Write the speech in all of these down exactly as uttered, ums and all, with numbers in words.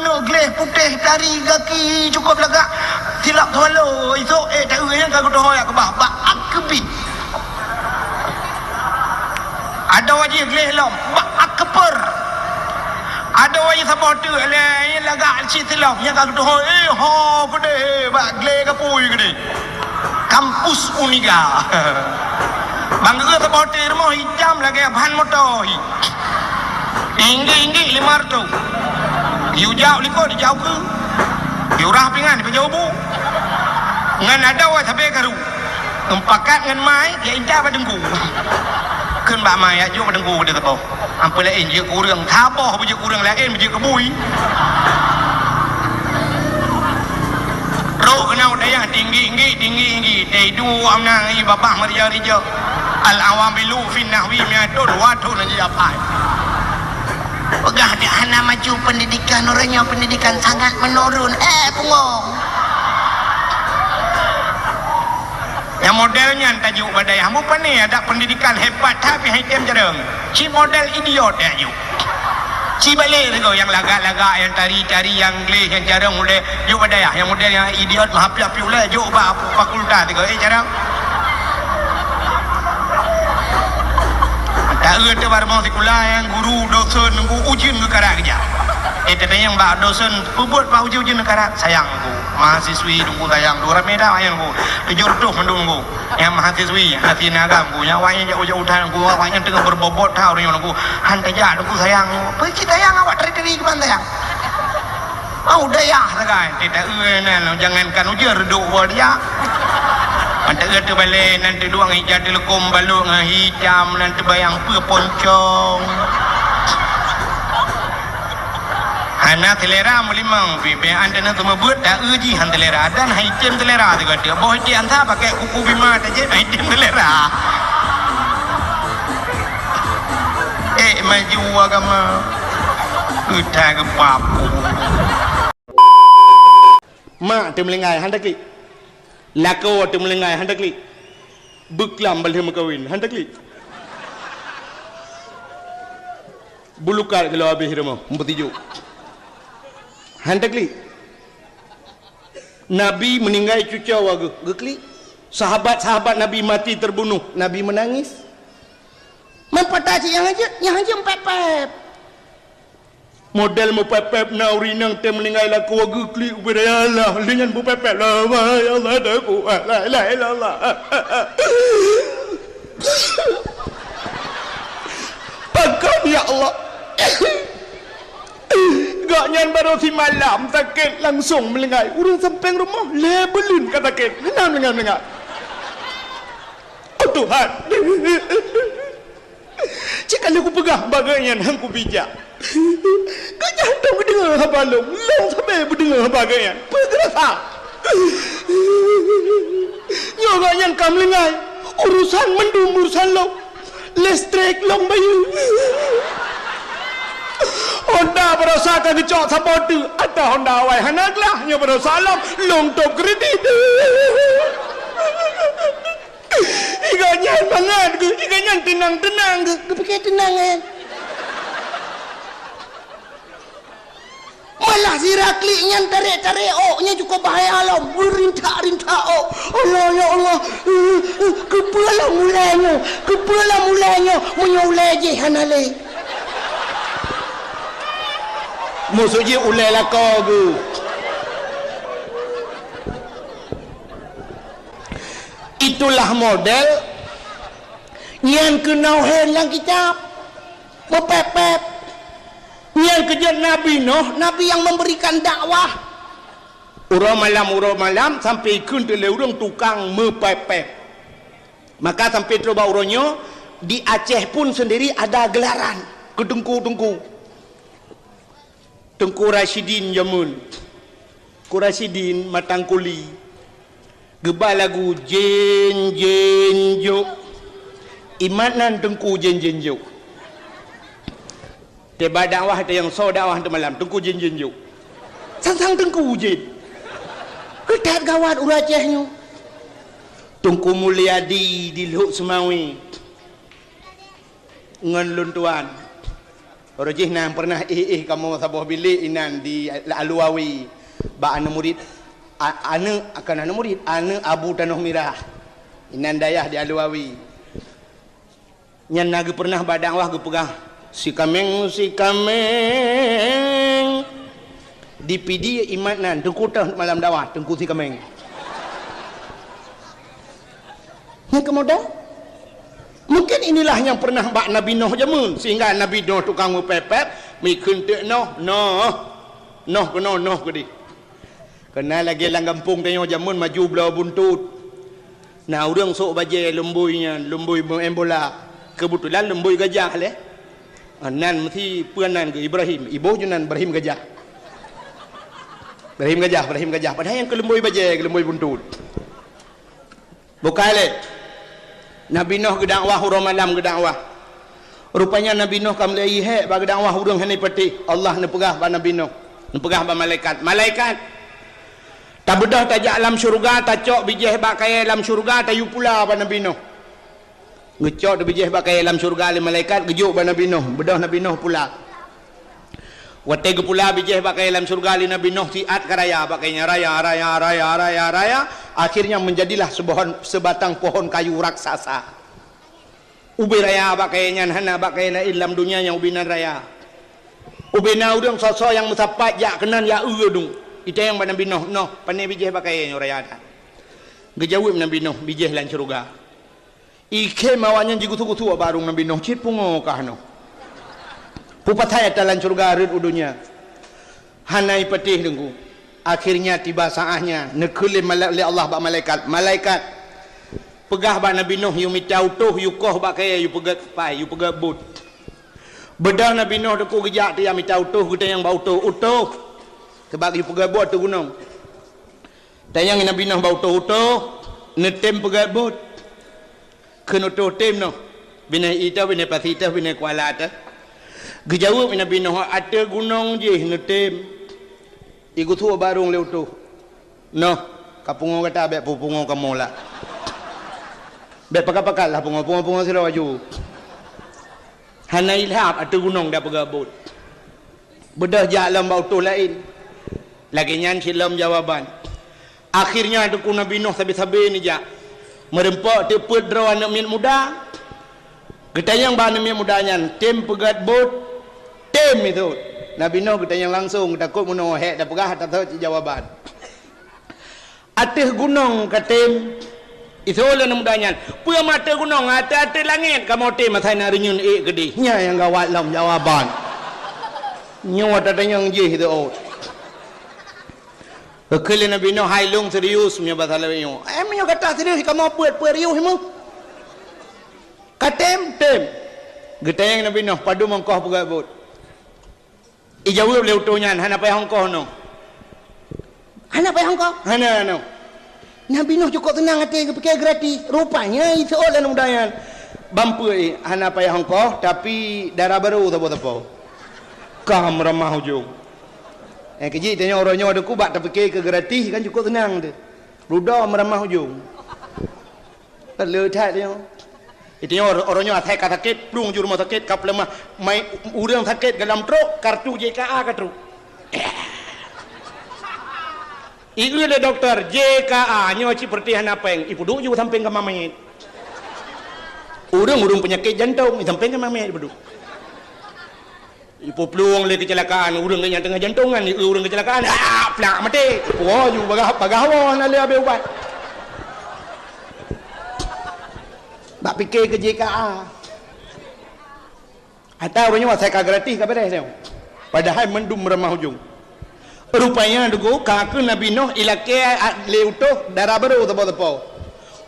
Gleh putéh dari gaki cukôp lagak. Silap swallow, isôk, eh, taeu nyang ka geutuho jak keubah bak akeubiet. Adoe jih gleh lom bak akeupeue. Adoe jih saboh teuk lé lagak cit silop nyang ka geutuho, eh, ho keudeh, eh, bak gleh kapui keudeh. Kampus Uniga. Bang geuh saboh teuk rumoh itam lagèe ban moto hi. Inggik-inggik lima reutôh. Yue jak likot dijak ukeue. Yue rah pingan keu jaweubu. Ngon adoe sabe karu. Meupakat ngon mai, jak intat bak teungku. Kheun bak mai, jak jok bak teungku keu saboh. Amphon laén jeuet keu ureueng, saboh beujeuet keu ureueng laén beujeuet keu bui. Rôh keunoe dayah tinggi-tinggi, tinggi-tinggi, teuidu amna ngon babah meurijak-rijak. Al-awamilu fin nahwi miatun, dua thon laju dapat. Peugah dak hana maju pendidikan, ureueng nyoe pendidikan sangat menurun. Eh, bungong. Nyang model nyan tajok bak dayah. Mupani adak pendidikan hebat, tapi hai tem jareueng. Ci model idiot ya jok. Ci balek sigoe nyang lagak-lagak, nyang tari-tari, nyang gleh, nyang jareueng ulèe jok bak dayah. Nyang model nyang idiot, meuhapiak-piak ulèe jok bak fakultas sigoe. Eh, jareueng. Taeu teuh bak rumoh sikula nyang guru dosen nunggu ujeuen geukarat keujak. Eh, tatanyong bak dosen, peue buet bak ujeuen-ujeuen geukarat? Sayang nunggu. Mahasiswi nunggu sayang. Dua ramè dah sayang nunggu. Tujoh reutôh mandum nunggu. Nyang mahasiswi, hana sineuk agam nunggu. Nyang awaknyan jak ujeuen utan nunggu, awaknyan teungoh beurobot that ureueng nyoe nunggu. Han tajak nunggu sayang nunggu. Peue cit sayang awak tari-tari keuban sayang? Au dayah sagai, teuta eu nan, jangankan ujeuen reudok woe dia. Mantap eu teubalek nan teuduek ija teuleukom balok ngon hitam nan teubayang peue poncong. Hana selera meulimong, pi-, pi-, an teuneuk seumeubeuet ta eu jih han selera dan hai tem selera sigoe teuk. Boh item sa pakai kuku bima tajép hai tem selera. Eh, maju agama. Keutai geupapue. Mak teumeulinggai, han taklik. Lakoe teumeulinggai, han taklik. Beuklam balheueh meukawen, han taklik. Bulukat geulok habéh rumoh, meupeutijuk. Han taklik. Nabi meuninggai cucoe geuh, geuklik. Sahabat-sahabat Nabi mati terbunuh, Nabi meunangis. Man patah cit nyang hanjeuet, nyang hanjeuet pép-pép. Model meupép-pép na ureueng inong teuh meuninggai lakoe geuklik ubé, ya Allah, lé nyan beupép-pép. La ilaha illallah, la quwwata illa billah. Pakon, ya Allah. Gobnyan barô simalam sakét langsong meulinggai. Ureueng sampéng rumoh lhèe buleuen ka sakét. Hana meulinggai-meulinggai. Oh Tuhan. Cit ka lheueh kupeugah bak gobnyan han kubijak. Gobnyan hantom geudeungoe haba lôn, lôn sabe beudeungoe haba gobnyan. Peue geurasa? Nyoe gobnyan ka meulinggai, urusan mandum urusan lôn. Listrik lôn bayeue. Honda baroesa ka geucok saboh teuk, ata Honda awai hana glah, nyoe baroesa lôn, lôn tôb kredit. Iga nyan mangat geuh, iga nyan teunang-teunang geuh. Geupike teunang, eh. Malah sira klik nyan tarek-tarek ôk, nyan cukup bahaya lom. Rintak-rintak ôk. Allah, ya Allah. Keupeue lom ulèe nyoe? Keupeue lom ulèe nyoe? Meunyoe ulèe jih hana lé. Maksud jih ulèe lakoe geuh. Itulah model nyan keunoe hén lam kitab. Meupép-pép. Nyan keujeuet Nabi Nuh, Nabi nyang memberikan dakwah. Uroe malam, uroe malam, sampai ikheun teulé ureueng tukang meupép-pép. Maka sampai trok bak uroe nyoe, di Aceh pun sendiri ada gelaran keu teungku-teungku. Teungku Rasyidin jameun. Teungku Rasyidin Matang Kuli. Geuba lagu Jén Jén Jok. Imat nan Teungku Jén Jén Jok. Tiba dakwah teuh nyang soe dakwah teuh malam, Teungku Jén Jén Jok. Sang-sang Teungku Jén. Keutat gawat ureueng Aceh nyoe. Teungku Mulyadi di Lhok Seumawe. Ngon lôn tuan. Uroe jih na pernah éh-éh kamoe saboh bilék inan di Aluwawi bak aneuk murit, a-, aneuk, kon aneuk murit, aneuk Abu Tanoh Mirah. Inan dayah di Aluwawi. Nyan na geupeurnah bak dakwah geupeugah, "Sikameng, sikameng." Di Pidie imat nan, teungku teuh malam dakwah, Teungku Sikameng. Nyang keumudian, mungkin inilah nyang pernah bak Nabi Nuh jameun, sehingga Nabi Nuh tukang meupepet, mikheun teuk noh, noh, noh keunoe, noh keudeh. Keunan lagée lam gampông tanyoe jameun maju bloe buntot. Na ureuëng sôk bajée lumboi nyan, lumboi meu'en bola. Keubeutulan lumboi gajah lé. Ah, nan meusi peue nan geuh Ibrahim, iboh ju nan Ibrahim Gajah. Ibrahim Gajah, Ibrahim Gajah. Padahai nyang keu lumboi bajée, keu lumboi buntot. Bukai lé. Nabi Nuh geudakwah, uroe malam geudakwah. Rupanya Nabi Nuh ka mulai hék bak geudakwah ureuëng hana patéh. Allah neupeugah bak Nabi Nuh, neupeugah bak malaikat, "Malaikat, tabeudôh tajak lam syeuruga, tacok bijéh bak kayée lam syeuruga, tayue pula bak Nabi Nuh." Geucok bijéh bak kayée lam syeuruga lé malaikat, geujok bak Nabi Nuh, beudôh Nabi Nuh pula. Watée geupula bijéh bak kayée lam syeuruga lé Nabi Nuh, siat ka raya bak kayée nyan, raya, raya, raya, raya, raya. Akhirnya menjadilah sebuah, sebatang pohon kayu raksasa. Ubé raya bak kayée nyan, hana bak kayée laén lam donya nyang ubé nan raya. Ubé na ureuëng soe-soe nyang meusapat jak keunan jak eu dong. Itanyong bak Nabi Nuh, "Noh, pane bijéh bak kayée nyoe raya that?" Geujaweueb Nabi Nuh, "Bijéh lam syeuruga." Ikhém awaknyan jigusue-gusue bak barong Nabi Nuh, cit pungo kah noh. Peue pasai ata lam syeuruga rhot u donya. Hana ipatéh Teungku. Akhirnya tiba saatnya, neukheun lé mala-, lé Allah bak malaikat, "Malaikat, peugah bak Nabi Nuh yue mita utôh, yue koh bak kayée, yue peugét pai, yue peugét bot." Beudôh Nabi Nuh Teungku geujak teuh mita utôh, geutanyong bak utôh, "Utôh, keubah yue peugét bot ateueh gunong." Tanyong Nabi Nuh bak utôh, "Utôh, neutém peugét bot?" Kheun utôh, "Tém noh, binéh ié teuh, binéh pasi teuh, binéh kuala teuh." Geujaweueb Nabi Nuh, "Ateueh gunong jih neutém." Igusue barong lé utôh, "Noh, ka pungo gata, bék peupungo kamoe lah. Bék pakat-pakat lah pungo, pungo-pungo sidroe aju." Hana ilhab ateueh gunong dan peugét bot. Beudôh jak lom bak utôh laén. Lagée nyan cit lom jawaban. Akhirnya Teungku Nabi Nuh sabe-sabe neujak. Meureumpok teuk peuet droe aneuëk miet muda. Geutanyong bak aneuëk miet muda nyan, "Tém peugét bot?" "Tém," ithôt. Nabi Nuh geutanyong langsong, takot meunoe hék tapeugah, tatot cit jawaban. "Ateueh gunong ka tém." Ithôt lé aneuëk muda nyan, "Peue meuateueh gunong, ateueh-ateueh langét kamoe tém asai na reunyeun ék keudeh." Nyan nyang gawat lom jawaban. Nyoe tatanyong jih teuôt. Geukheun lé Nabi Nuh, "Hai lôn serius meunyoe basa lagée nyoe. Eh, meunyoe gata serius, kamoe peuet-peuet riuh meuh. Ka tém?" "Tém." Geutanyong Nabi Nuh, "Padum ongkoh peugét bot?" Ijaweueb lé utôh nyan, "Hana payah ongkoh noh." "Hana payah ongkoh?" "Hana noh." Nabi Nuh cukôp seunang até geupike gratis. Rupanya iseuôt lé aneuëk muda nyan, "Ban peuet, hana payah ongkoh, tapi dara barô sapo-sapo." Ka meuramah ujong. Eh, keujih tanyoe uroe nyoe Teungku bak tapike keu gratis kan cukôp seunang teuh. Rudoe meuramah ujong. Ka le that nyoe. Itu nyoe uroe nyoe asai ka sakét, plueng ju rumoh sakét, ka peuleumah. Mai ureuëng sakét dalam trok, kartu J K A ka trok. Ieu lé dokto, "J K A nyoe cit peureutih hana péng, ipeuduek ju sampéng kama manyét." Ureuëng-ureuëng peunyakét jantong, sampéng kama manyét ipeuduek. Ipeuplueng lé keucilakaan, ureuëng nyang teungoh jantongan, ureuëng keucilakaan, ah, plak maté. Puwoe ju bagah, bagah woe hana lé abéh ubat. Bak pike keu J K A. Ata ureuëng nyoe asai ka gratis ka beres nyoe. Padahai mandum ramah ujong. Rupanya Teungku, ka keu Nabi Nuh ilakée lé utôh dara barô sapo-sapo.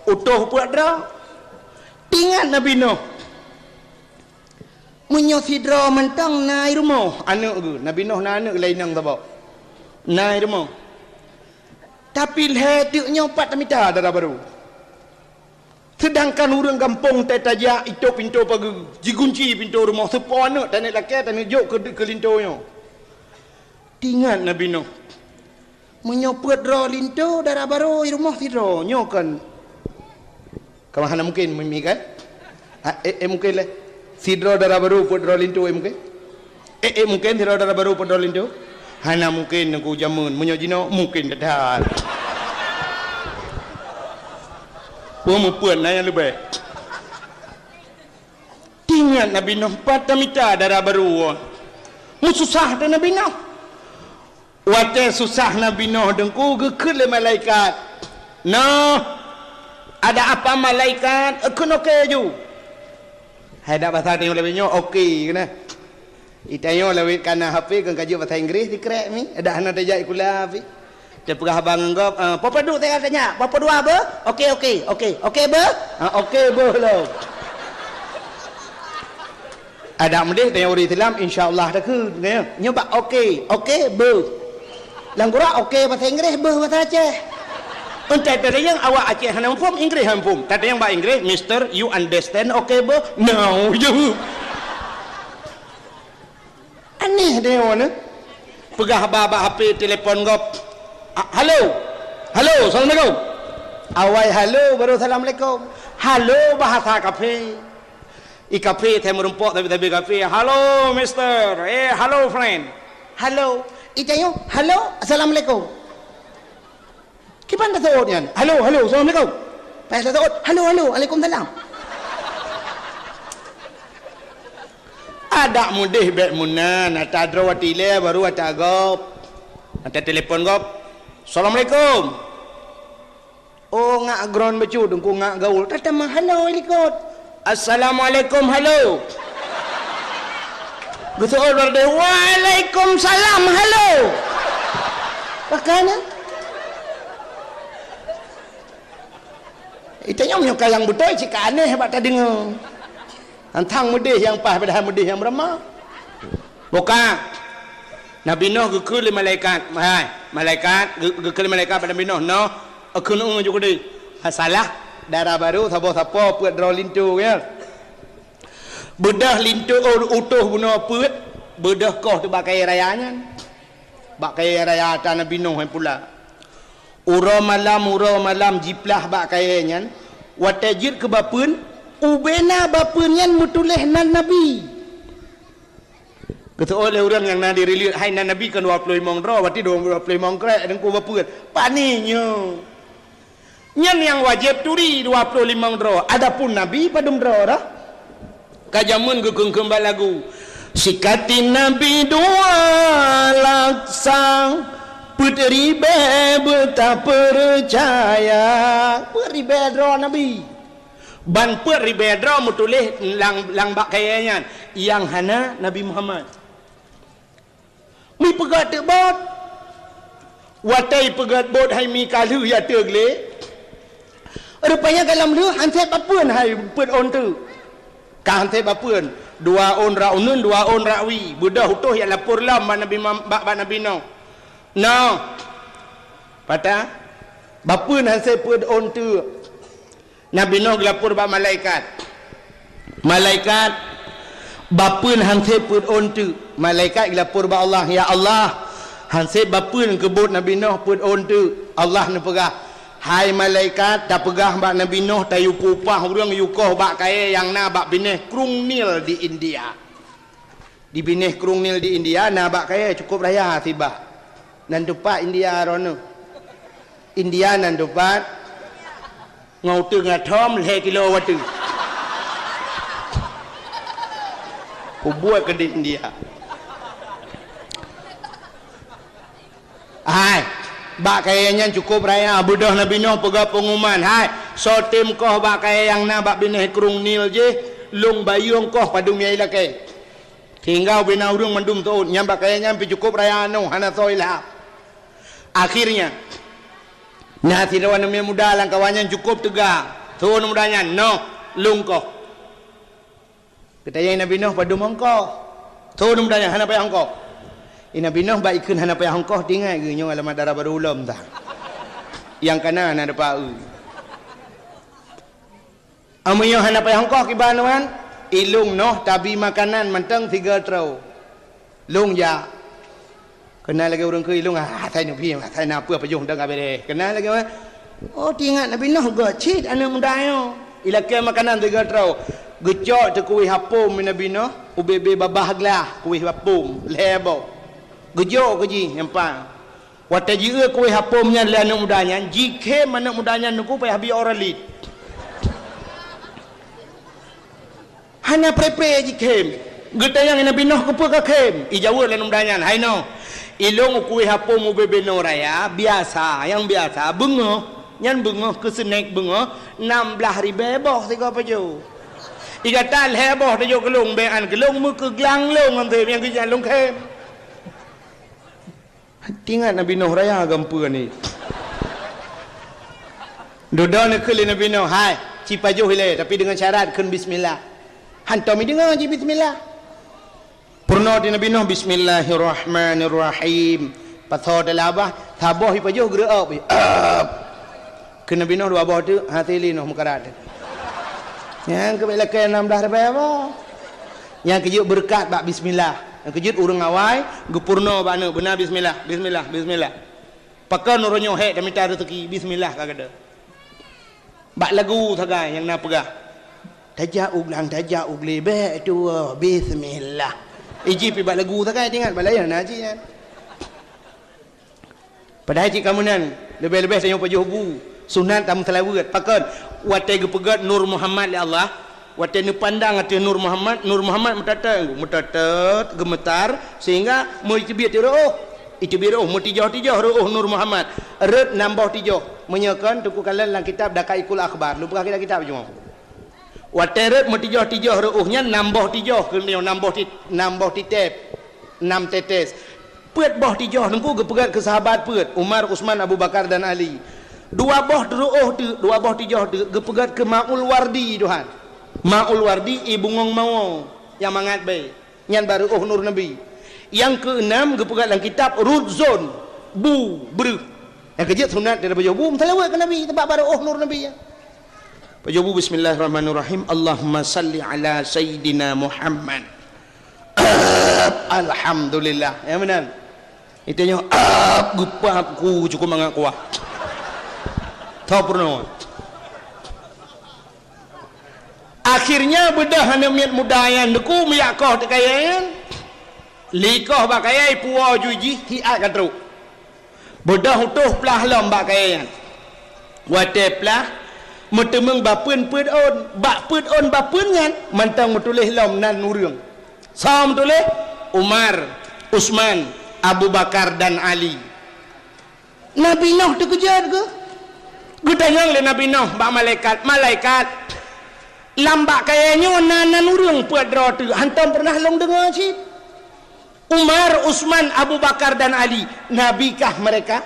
Utôh peuet droe. Teuingat Nabi Nuh. Meunyoe sidroe mantong na i rumoh, aneuëk geuh, Nabi Nuh na aneuëk laén nyang saboh. Na i rumoh. Tapi lhée teuk nyoe pat tamita dara barô. Seudangkan ureuëng gampông teuh tajak itôp pintoe pageue, jigunci pintoe rumoh, seupôt aneuëk taneuk lakée taneuk jok keu, keu linto nyoe. Teuingat Nabi Nuh. Meunyoe peuet droe linto dara barô i rumoh sidroe, nyoe kon. Ka hana mungken, mi kan? Ha, eh, eh, mungken lé. Sidroe dara barô peuet droe linto, eh, mungken? Eh, eh, mungken sidroe dara barô peuet droe linto? Hana mungken, Teungku, jameun. Meunyoe jinoe, mungken that-that. Peue mupeue na nyang leubeh? Ingat Nabi Nuh, pat tamita dara barô. Meususah teuh Nabi Nuh. Watée susah Nabi Nuh, Teungku, geukheun lé malaikat. Noh, ada apa malaikat? Eukheun oke ju. Hai dak basa tanyoe lawét nyoe, oke keunan. Itanyoe lawét kana H P keu ka jeuet basa Inggréh sikrek mi, dak hana tajak sikula pih. Teupeugah haba ngon gob, eh, "Papa duek saya tanya, papa dua beuh?" "Oke, oke, oke. Oke beuh?" "Ah, oke beuh lom." Adak meudeh tanyoe ureuëng Islam, insya Allah takheun, ya. Nyoe bak oke, oke beuh. Lam gura oke basa Inggréh, beuh basa Aceh. Entah tadayang awak Aceh hana muphom, Inggréh hana muphom. Tadayang bak Inggréh, "Mister, you understand oke beuh?" "No," jaweueb. Aneh tanyoe nyoe. Peugah haba bak H P, telepon gob. "Ah, halo. Halo, assalamualaikum." Awai halo baru assalamualaikum. Halo bahasa kafe. I kafe, teuh meurumpok tabi-tabi kafe. "Halo, mister." "Eh, halo, friend." "Halo." Itanyoe, "Halo, assalamualaikum." Kiban taseuôt nyan? "Halo, halo, assalamualaikum." Pas taseuôt, "Halo, halo, waalaikumsalam." Adak meudeh bék meunan, ata droe watée ilée baru ata gob. Ata telepon gob. "Assalamualaikum." Oh, ngak gron bacut, Teungku, ngak gaul. Tatamah halo i likot. "Assalamualaikum, halo." Geuseuôt bak teuh, "Waalaikumsalam, halo." Pakana? Itanyoe meunyoe ka nyang beutôi cit ka aneh bak tadeungoe. Hantang meudeh nyang paih padahai meudeh nyang beurama. Boka. Nabi Nuh geukheun lé malaikat, "Hai, malaikat," geu-, geukheun lé malaikat bak Nabi Nuh, "Noh, eukheun ju keudeh." Masalah dara barô saboh-sapoh peuet droe linto, ya. Beudôh linto, oh, utôh bunoe peuet, beudôh koh teuh bak kayée raya nyan. Bak kayée raya ata Nabi Nuh nyan pula. Uroe malam, uroe malam jiplah bak kayée nyan, watée jeuet keu bapeuen, ubena bapeuen nyan meutuléh nan Nabi. Geuseuôt lé ureuëng nyang na di rileut, hai nan Nabi kan dua ploh limong droe, berarti dua ploh limong krek Teungku bapeuen. Pane nyoe. Nyan nyang wajéb turi dua ploh limong droe, adapun Nabi padum droe dah. Ka jameun geukheun-kheun bak lagu. Sikatin Nabi dua laksa, peuet ribée beutapeucaya. Peuet ribée droe Nabi. Ban peuet ribée droe meutuléh lam, lam bak kayée nyan, nyang hana Nabi Muhammad. Mipeugét teuk bot. Watée peugét bot hai mi ka lheueh ya teuk lé. Rupanya gohlom lheueh han sép bapeuen hai peuet ôn teuk. Ka han sép bapeuen. Dua ôn rot uneuen, dua ôn rot wie. Beudôh utôh ya lapor lom bak Nabi Muham-, bak, bak Nabi Nuh. Noh. Pat? Bapeuen han sép peuet ôn teuk. Nabi Nuh geulapor bak malaikat. "Malaikat, bapeuen han sép peuet ôn teuk." Malaikat geulapor bak Allah, "Ya Allah, han sép bapeuen keu bot Nabi Nuh peuet ôn teuk." Allah neupeugah, "Hai malaikat, tapeugah bak Nabi Nuh tayue peupah ureuëng yue koh bak kayée nyang na bak binéh Krueng Nil di India." Di binéh Krueng Nil di India na bak kayée cukup raya sibak. Nan teupat India droeneuh. India nan teupat ngon uteuen atom lhée kilo watée. Kubuet keu di India. Hai, bak kayée nyan cukup raya, beudôh Nabi Nuh peugah peunguman, "Hai, soe tem koh bak kayée nyang na bak binéh Krueng Nil jih, lôn bayeue koh padum nyang ilakée." Sehingga ubena ureuëng mandum teuôt, nyan bak kayée nyan pih cukup raya nyoe, hana soe ilham. Akhirnya, na sidroe aneuk muda lam kawan nyan cukup teuga. Soe aneuk muda nyan, "Noh, lôn koh." Geutanyong Nabi Nuh, "Padum ongkoh?" Soe aneuk muda nyan, "Hana payah ongkoh." I Nabi Nuh bak ikheun hana payah ongkoh, teuingat geuh nyoe alamat dara barô ulôn tah. Nyang kana na deupa eu. Ameunyoe hana payah ongkoh kiban nyan, ilôn Nuh tabi makanan mantong sigo troe. Lôn jak. Keunan lagée ureuëng keu ilôn, ah, asai neubri, asai na peue pajoh dong ka bereh. Keunan lagée, oh, teuingat Nabi Nuh gét cit aneuk muda nyoe. Ilakée makanan sigo troe. Geucok teuh kuweh apom Nabi Noh, ubé-bé babah glah kuweh apom, lhèe boh. Geujok keu jih nyang pang. Watèe jieu kuweh apom nyan lé aneuk muda nyan, jikhém aneuk muda nyan teungku payah bie Oralid. Hana pré-pré jikhém. Geutanyong Nabi Noh, "Keupeue kakhém?" Ijaweueb lé aneuk muda nyan, "Hai Noh, ilôn u kuweh apom ubé-bé nyoe raya, biasa, nyang biasa, beungoh. Nyan beungoh keu snèk beungoh, nam blah ribèe boh sigoe pajoh. Igata lhèe boh tajok keu lôn, bèk an keu lôn, meukeuglang lôn ngon tem nyang keujan lôn khém." Teuingat Nabi Noh raya gampeue ni. Dudoe neukheun lé Nabi Noh, "Hai, ci pajoh ilèe, tapi deungon syarat kheun bismillah." Hantom ideungoe jih bismillah. Peurunoe di Nabi Noh, "Bismillahirrahmanirrahim." Pasoe teulabah, saboh ipajoh geureu'ob. Keu Nabi Noh dua boh teuk, hase lé Noh meukarat. Nyang keubit lakèe nam blah ribèe boh. Nyang keujeuet beureukat bak bismillah. Nyang keujeuet ureueng awai geupeurunoe bak aneuk beuna bismillah, bismillah, bismillah. Pakon uroe nyoe hék tamita reuzeki, bismillah ka gata. Bak lagu sagai nyang na peugah, "Tajak u glang, tajak u glé, bèk tuwoe, bismillah." Iji pi bak lagu sagai, teuingat bak laén na cit nyan. Padahai cit ka meunan, leubeh-leubeh tanyoe pajoh bu, sunat tameuseulaweuet. Pakon? Watèe geupeugèt Nur Muhammad lé Allah, watèe neupandang ateueh Nur Muhammad, Nur Muhammad meutatôt, meutatôt, geumeutar, sehingga meuteubiet reu'oh. Iteubiet reu'oh, meutijoh-tijoh reu'oh Nur Muhammad. Rhot nam boh tijoh. Meunyoe kon, teungku kalon lam kitab Daqaiqul Akhbar. Lôn peugah kitab-kitab cuma. Watèe rhot meutijoh-tijoh reu'oh nyan nam boh tijoh, keuneuk nam boh ti-, nam boh titép, nam tetes. Peuet boh tijoh teungku geupeugèt keu sahabat peuet, Umar, Utsman, Abu Bakar dan Ali. Dua boh reu'oh teuk, dua boh tijoh teuk geupeugèt keu Maul Wardi, Tuhan. Maul Wardi, ie bungöng mawö nyang mangat bèe. Nyan bak reu'oh Nur Nabi. Nyang keuenam geupeugah lam kitab Rudzon, bu, breuh. Nyang keujeuet sunat daripada pajoh bu, meuseulaweuet keu Nabi, teubak bak reu'oh Nur Nabi nyan. Pajoh bu, "Bismillahirrahmanirrahim. Allahumma salli ala Sayyidina Muhammad." Alhamdulillah. Nyang meunan. Itanyoe, ap, geupap ku cukôp mangat kuah. Tho peurunoe. Akhirnya beudôh aneuk miet muda nyan teungku meujak koh teuk kayèe nyan. Likoh bak kayèe ipuwoe ju jih, hiat ka trôk. Beudôh utôh plah lom bak kayèe nyan. Watèe plah, meuteumeung bapeuen peuet ôn. Bak peuet ôn bapeuen nyan mantong meutuléh lom nan ureueng. Soe meutuléh? Umar, Utsman, Abu Bakar dan Ali. Nabi Noh teukeujot geuh. Geutanyong lé Nabi Noh bak malaikat, "Malaikat, lam bak kayèe nyoe na nan ureueng peuet droe teuk, hantom peureunah lôn deungö cit. Umar, Utsman, Abu Bakar dan Ali, nabikah mereka?"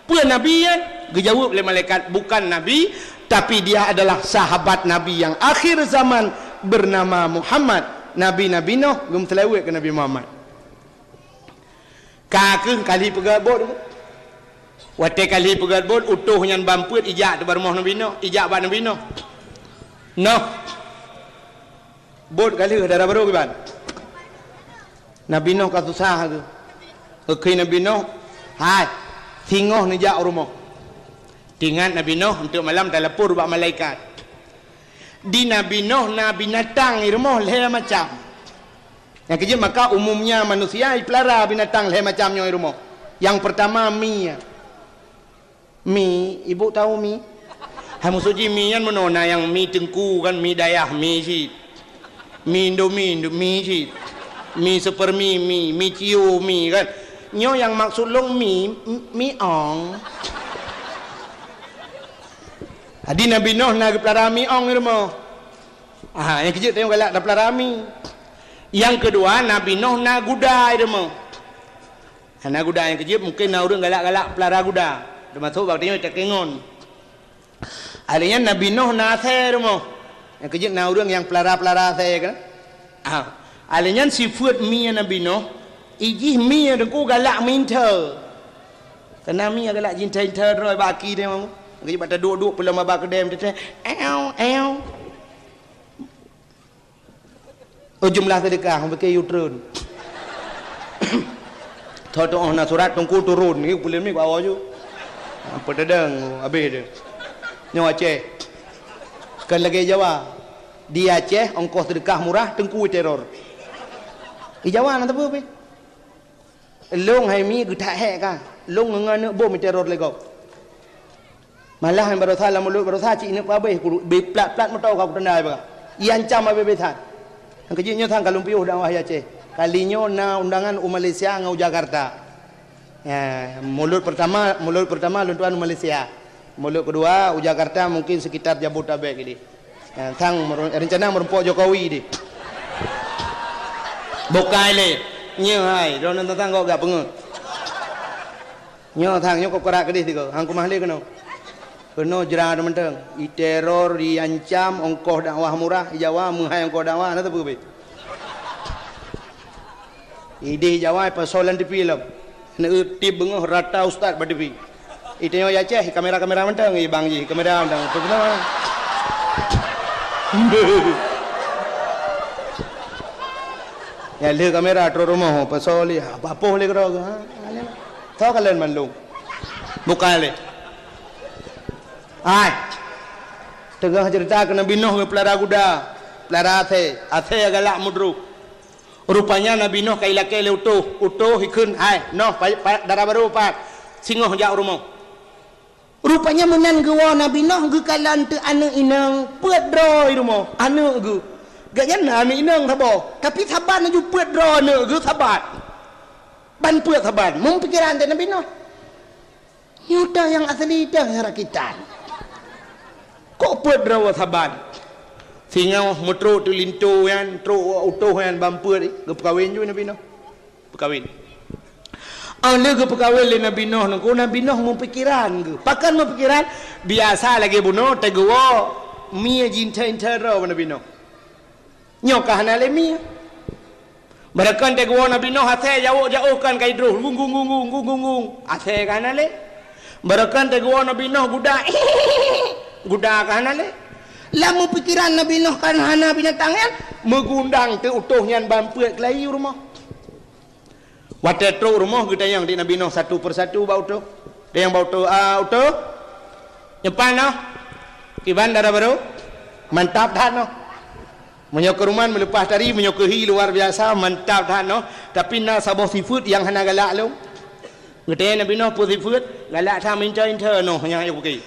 "Peue nabi nyan?" Geujaweueb lé malaikat, "Bukan nabi, tapi dia adalah sahabat Nabi yang akhir zaman bernama Muhammad." Nabi, Nabi Noh geumeuseulaweuet keu Nabi Muhammad. Ka kheueh kali peugèt bot. Watèe kali peugèt bot, utôh nyan ban peuet ijak teuk bak rumoh Nabi Noh, ijak bak Nabi Noh. "Noh, bot ka lheueh dara barô kiban." Nabi Noh ka susah geuh. Geukheun Nabi Noh, "Hai, singoh neujak u rumoh." Teuingat Nabi Noh, eunteuk malam talapor bak malaikat. Di Nabi Noh na binatang i rumoh lhèe macam. Nyang keujeuet maka umumnya manusia ipeulara binatang lhèe macam nyoe i rumoh. Nyang peurtama mi. Mi, ibu tahu mi? Hai, maksud jih mi nyan meunoe na nyang mi teungku kan, mi dayah mi cit. Mi Indomie, Indo-, mi cit. Mi Supermi, mi, mi Cio, mi kan. Nyoe nyang maksud lôn mi, m-, mi ong. Jadi Nabi Noh na geupeulara mi ong i rumoh. Ah, nyang keujeuet tanyoe galak tapeulara mi. Nyang keudua, Nabi Noh na guda i rumoh. Na guda nyang keujeuet mungken na ureueng galak-galak peulara guda. Teumasok bak tanyoe takengon. Alèh nyan Nabi Noh na asèe i rumoh. Nyang keujeuet na ureueng nyang peulara-peulara asèe kan. Ah, alèh nyan sifeuet mi Nabi Noh, ijih mi teungku galak meuinta. Kana mi galak jinta-inta droe bak aki teuma. Keujeuet bak taduek-duek peulom baba keudè teuh. Ew, ew. Oh, jumlah sedekah, bukon U-turn. Tho tu'oh na surat teungku turun, ni puléh mi bak awak ju. Apa tadang, habéh dia. Nyoe Aceh. Kan lagèe Jawa. Di Aceh, ongkoh seudeukah murah, teungku teror. Di Jawa na teupeu pih. Lôn hai mi geutak hék ka. Lôn ngon aneuk bom teror lé gob. Malah baroesa lam mulot baroesa cit ineuk peuhabéh, biplat-plat moto ka kutanda bak. Iancam habéh-habéh that. Nyang keujeuet nyoe sang ka lôn piôh dakwah di Aceh. Kali nyoe na undangan u Malaysia ngon u Jakarta. Ya, mulot pertama, mulot pertama lôn tuan u Malaysia. Mulot kedua u Jakarta mungkin sekitar Jabodetabek idéh. Ya, sang meru-, rencana meurumpok Jokowi idéh. Bukai lé. Nyoe hai, droeneuh teuntang gok gak peungeuet. Nyoe sang, nyoe kok kerak keudéh tiga. Hang kumah lé keunoe. Keunoe jra mantong. Iteror, iancam, ongkoh dakwah murah, di Jawa meuhai ongkoh dakwah, na teupeu pih. Idéh Jawa pasoe lam T V lom. Neueu tip beungoh rata ustaz bak T V. Itanyoe di Aceh kamera-kamera mantong, i bang jih kamera mantong. Beuna. Ya lé kamera trok rumoh pasoe lé, apa-apa lé keudroe. Ha, tho kalon mandum. Bukai lé. Hai. Teungoh ceurita keu Nabi Nuh geupeulara guda, peulara asèe, asèe galak meudroh. Rupanya Nabi Nuh ka ilakèe lé utôh, utôh ikheun, "Hai, noh, pa-, pa-, dara barô pat, singoh jak u rumoh." Rupanya meunan geuwoe Nabi Nuh geukalon teuk aneuk inong peuet droe i rumoh, aneuk geuh. Gobnyan na aneuk inong saboh, tapi saban laju peuet droe aneuk geuh saban. Ban peuet saban, meupikeran teuh Nabi Nuh. Nyoe toh nyang asli, toh nyang rakitan. Kok peuet droe saban? Singoh meutrok teuh linto nyan, trok utôh nyan ban peuet, geupeukawen ju Nabi Nuh. Peukawen. Óh lheueh geupeukawen lé Nabi Nuh nyan, Nabi Nuh meupikeran geuh. Pakon meupikeran? Biasa lagèe bunoe teuguwoe mie jinta-inta droe bak Nabi Nuh. Nyoe ka hana lé mie. Barokon teuguwoe Nabi Nuh asèe jawok-jawok kan ka idroh, gung, gung, gung. Asèe ka hana lé. Barokon teuguwoe Nabi Nuh guda, guda ka hana lé. Lam meupikeran Nabi Nuh kan hana binatang nyan, meugundang teuh utôh nyan ban peuet keulayi u rumoh. Watèe trok u rumoh geutanyong di Nabi Nuh satu persatu bak utôh. Tanyong bak utôh, "Ah, utôh? Nyoe pat noh? Kiban dara barô? Mantap that noh. Meunyoe keuruman meuleupah tari, meunyoe keuhi luar biasa, mantap that noh. Tapi na saboh sifeuet nyang hana galak lôn." Geutanyong Nabi Nuh, "Peue sifeuet?" "Galak that meuinta-inta noh nyang ayok pike."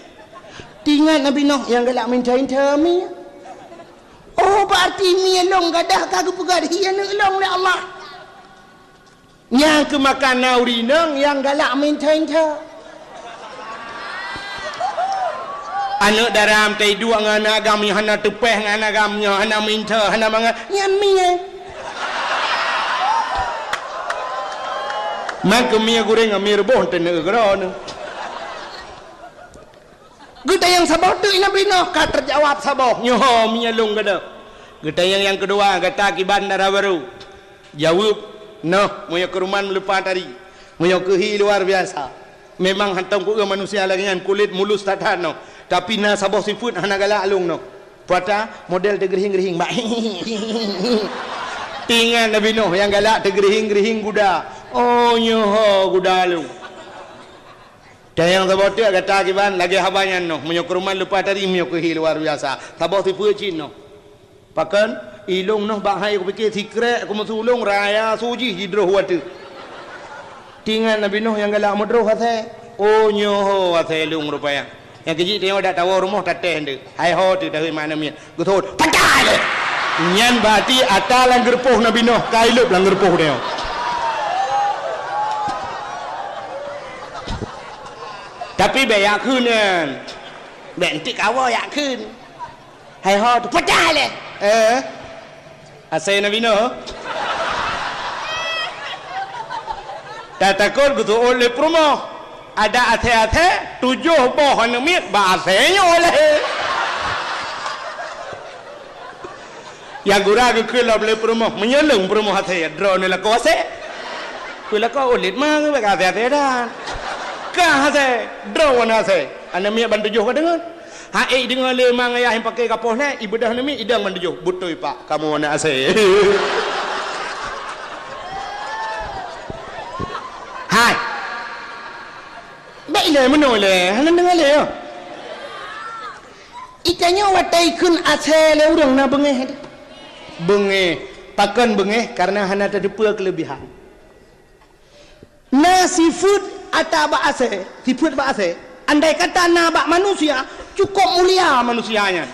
Teuingat Nabi Nuh nyang galak meuinta-inta mie. Oh, berarti mie lôn gadoh ka geupeugah hi aneuk lôn lé Allah. Nyang keumakan na ureueng inong nyang galak meuinta-inta. Aneuk dara meutai duek ngon aneuk agam nyang hana teupèh ngon aneuk agam nyang hana meuinta, hana mangat, nyan mie. Man keu mie gurèng ngon mie reubôh teuneuk keudroe. Geutanyong saboh teuk Nabi Nuh ka teujawab saboh, "Nyoe ho mie lôn gadoh." Geutanyong nyang keudua, "Gata kiban dara barô?" Jaweueb, "Noh, meunyoe keuruman meuleupah tari, meunyoe keuhi luar biasa. Memang hantom kueu manusia lagèe nyan, kulét mulus that-that noh. Tapi na saboh sifeuet hana galak lôn noh." Puata model teugeurihing-geurihing bak. Teuingat Nabi Nuh nyang galak teugeurihing-geurihing guda. Oh, nyoe ho guda lôn. Tanyong saboh teuk gata kiban lagèe haba nyan noh, meunyoe keuruman leupah tari, meunyoe keuhi luar biasa. Saboh sifeuet cit noh. Pakon? Ilôn noh bak hai kupike sikrek kumeusulông raya su jih jidroh watèe. Teuingat Nabi Nuh nyang galak meudroh asèe. Oh, nyoe ho asèe lôn rupanya. Nyang keujih tanyoe dak tawoe rumoh tatéh ndeuk. Hai ho teuh dahôi mak aneuk miet. Geuthot, "Pacah lé!" Nyan berarti ata lam geureupoh Nabi Nuh, ka ilôb lam geureupoh nyoe. Tapi bèk jak kheun nyan. Bèk entik kawoe jak kheun. Hai ho teuh, "Pacah lé!" Eh? Asèe Nabi Nuh. Tatakot geuseuôt lé peurumoh. Adak asèe-asèe, tujoh boh aneuk miet bak asèe nyoe lé. Nyang gura geukheun lom lé peurumoh, meunyoe lôn peurumoh asèe, droeneuh lakoe asèe. Keu lakoe ulit ma ngon bak asèe-asèe dan. Ka asèe, droeneuh asèe. Aneuk miet ban tujoh ka deungon. Hai deungon lé mang ayah nyang paké kapoh lé, ibeudoh aneuk miet idong ban tujoh. Beutôi pak, kamoe aneuk asèe. Hai. Bèk ilèe meunoe lé, hana deungon lé, yo. Itanyoe watée ikheun asée lé ureuëng na beungéh. Beungéh. Pakon beungéh? Karena hana tateupeue keuleubihan. Na sifeuet ata bak asée, sifeuet bak asée. Andai kata na bak manusia, cukôp mulia manusia nyan.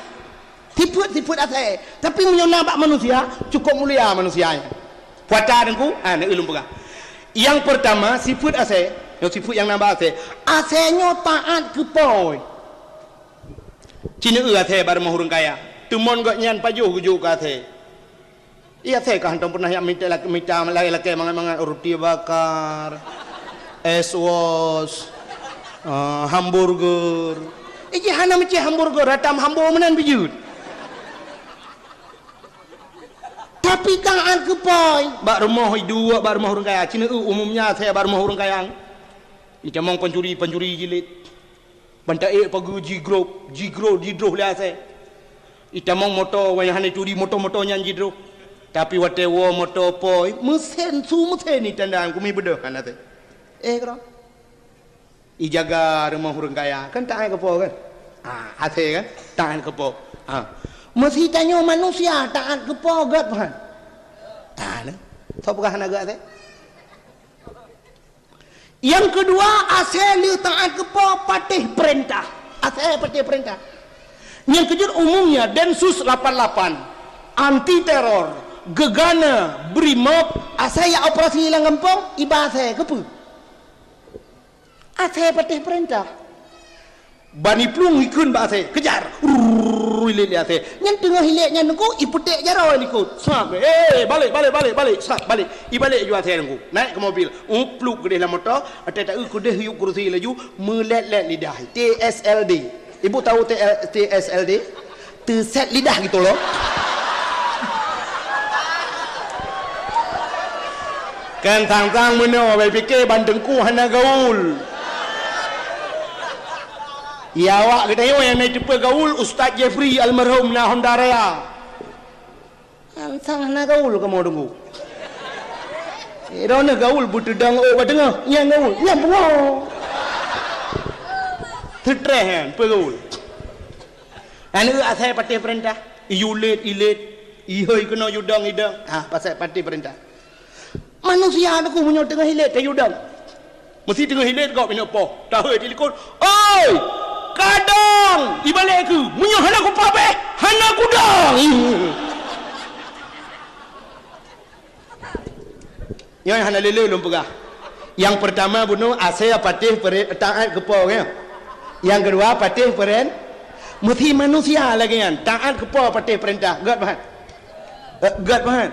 Sifeuet-sifeuet asée, tapi meunyoe na bak manusia, cukôp mulia manusia nyan. Puata Teungku, ha, na ulôn peugah. Nyang peurtama, sifeuet asée, nyoe sifeuet nyang na bak asée. Asée nyoe taát keu po. Ci neueu asée bak rumoh ureuëng kaya. Teumon gobnyan pajoh geujok keu asée. Iya, asée ka hantom pernah jak mita lak-, mita lakée-lakée mangat-mangat, roti bakar, es wos, ah, hamburger. Iji hana meucéh hamburger, ratam hambo meunan bijut. Tapi taát keu po, bak rumoh iduek, bak rumoh ureuëng kaya. Ci neueu umumnya asée bak rumoh ureuëng kaya. Itamong pancuri-pancuri jilid. Ban taék pageue jigrob, jigrob, jidroh lé asée. Itamong moto, wayah hana turi moto-moto nyan jidroh. Tapi watée woe moto po, meusen su meusen itanda kumi beudôh hana asée. Eh, keudroe. Ijaga rumoh ureuëng kaya, kan taát keu po kan? Ah, asée kan? Taát keu po. Ah. Meusi tanyoe manusia taát keu po gét, Tuhan. Taát, eh? Soe peugah hana gét asée? Nyang keudua, asée lheueh taát keu po patéh peurintah. Asée patéh peurintah. Nyang keujeuet umumnya Densus lapan lapan, anti teror, gegana, Brimob, asée jak operasi lam gampông, iba asée keupeue? Asée patéh peurintah. Bani plueng ikheun bak asée, kejar. Rrrr, ilét lé asée. Nyan teungoh ilét nyan Teungku, ipeuték jaroe likot. Sab, eh, balek, balek, balek, balek. Sab, balek. Ibalek ju asée Teungku. Naik keu mobil. Upluk keudeh lam moto, até taeu keudeh yub kursi laju, meulét-lét lidah. T S L D. Ibu tahu T L, T S L D? Teuset lidah gitu loh. Kan sang-sang meunoe, bai pike ban Teungku hana gaul. Ya, awak geutanyoe nyang na teupeue gaul, Ustaz Jeffrey almarhum na Honda Raya. Sang-sang hana gaul kamoe Teungku. Eh, droeneuh gaul beuteudong ôk bak teungoh, nyang gaul, nyang pungo. Teutreh nyan, peue gaul. Aneuk asai patéh peurintah, iyue lét, ilét, ihôi keunoe yue dong, idong. Ha, pasai patéh peurintah. Manusia Teungku meunyoe teungoh ilét, tayue dong. Meusi teungoh ilét gob inong poh, tahôi di likot. "Oi! Ka dong!" Ibalek keu, "Meunyoe hana kupatéh, hana kudong!" Nyoe hana lé-lé lôn peugah. Nyang peurtama bunoe asai patéh peuren-, taát keu po, ya. Nyang keudua patéh peuren-, meusi manusia lagée nyan, taát keu po patéh peurintah. Gét, Pak? Eh, gét, Pak?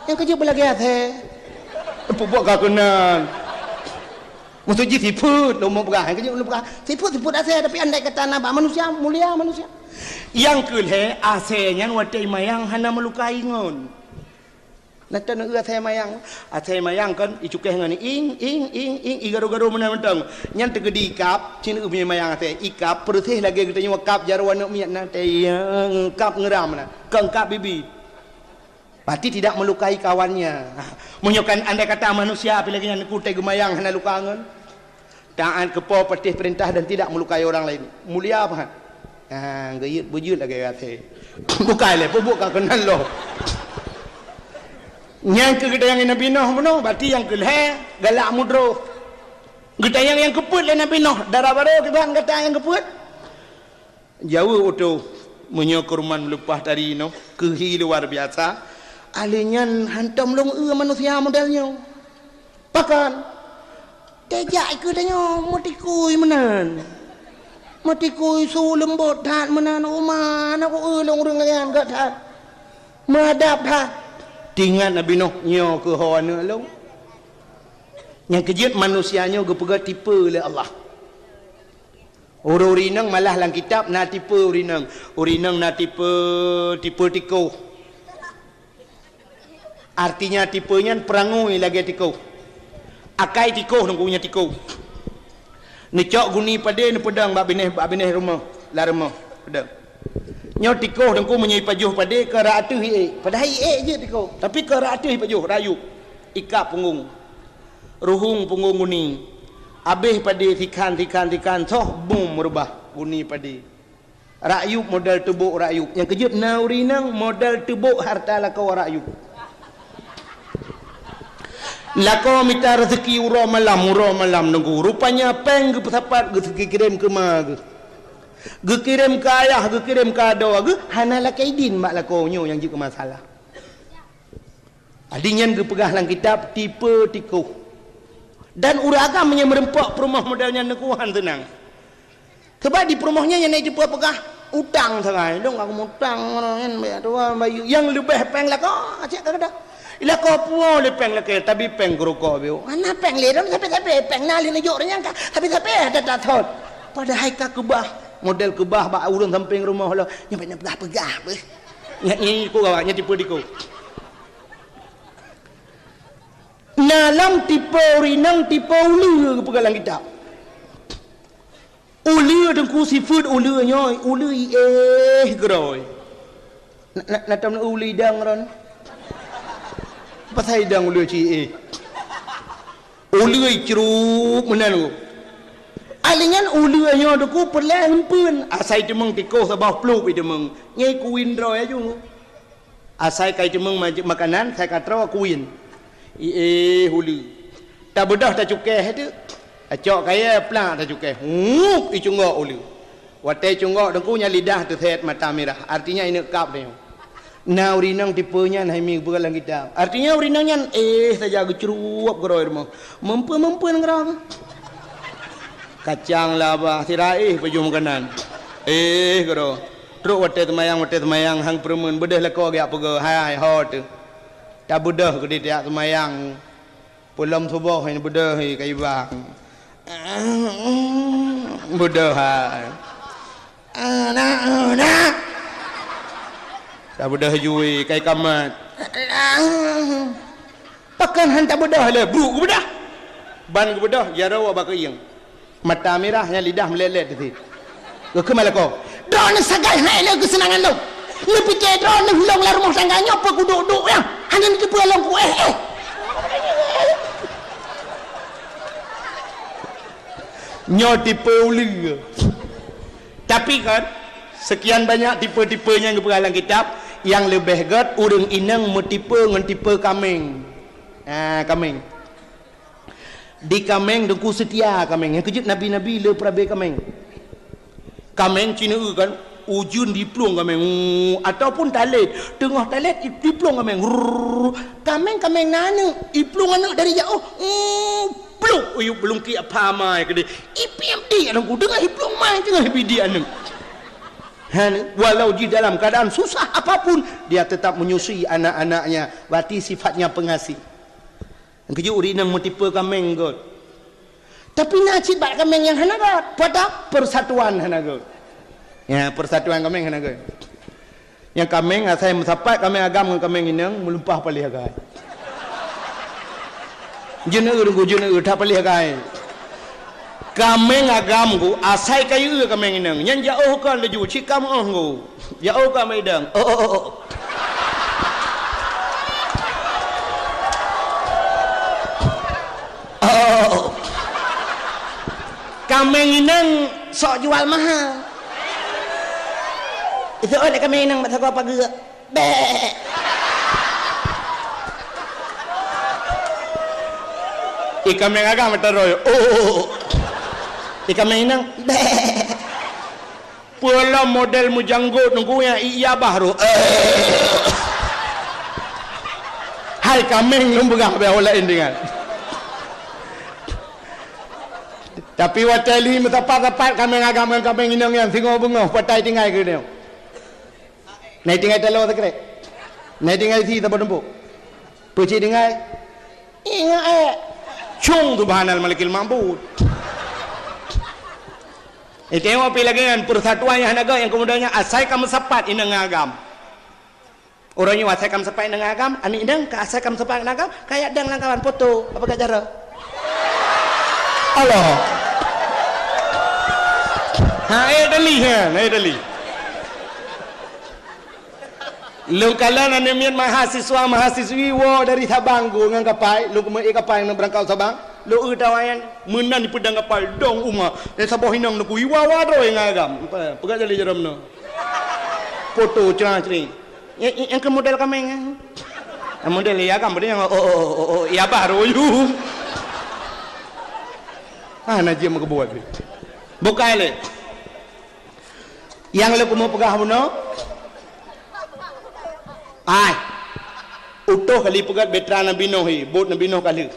Nyang keujeuet beulagée asai. Peubuet ka keunan. Maksud jih sifeuet lôn peugah, nyang keujeuet lôn peugah. Sifeuet, sifeuet asai, tapi andai kata na bak manusia, mulia manusia. Nyang keu lhée, asai nyan watée mayang hana meulukai ngon. Nah, tan eu asai mayang. Asai mayang kan icukéh ngon ing, ing, ing, ing, igaro-garo meunan mantong. Nyan teugeudi ikab, cit eu mayang asai. Ikab, peureuséh lagée geutanyoe kab jaroe aneuk miet na, tayang kab ngeuram na, kong kab bibi. Berarti tidak melukai kawannya. Meunyoe kan andai kata manusia, apalagi nyan kutai geumayang hana luka ngon. Taát keu po patéh peurintah dan tidak melukai orang lain. Mulia pahat. Ha, geuyeuet beujeuet lagée asai. Bukai lé, peubuet ka keunan loh. Nyang keu geutanyong Nabi Noh bunoe, berarti nyang keu lhée galak mudroh. Geutanyong nyang keupeuet lé Nabi Noh, dara barô kiban gata nyang keupeuet. Jaweueb utoe, meunyoe keuruman meuleupah tari nyoe, keuhi luar biasa, ahli nyan hantom lôn eu manusia model nyoe. Pakon? Tejak keu tanyoe meutikui meunan. Meutikui su leumbot that meunan, uma na ku eu lôn ureuëng lagée nyan gét that. Meuadab that. Tingat Nabi Nuh nyoe keu ho aneuk lôn. Nyang keujeuet manusia nyoe geupeugah tipe lé Allah. Ureuëng-ureuëng inong malah lam kitab na tipe ureuëng inong. Ureuëng inong na tipe, tipe tikoh. Artinya tipe nyan peurangui lagée tikoh. Akai tikoh nunggu nyan tikoh. Neucok guni padé neupeudong bak binéh, bak binéh rumoh, lam rumoh. Peudong. Nyoe tikoh nunggu meunyoe ipajoh padé keu rot ateueh iék. Padahai iék jeuet tikoh, tapi keu rot ateueh ipajoh, rot ayub. Ikab punggong. Ruhueng punggong guni. Abéh padé sikhan, sikhan, sikhan, soh bum meurubah guni padé. Rakyueb model teubok rakyueb. Nyang keujeuet na ureueng inong model teubok harta lakoe rakyueb. Lakoe mita raseuki uroe malam, uroe malam nunggu. Rupanya péng geupeusapat geukirém keu ma geuh. Geukirém keu ayah, geukirém keu adoe geuh, hana lakée idin bak lakoe nyoe nyang jeuet keu masalah. Adi nyan geupeugah lam kitab tipe tikoh. Dan ureueng agam nyang meureumpok peurumoh model nyan nunggu han seunang. Sabab di peurumoh nyan nyang na tipe peugah utang sagai. Dong aku mutang nyan banyak tuan bayu. Nyang leubeh péng lakoe cit ka geudah. Lakoe puwoe lé péng lakée, tapi péng keu rukok biu. Hana péng lé dong sabe-sabe, péng na lé neujok nyang ka sabe-sabe ada tathon. Padahai ka keubah, model keubah bak ureueng sampéng rumoh lo. Nyang banyak peugah-peugah beuh. Nyan ni ku gawak nyan tipe tikoh. Na lam tipe ureueng inong tipe uleue geupeugah lam kitab. Uleue teungku sifeuet uleue nyoe, uleue iéh keudroe. Na, na, na tom uleue idang ron. Pasai idang uleue ci iéh. Uleue icrup meunan. Alinyan uleue nyoe teungku peureulée eumpeuen. Asai teumeung tikoh saboh pluek iteumeung. Nyai kuin droe aju. Asai kai teumeung ma-, makanan, sai ka troe kuin. Iéh uleue. Tabeudôh tacukéh teuk. Tacok kayée plak tacukéh. Hup, icunggok uleue. Watée cunggok teungku nyan lidah teusét mata mirah. Artinya ineuk kab tanyoe. Na ureueng inong tipe nyan hai mi geupeugah lam kitab. Artinya ureueng inong nyan éh saja geucruwop keudroe rumoh. Meumpeuen-meumpeuen keudroe. Kacang labah sira éh pajoh makanan. Éh keudroe. Trok watée seumayang, watée seumayang hang peureumeun beudôh lakoe geujak peugah, "Hai, ho teuh." Tabeudôh keudeh tajak seumayang. Peulom suboh nyan beudôh hai ka ibang. Beudôh hai. Anak, anak. Tabeudôh jui kai kamat. Pakon han tabeudôh lé, bruk geubeudôh. Ban geubeudôh, jaroe bak keuieng. Mata mirah nyan lidah meulét-lét teuh. Geukheun lakoe, "Droeneuh sagai hai lé keuseunangan lôn. Neupike droeneuh lôn lam rumoh tangga nyoe peu kuduek-duek nyan. Hana neuteupeue lôn kuéh éh." Nyoe tipe uleue. Tapi kan, sekian banyak tipe-tipe nyang geupeugah lam kitab, nyang leubeh gét ureueng inong meutipe ngon tipe kaméng. Ah, kaméng. Di kaméng teungku seutia kaméng. Nyang keujeuet nabi-nabi le peurabe kaméng. Kaméng ci neueu kan, ujeuen diplueng kaméng. Uu, ataupun talét, teungoh talét diplueng kaméng. Rrrr. Kaméng-kaméng na aneuk, iplueng aneuk dari jaoh. Uu, pluek uyueb beulungkiek pha mai keudeh. Ipiep di aneuk teungoh iplueng mai teungoh ipiep di aneuk. Ha, walau di dalam keadaan susah apapun, dia tetap menyusui anak-anaknya. Berarti sifatnya pengasih. Keujeuet ureueng inong meutipe kaméng gét. Tapi na cit bak kaméng nyang hana gét. Pada persatuan hana gét. Ya, persatuan kaméng hana gét. Nyang kaméng asai meusapat kaméng agam ngon kaméng inong meulumpah paléh agai. Jeuneue deungoe jeuneue that paléh agai. Kaméng agam ku asai kayue kaméng inong. Nyan jaoh kon laju cit ka meuoh ku. Jaoh ka meudang. Oh, oh, oh, oh. Oh, oh, oh. Kaméng inong sok jual mahal. Itu oleh kaméng inong masa gua pageuk. Bek. Ikan meng agam meuteuroi. Oh, oh, oh. Ikan meng inong. Bek. Peulom model meujanggot nunggu nyang iya bah roh. Hai kaméng lôn peugah beh laén dengan. Tapi watée lhi meusapat-sapat kaméng agam ngon kaméng inong nyan singoh beungoh patai tinggai keu nyoe. Nai tinggai taloe sikrek. Nai tinggai si saboh tumpuk. Peucit tinggai. Ingat eh. Cung subhanal malikil ma'bud. Itengok pi lagée nyan persatuan nyang hana gét nyang keumudian nyan asai ka meusapat inong ngon agam. Uroe nyoe asai ka meusapat inong ngon agam, aneuk inong ka asai ka meusapat ngon agam, ka jak dang lam kawan foto, apa ka cara? Allah. Ha, eh, dali, ha, eh, dali. Lôn kalon aneuk miet mahasiswa, mahasiswi woe dari Sabang ku ngon kapai, lôn keumeue kapai ngon beurangkat Sabang. Lo eu tawa nyan, meunan dipeudang kapal dong uma. Nyang saboh inong nuku iwa-wa droe ngon agam. Peugah jali jaroe meunoe. Foto cra-cri. Nyang, nyang keu model kameng nyan. Model ya agam pada nyang, oh, oh, oh, oh, oh, ya bah royu. Ah, na jeuet meukeubot. Bukai lé. Nyang lé kumu peugah bunoe. Ai. Utoh kali peugah betra Nabi Nuh hi, bot Nabi Nuh ka lheueh.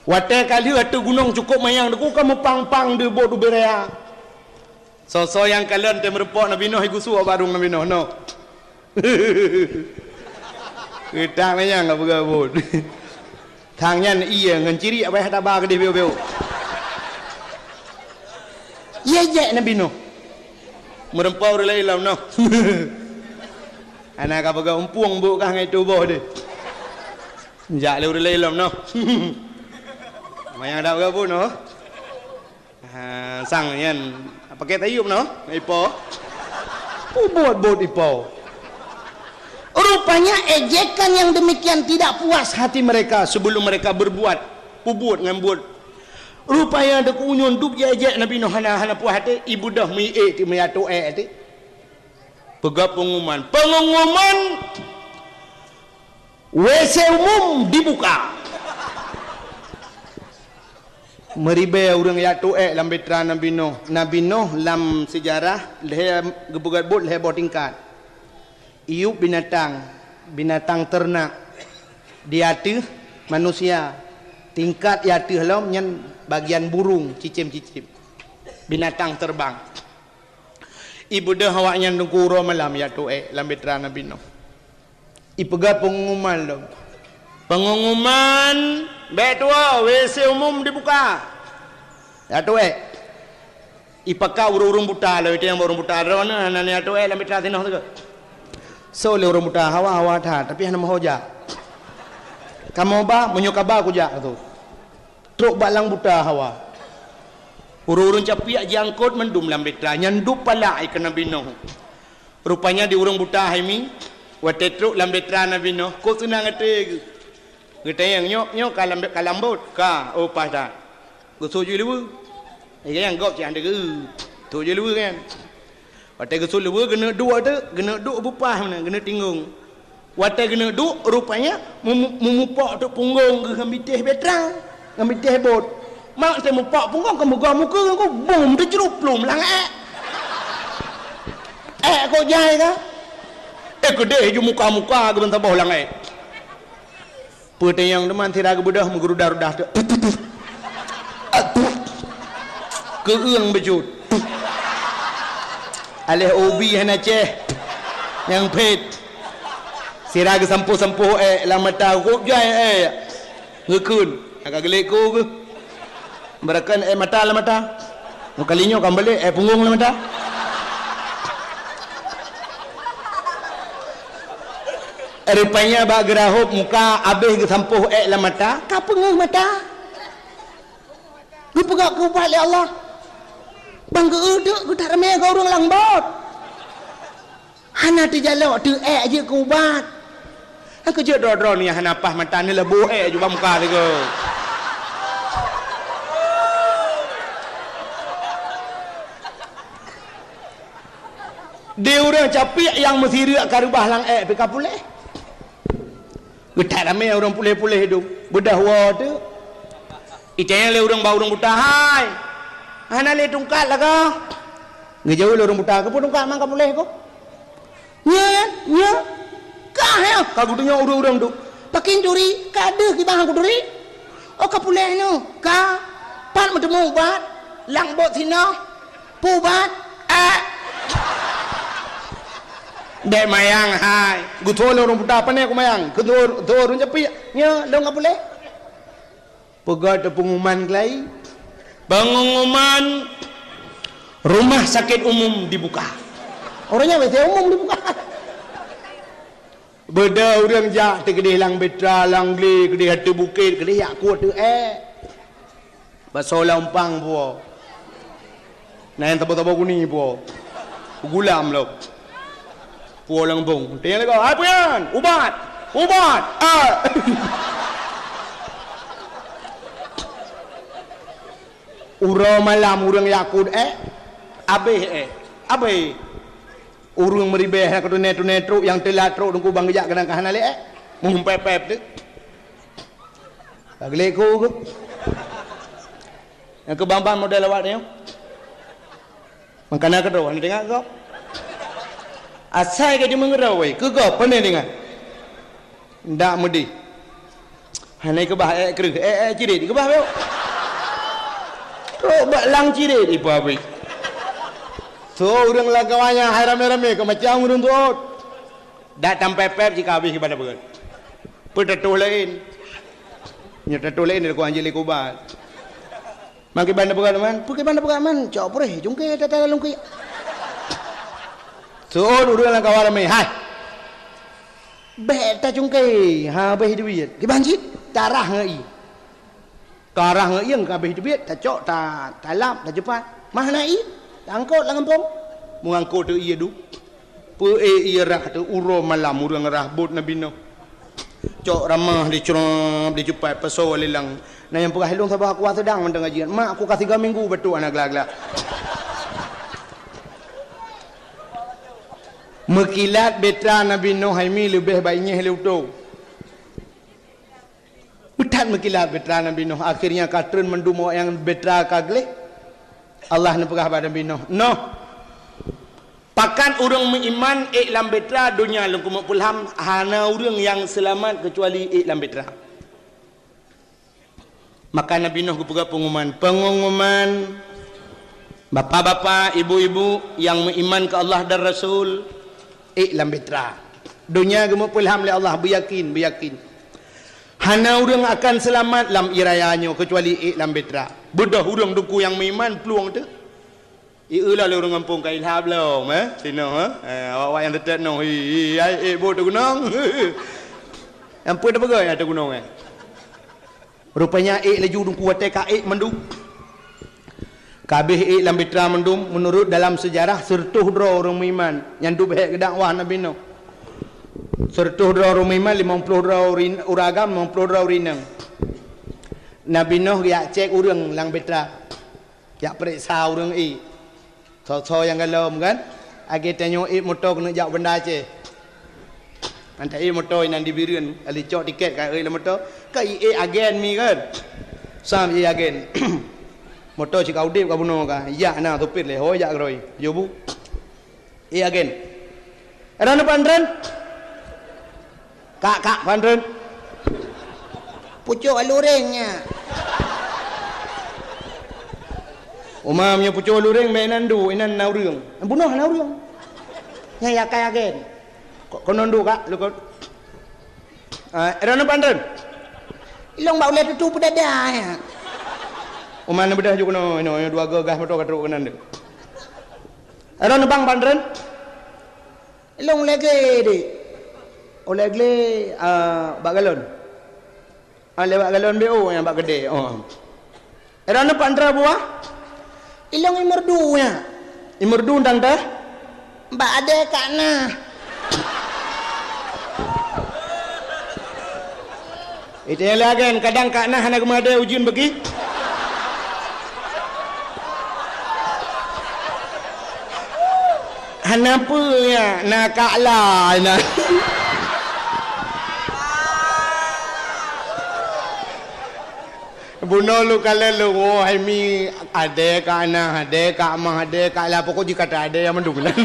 Watée ka lheueh ateueh gunong cukôp manyang, deuk ka meupang-pang di bot ubé raya. Soe-soe nyang kalon teumeureumpok Nabi Nuh, gusue barong Nabi Nuh, noh. Geutang manyang ka peugah bot. Thang nyan ié ngon ciriek payah taba keudeh biôk-biôk. Ié jek Nabi Nuh. Meureumpok ureuëng laén lom noh. Hana ka peugah umpueng bot kah ngai tuboh deh. Jak lé ureuëng laén lom noh. Manyang dak peugah bot noh. Ha, sang nyan. Pakai tayub noh, ipo. Peubuet bot ipo. Rupanya ejekan yang demikian tidak puas hati mereka sebelum mereka berbuat. Peubuet ngon buet. Rupanya deuk unyun dup jek-jek Nabi Nuh hana, hana puas hati, ibeudôh meuiék ti meuyato ék ti. Peugah pengumuman. Pengumuman W C umum dibuka. Meuribée ureuëng jak tuek lam bitra Nabi Nuh. Nabi Nuh lam seujarah lhée geupeugét buet lhée boh tingkat. Iyup binatang, binatang teurenak, di ateueh manusia, tingkat di ateueh lom nyan bagian burung, cicém-cicém, binatang terbang. Ibeudôh awaknyan teungku uroe malam jak tuek lam bitra Nabi Nuh. Ipeugah pengumuman lom. Pengumuman, bék tuwoe, W C umum dibuka. Jak tuek. Ipakat ureuëng-ureuëng buta lom, itu nyang ureuëng buta droeneuh hana jak tuek lam bitra sinoe teuka. Soe lé ureuëng buta hawa, hawa that, tapi hana meuho jak. Kamoe ba, meunyoe ka ba kujak tu. Trok bak lam buta hawa. Ureuëng-ureuëng capiak jiangkot mandum lam bitra, nyan dup palak keu Nabi Nuh. Rupanya di ureuëng buta hai mi, watée trok lam bitra Nabi Nuh, kok seunang até geuh. Geutanyong, "Nyoe, nyoe ka lam, ka lam bot?" "Ka." "Oh, paih that." Geusut jih luweue. Nyang gob cit han teugeue. Sut jih luweue nyan. Watée geusut luweue, geuneuk duek teuk, geuneuk duek beupaih meunan, geuneuk tinggong. Watée geuneuk duek, rupanya mu-, mu-, mupok teuk punggong geuh ngon bitéh bitra, ngon bitéh bot. Mak teuh mupok punggong, keu meugoe mukeue ngon bom teucrup pluem lam ék. Ék kok jai ka? Éh, keudeh ju muka-muka geuh ban saboh lam ék. Peutanyong teuma sira geubeudôh meugurudah-rudah tu. Keueung beujeuet. Aléh ubi hana céh. Nyang phét. Sira geusampôh-sampôh ék lam mata, gop jai ék. Geukheun. Ka geulék ku geuh. Beurakan ék mata lam mata. Meukalinyoe ka meulék ék punggong lam mata. Rupanya bak geurahop muka abéh geusampôh ék lam mata, ka peungeuh mata. Geupeugah keu ubat lé Allah. Ban geu-eu teuk geutak ramé keu ureuëng lam bot. Hana teujalok teuk ék jeuet keu ubat. Nyang keujeuet droe-droe nyan hana paih mata neuleubôh ék ju bak muka sigoe. Di ureuëng capiek nyang meusireuk ka reubah lam ék pih ka puléh. Geutak ramé ureuëng puléh-puléh dum. Beudôh woe teuk. Itanyong lé ureuëng bak ureuëng buta, "Hai, hana lé tungkat lagoe?" Geujaweueb lé ureuëng buta, "Keupeue tungkat man ka puléh ko?" "Nyan, nyan, kah nyan?" Ka geutunyok ureuëng-ureuëng tu. "Pakén turi, ka deuh kiban kuturi." "Oh, ka puléh nyoe, ka. Pat meuteumé ubat?" "Lam bot sinoe." "Peue ubat?" "Ék." "Bék mayang hai." Geutho lé ureuëng buta, "Pane kumayang?" "Geutho, geutho ureuëng capiek." "Nyoe, lôn ka puléh." Peugah teuk pengumuman keulai. Pengumuman rumah sakit umum dibuka. Ureuëng nyan W C umum dibuka. Beudôh ureuëng jak teukeudeh lam bitra, lam glé, keudeh ateueh bukét, keudeh jak kueh ateueh ék. Basoe lam umpang puwoe. Na nyang tabo-tabo guni puwoe. Gulam lom. Puwoe lam geupông. Tanyong lagoe, "Hai peue nyan?" "Ubat! Ubat! Ah!" Uroe malam ureuëng jak kut éh, abéh éh, abéh. Ureuëng meuribée hana keutuné-tuné trok, nyang teulat trok teungku bang geujak keunan ka hana lé éh. Muhom pép-pép teuk. Ka geulék ku geuh. Nyang keu bang-bang model awak nyoe. Mangkana keudroe hana teuingat gob. Asai ka jimeungeurau wai, keu gob pane teuingat. Ndak meudeh. Hana keubah ék kreueh, ék, ék cirit keubah beu. Trok bak lang cirit ipa bri. So ureuëng lam kawan nyan hai ramé-ramé keu macam ureuëng tuôt. Dak tampé pép jika habéh keu banda beureukat. Peutatoh laén. Nyoe tatoh laén dari kuah anjing lé kubat. Mangkeubah na peugah man, peugah na peugah man, cok preh, cungke tata lalong kiyak. Seuôt ureuëng lam kawan ramé, hai. Bék tacungke, ha béh duit. Kiban cit, tarah ngon ié. Tarah ngon ié ka béh duit, tacok, ta, talap, tacepat. Mah na ié, taangkot lam gampông. Meuangkot teu ié duek. Peu-ék ié rhah teu uroe malam ureuëng rhah bot Nabi Nuh. Cok ramah dicrop, dicupat, pasoe lé lang. Na nyang peugah ilong saboh aku sedang mantong ngaji. Mak aku ka tiga minggu batuk hana gla-gla. Meukilat beutra Nabi Nuh hai mi leubeh baik nyeh lé uto. Meutat meukilat beutra Nabi Nuh. Akhirnya ka treun mandum awak nyang beutra ka gleh. Allah neupeugah bak Nabi Nuh, "Nuh, pakat ureuëng meuiman ék lam beutra donya lôn keumeuk peulham, hana ureuëng nyang seulamat keucuali ék lam beutra." Maka Nabi Nuh geupeugah peungumuman, "Peungumuman, bapak-bapak, ibu-ibu nyang meuiman keu Allah dan Rasul, ék lam beutra. Donya geumeupeulham lé Allah, beuyakin, beuyakin. Hana ureuëng akan seulamat lam ié raya nyoe keucuali ék lam beutra. Beudôh ureuëng teungku nyang meuiman plueng teuh." Ié lom lé ureuëng gampông ka ilhab lom, eh, sinoe, eh. Eh, awak-awak nyang teutet noh, hi, hi, hai, ék bot teugunong. Nyang peue teupeugah nyang teugunong, eh. Rupanya ék laju teungku watée ka ék mandum. Ka béh ék lam beutra mandum, meunurot dalam seujarah, seureutôh droe ureuëng meuiman nyang dub hék geudakwah Nabi Nuh. Seureutôh droe ureuëng meuiman, limong ploh droe ureuëng agam, limong ploh droe ureuëng inong. Nabi Nuh geujak cék ureuëng lam beutra. Jak peuriksa ureuëng ék. Soe-soe nyang galom kan? Akhé tanyoe ék moto keuneuk jak Banda Aceh. Hantai ék moto inan di Bireuen, ali cok tiket ka ék lam moto. Ka ék agen mi kan? Sam ék agen. Moto cit ka udeb ka bunoe ka. Jak na supir lé, hôi jak keurôi. Jobu. Ék agen. Era na pantren? Kak, kak, pantren. Pucok alureng nya. Uma meunyoe pucok alureng, meunan du, inan na ureuëng. Bunoe na ureuëng. Nya yakai agen. Ko-, konon du, kak, lukot. Ah, era na pantren? Ilong bak ulée tutu peudada, ya. Uma na beudah ju keunoe, inoe, dua gagah moto ka trok keunan deh. Era na bang pantren? Ilong lege deh. Oleh gle, ah, bak galon. Ah, lewat galon B O nyang bak keudè. Oh. Era na pantren buah? Ilong imerdu nya. Imerdu tang teh? Bak adé kak na. Itu yang lagan, kadang kak na hana geumade ujeuen bagi. Hana peue ya, na kak la na. Bunoe lôn kalon lôn, oh, hai mi, adé kak na, adé kak mah, adé kak la, pokok jikata adé nyang mandum nan.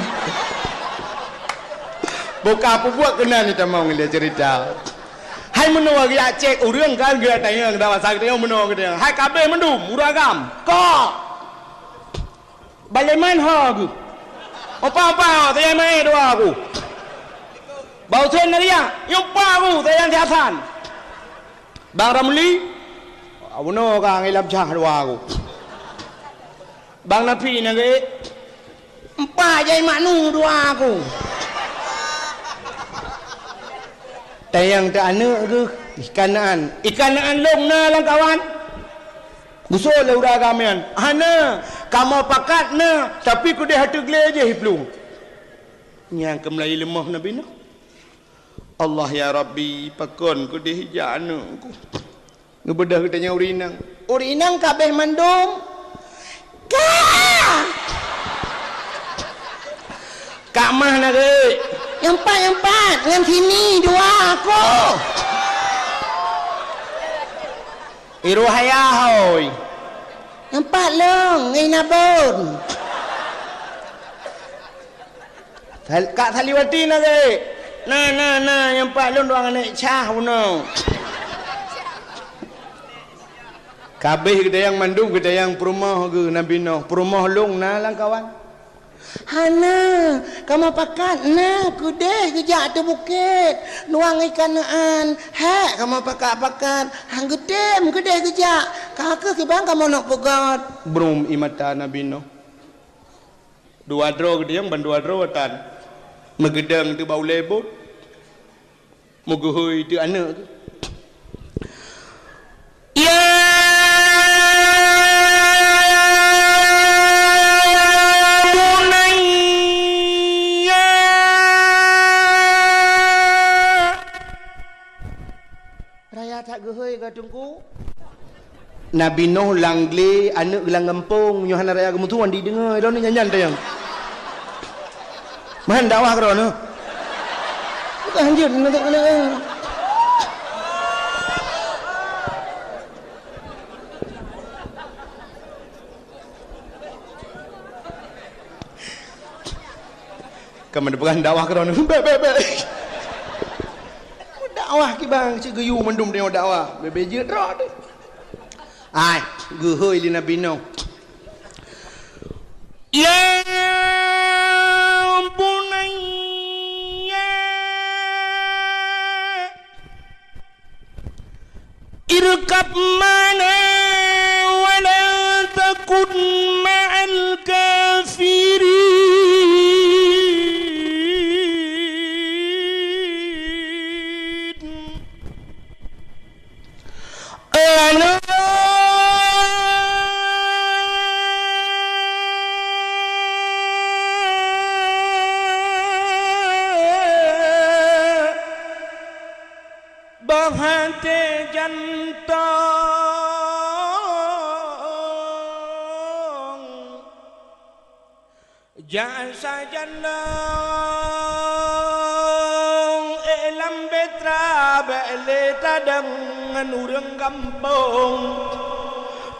Buka peubuet keunan ni tamong dia cerita. Hai meunoe geujak cék ureuëng kan, geutanyong, dah masa geutanyong meunoe geutanyong. Hai kabeh mandum, ureuëng agam. Kok! Baleman ho geuh. Opa-opa ho, tayang maé dua ku. Bau sen nariak, nyupa ku, tayang siasan. Bang Ramli, abunoe ka ngilam cah dua ku. Bang Napi nage, empat jai maknu dua ku. Tayang teu aneuk geuh, ikan naan. Ikan naan lông na lam kawan. Gusok lé ureuëng agam nyan, "Hana, kamoe pakat na, tapi keudeh ateueh glé jih iplueng." Nyang keumeulayi leumoh Nabi Nuh. "Allah ya Rabbi, pakon keudeh ijak aneuk ku?" Geubeudôh geutanyoe ureuëng inong. Ureuëng inong kabeh mandum, Ka! Ka mah na geuh. Nyang pat, nyang pat, ngon sini dua aku. Iroh ayah hôi. Nyang pat lôn, ngon Inabon. Sal-, Kak Saliwati na geuh. Na, na, na, nyang pat lôn dua aneuk cah bunoe. Kabeh geutanyong mandum, geutanyong peurumoh geuh Nabi Nuh. Peurumoh lôn na lam kawan. Hana, kamoe pakat na keudeh geujak ateueh bukét, nuang ikan neuan. Hék, kamoe pakat-pakat, han geutem keudeh geujak. Ka kheueh kiban kamoe neuk peugöt. Brum ie mata Nabi Nuh. Dua droe geutanyong ban dua droe tan. Meugeudong teuh bak ulèe bot. Meugeuhôi teuh aneuk geuh. Ya bunayya. Raya that geuhôi ka Teungku. Nabi Nuh lam glé, aneuk geuh lam gampông, nyoe hana raya geumeutuan dideungoe, droeneuh nyan-nyan teuh nyang. Meuhan dakwah keu droeneuh. Bukan hanjeuet, nanti kena. Ka meupeugah dakwah keu droeneuh. Bèk, bèk, bèk. Dakwah kiban cit geuyue mandum tanyoe dakwah. Bèk, bèk jeuet droe teuh. Ai, geuhôi lé Nabi Nuh. Ya bunayya. Irkab ma'ana wa la takun ma'al kafirin. Lana Bah até jantông, jak sajan dong, ék lam beutra bèk lé tadong ngon ureueng gampông,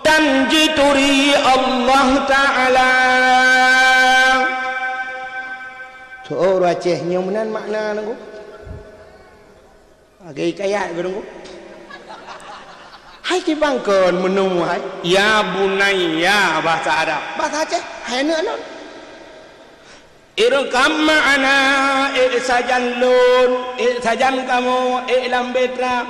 tan jituri Allah Ta'ala. Tho, ureueng Aceh nyoe meunan makna nangku. Lagèe hikayat geuh nangku. Hai kiban kon meuneu hai. Ya bunayya bahasa Arab. Bahasa Aceh, hai aneuk lôn. Irkab ma'ana, ék sajan lôn, ék sajan kamoe, ék lam beutra.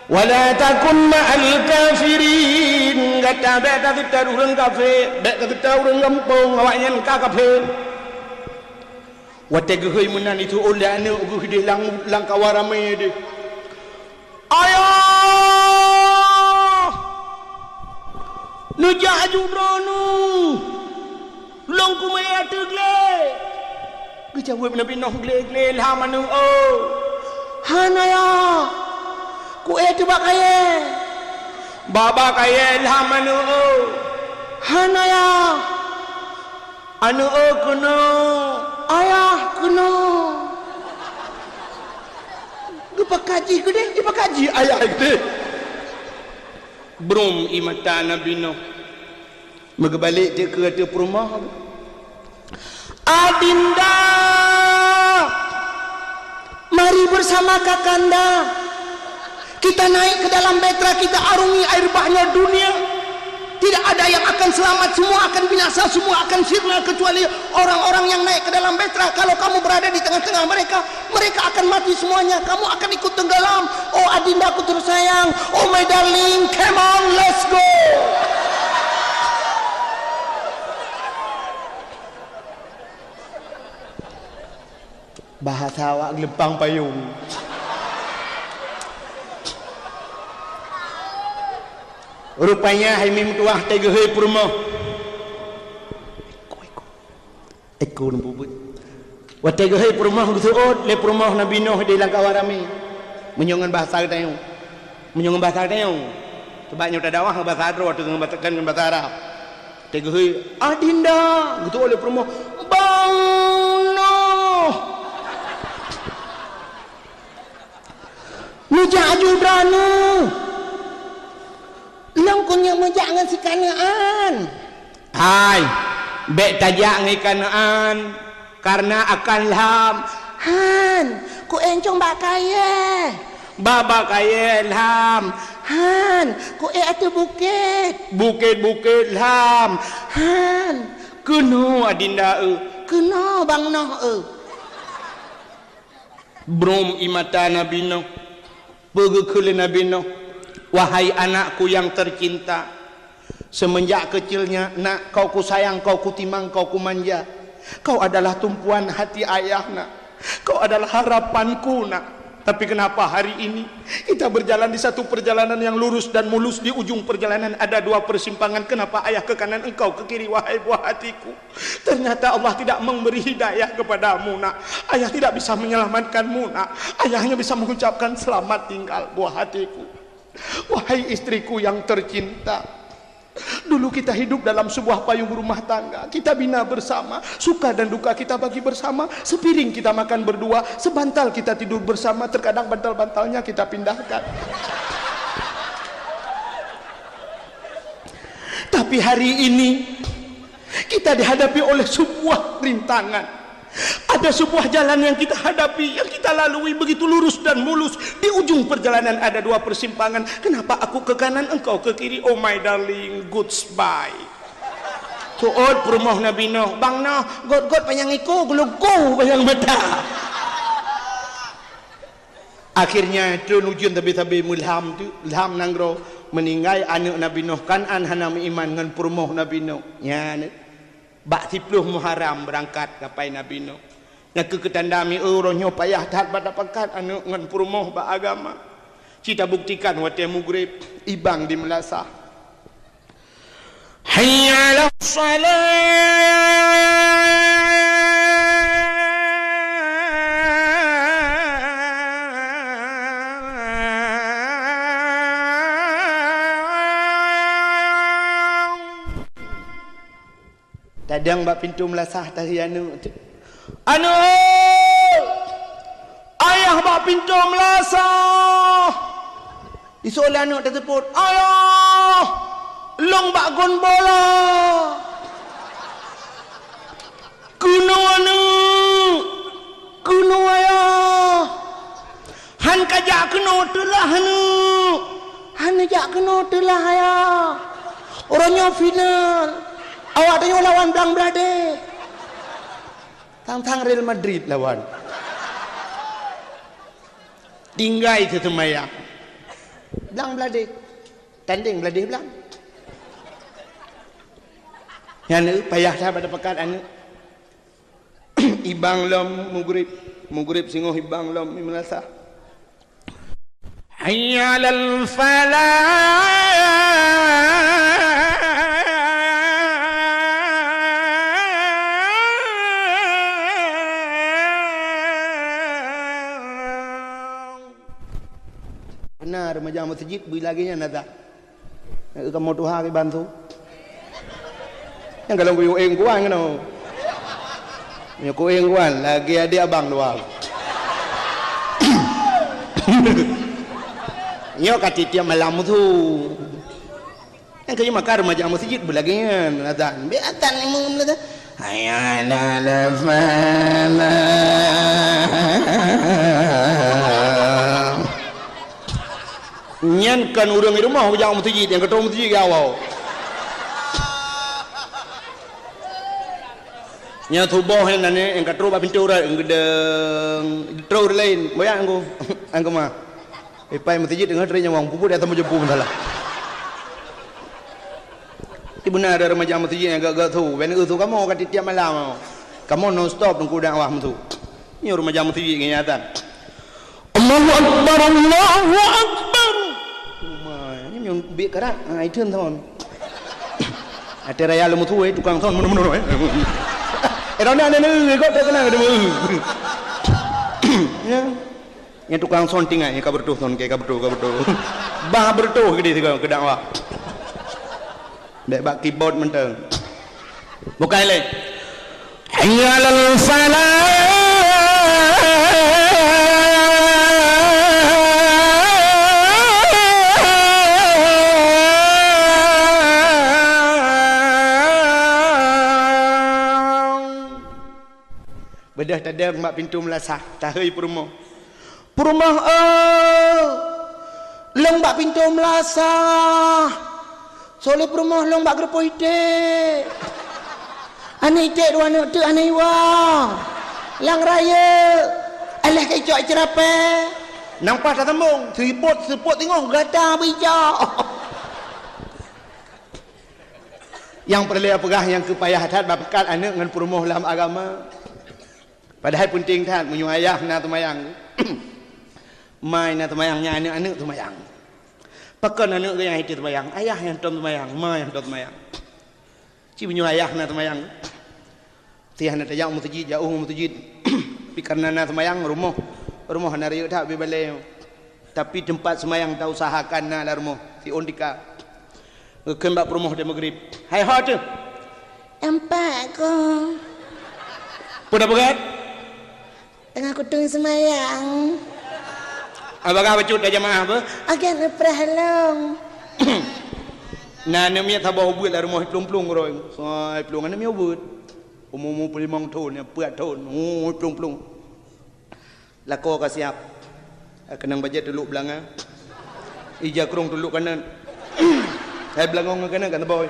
Wa la takun ma'al kafirin, gata bèk taseutôt ureueng kafé, bèk taseutôt ureueng gampông, awaknyan ka kafé. Watèe geuhôi meunan, jiseuôt lé aneuk geuh deh lam, lam kawan ramé deh. Ayah! Neujak aju droeneuh! Lôn keumeue ateueh glé! Geujaweueb Nabi Nuh, glé-glé lham aneuk, oh! Hana, Yah! Keuéh teuh bak kayèe! Bak, bak kayèe lham aneuk, oh! Hana, Yah! Aneuk, oh, keunoe, ayah, keunoe. Geupakat jih keudeh, geupakat jih ayah keudeh. Brum ie mata Nabi Nuh. Meugeubalek teuk keu ateueh peurumoh. Adinda! Mari bersama Kakanda, kita naik ke dalam bahtera, kita arungi air bahnya dunia. Tidak ada yang akan selamat, semua akan binasa, semua akan sirna, kecuali orang-orang yang naik ke dalam bahtera. Kalau kamu berada di tengah-tengah mereka, mereka akan mati semuanya. Kamu akan ikut tenggelam. Oh adindaku tersayang, oh my darling, come on, let's go. Bahasa awak geuleupang payong. Rupanya hai meutuah watèe geuhôi peurumoh. Eko, eko. Eko lôn peubuet. Watèe geuhôi peurumoh geuseuôt lé peurumoh Nabi Nuh di lam kawan ramé. Meunyoe ngon bahasa geutanyoe. Meunyoe ngon bahasa geutanyoe. Sabab nyoe tadakwah ngon bahasa droe, teuka ngon bahasa, ngon bahasa Arab. Teuh geuhôi, "Adinda!" Geutu'oh lé peurumoh, "Bang Noh!" "Neujak aju droeneuh! Lôn keuneuk meujak ngon si Kanaan!" "Hai, bèk tajak ngon i Kanaan, kareuna akan lham." "Han, kuék cong bak kayèe." "Bak, bak kayèe lham." "Han, kuék ateueh bukét." "Bukét-bukét lham." "Han." "Keunoe, Adinda eu." "Keunoe, Bang Noh eu." Brom ie mata Nabi Noh. Peue geukheun lé Nabi Noh, "Wahai anakku yang tercinta, semenjak kecilnya, Nak, kau kusayang, kau kutimang, kau kumanja. Kau adalah tumpuan hati ayah, Nak. Kau adalah harapanku, Nak. Tapi kenapa hari ini kita berjalan di satu perjalanan yang lurus dan mulus, di ujung perjalanan ada dua persimpangan? Kenapa ayah ke kanan, engkau ke kiri, wahai buah hatiku?" Ternyata Allah tidak memberi hidayah kepadamu, Nak. Ayah tidak bisa menyelamatkanmu, Nak. Ayah hanya bisa mengucapkan, "Selamat tinggal, buah hatiku." Wahai istriku yang tercinta, dulu kita hidup dalam sebuah payung rumah tangga. Kita bina bersama. Suka dan duka kita bagi bersama. Sepiring kita makan berdua. Sebantal kita tidur bersama. Terkadang bantal-bantalnya kita pindahkan. Tapi hari ini, kita dihadapi oleh sebuah rintangan. Ada sebuah jalan yang kita hadapi, yang kita lalui begitu lurus dan mulus. Di ujung perjalanan ada dua persimpangan. Kenapa aku ke kanan, engkau ke kiri? Oh my darling, goodbye. Tu'ot peurumoh Nabi Noh, "Bang Noh, göt-göt panyang ikô, geuloko panyang mata." Akhirnya, trön ujeuen sabe-sabe meulham teuk, lham nanggroe, meuninggai aneuk Nabi Noh Kan'an hana meuiman ngon peurumoh Nabi Noh. Nyan, bak siplôh Muharram beurangkat kapai Nabi Noh. Nyan keuh keutanda mieu uroe nyoe payah that bak tapakat aneuk ngon peurumoh bak agama. Ci tabuktikan watée mugreb, ibang di meulasah. Hayya 'alas shalah. Tadong bak pintoe meulasah tahi aneuk tu. "Aneuk! Ayah bak pintoe meulasah!" Iseuôt lé aneuk teuseupôt, "Ayah! Lôn bak gon bola!" "Keunoe, aneuk! Keunoe, ayah!" "Han kajak keunoe teulah, aneuk!" "Han neujak keunoe teulah, ayah! Uroe nyoe final! Awak tanyoe lawan Blang Bladeh!" Sang-sang Real Madrid lawan. Tinggai seuseumayang. Blang Bladeh. Tandeng Bladeh Blang. Nyan, eh, payah that bak tapakat aneuk. Ibang lom mugreb. Mugreb singoh ibang lom di meulasah. Hayya 'alal falah. Beuna remaja meuseujid beu lagée nyan ata. Kamoe tuha kiban su. Nyang kalon kuyue kuan keunoe. Nyoe kuan lagée adék abang dua. Nyoe ka tiep-tiep malam musu. Nyang kayue maka remaja meuseujid beu lagée nyan azan. Bék azan imum lagée. Hayya 'alal falah. Nyan kon ureuëng di rumoh jak meuseujid, nyang ka troh meuseujid geuwoe. Nyan suboh nyan, nyan nyang ka troh bak pintoe urat, geudong, troh ureuëng laén, boyak angku, angku ma. Ipai meuseujid deungon tré nyawong, puput di atas meujeupu masalah. Di beuna ada remaja meuseujid nyang gak-gak su, ben eu su kamoe ka tiep-tiep malam. Kamoe non stop teungku dakwah meusu. Nyoe remaja meuseujid ngon nyang azan. Allahu Akbar, Allahu Akbar. Uma, nyoe biek karat. Ha, itu thon. Até raya leumu tuwé tukang thon meunoe-meunoe, eh. Eh, dah nak, nak, nak, kau tak kenal dia. Ya. Nyang tukang thon tinggai, ka beureutoh thon, ka beureutoh, ka beureutoh. Bah beureutoh keudeh sigoe keu dakwah. Bèk bak keyboard mantong. Bukai lé. Hayya 'alal falah. Beudôh tadong bak pintoe meulasah, tahôi peurumoh. Peurumoh, oh, lôn bak pintoe meulasah. Soe lé peurumoh lôn bak geureupoh iték. Aneuk iték dua aneuk teuk aneuk iwa. Lam rayeuk, alah ka icok iceurapée. Nang paih tasambong, seupôt, seupôt teungoh gata beuicok. Nyang peureulée peugah nyang keupayah that bak peukat aneuk ngon peurumoh lam agama. Padahai peunteng that meunyoe ayah na teumayang, ma na teumayang, nyan aneuk-aneuk teumayang. Pakon aneuk geuh nyang hana teumayang, ayah nyang tom teumayang, ma nyang tom teumayang. Cit meunyoe ayah na teumayang, si hana tajak u meuseujid, jauh u meuseujid. Tapi kareuna na teumayang, rumoh, rumoh hana rayeuk that ubé balée. Tapi teumpat seumayang tausahakan na lam rumoh, siôn tika. Geukheun bak peurumoh di Maghrib. Hai ho teuh? Empat ko. Peue na peugah? Teungoh kuteung seumayang. Abah bacut dah jamaah apa? Agen neupreh lom. Na aneuk miet saboh ubeuet lam rumoh plueng-plueng roe. Sai plueng aneuk miet ubeuet. Umu-umu peulimong thon, peuet thon. Oh, plueng-plueng. Lakoe ka siap. Keunong bajée tulok beulanga. Ija krong tulok kanan. Hai beulangong ngon kanan kan boy.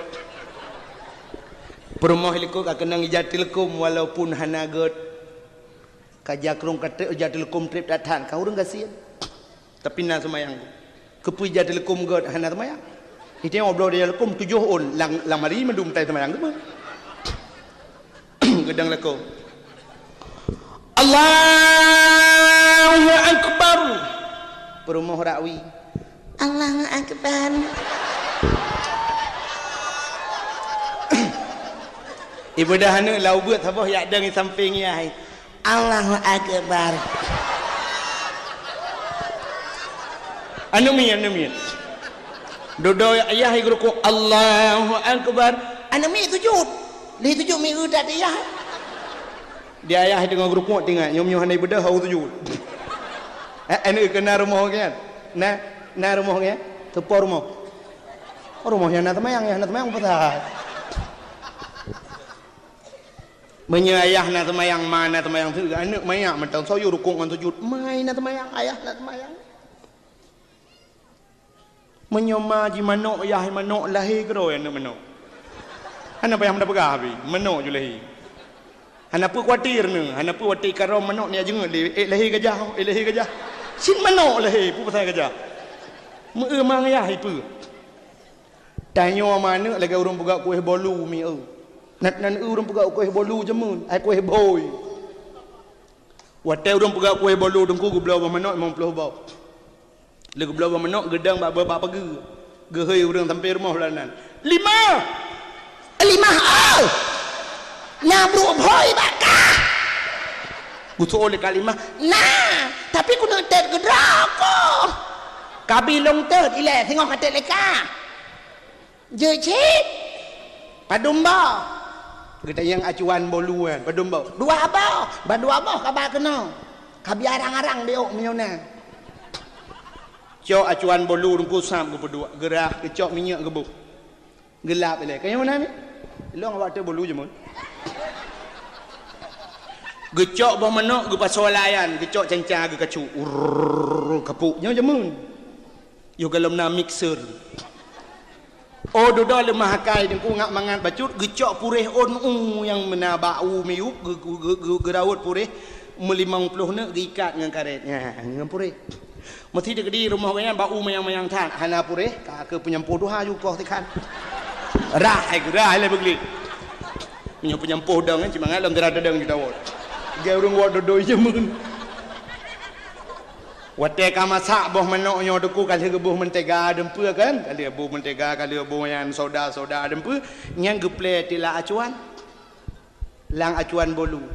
Peurumoh likot ka keunong ija teuleukom walaupun hana gét. Ka ija krong ka trép, ija teuleukom trép that-that, ka ureuëng gasien. Tapi na seumayang. Keupeue ija teuleukom gét hana seumayang? Iteueng bloe ija teuleukom tujoh ôn lam, lam hari mandum tai seumayang teuma. Geudong lakoe. Allahu Akbar. Peurumoh rakwi. Allahu Akbar. Ibu dah aneuk lau beuet saboh yak deng di samping yah. Allahu Akbar. Aneuk miet, aneuk miet. Dudoe ayah i geurukok, Allahu Akbar. Aneuk miet sujud. Lé sujud miet u dat ayah. Di ayah teungoh geurukok tinggai, nyoe meunyoe hana ibeudôh hau sujud. Eh, aneuk keu na rumoh geuh. Na, na rumoh geuh. Teupo rumoh. Rumoh nyang na teumayang, nyang na teumayang peue sa. Meunyoe ayah na teumayang, ma na teumayang, aneuk manyak mantong soe yue rukok ngon sujud. Ma na teumayang, ayah na teumayang. Meunyoe ma jimanok, yah manok, lahé keudroe aneuk manok. Hana payah meunan peugah pih, manok ju lahé. Hana peue khawatir neu, hana peue watée ikarong manok neujak jeungeut lé, ék lahé gajah, ék lahé gajah. Cit manok lahé, peue pasai gajah. Meu-eu ma ngon yah ipeue. Tanyoe ma aneuk lagée ureuëng peugah kueh bolu mieu. Nan, nan ureuëng peugah kueh bolu jameun, ai kueh bhôi. Watée ureuëng peugah kueh bolu teungku geubloe boh manok limong ploh boh. Lé geubloe boh manok geudong bak, bak pageue. Geuhôi ureuëng sampai rumoh lam nan. Limah! Limah oh! Na brok bhôi bak kah? Geusoe lé kalimah. Na, tapi keuneuk tét keudroe ko. Kabi lôn tét ilée singoh ka tét lé kah. Jeuet cit. Padum boh? Geutanyong acuan bolu nyan, padum boh? Dua boh. Ban dua boh kaba keunoe. Kabi arang-arang biôk meunyoe na. Cok acuan bolu teungku sab geupeuduek, geurah, geucok minyeuk geuboh. Geulap ilée. Kayong na ni? Lôn awak teuh bolu jameun. Geucok boh manok, geupasoe layan, geucok canca, geukacuk. Urrrr, kapuk. Nyoe jameun. Yoh golom na mixer. Oh, dudoe leumah akai teungku ngat mangat bacut, geucok puréh ôn u nyang meunan bak u miyueb, geu-, geu-, geu-, geu-, geuraut puréh meulimong ploh neuk geuikat ngon karét. Nyan, ngon puréh. Meusi teukeudi rumoh gobnyan bak u manyang-manyang that, hana puréh, ka keu peunyampôh tuha ju koh sikhan. Rah, hai geurah, hai lé beuglik. Meunyoe peunyampôh dong, eh, cit mangat lom teuda teudeung ju tawot. Geu ureuëng wot dodoi jameun. Watée ka masak boh manok nyoe teungku ka lheueh geuboh mentega deumpeue kan? Ka lheueh boh mentega, ka lheueh boh nyan soda-soda deumpeue, nyan geuplé tila acuan. Lam acuan bolu.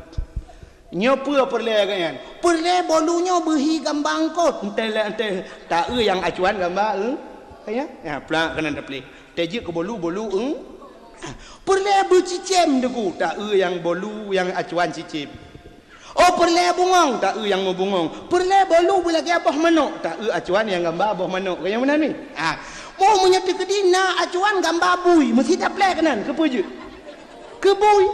Nyoe peue peureulée geuh nyan? Peureulée bolu nyoe beuhi gamba eungkôt. Entée lé entée taeu nyang acuan gamba eu. Ya, ya plak keunan taplé. Tée jeuet keu bolu, bolu eu. Peureulée beucicém Teungku, taeu nyang bolu nyang acuan cicém. Oh, peureulée bungong, taeu nyang meubungong. Peureulée bolu beulagée boh manok, taeu acuan nyang gamba boh manok. Ka nyang meunan mi? Ah. Oh, meunyoe teukeudi na acuan gamba bui, meusti taplée keunan, keupeue jeuet? Keu bui.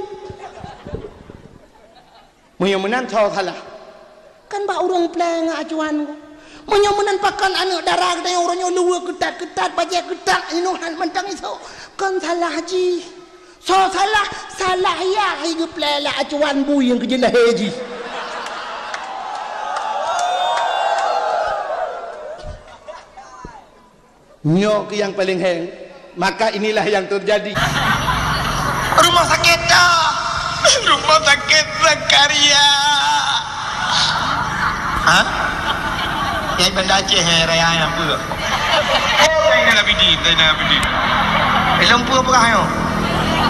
Meunyoe meunan soe salah? Kan bak ureuëng pleng acuan ko. Meunyoe meunan pakon aneuëk dara geutanyoe uroe nyoe luweue keutat-keutat, bajée keutat, inong han mantong isoe. Kon salah jih. Soe salah? Salah yah hai geupleng lé acuan bui nyang keujeulahe jih. Nyoe keuh nyang paleng héng, maka inilah yang terjadi. Rumah sakit dah. Rumah sakit Zakaria. Ha? Nyai Banda Aceh, eh, raya nyang peue? Zainal Abidin, Zainal Abidin. Ilong peue peugah nyoe?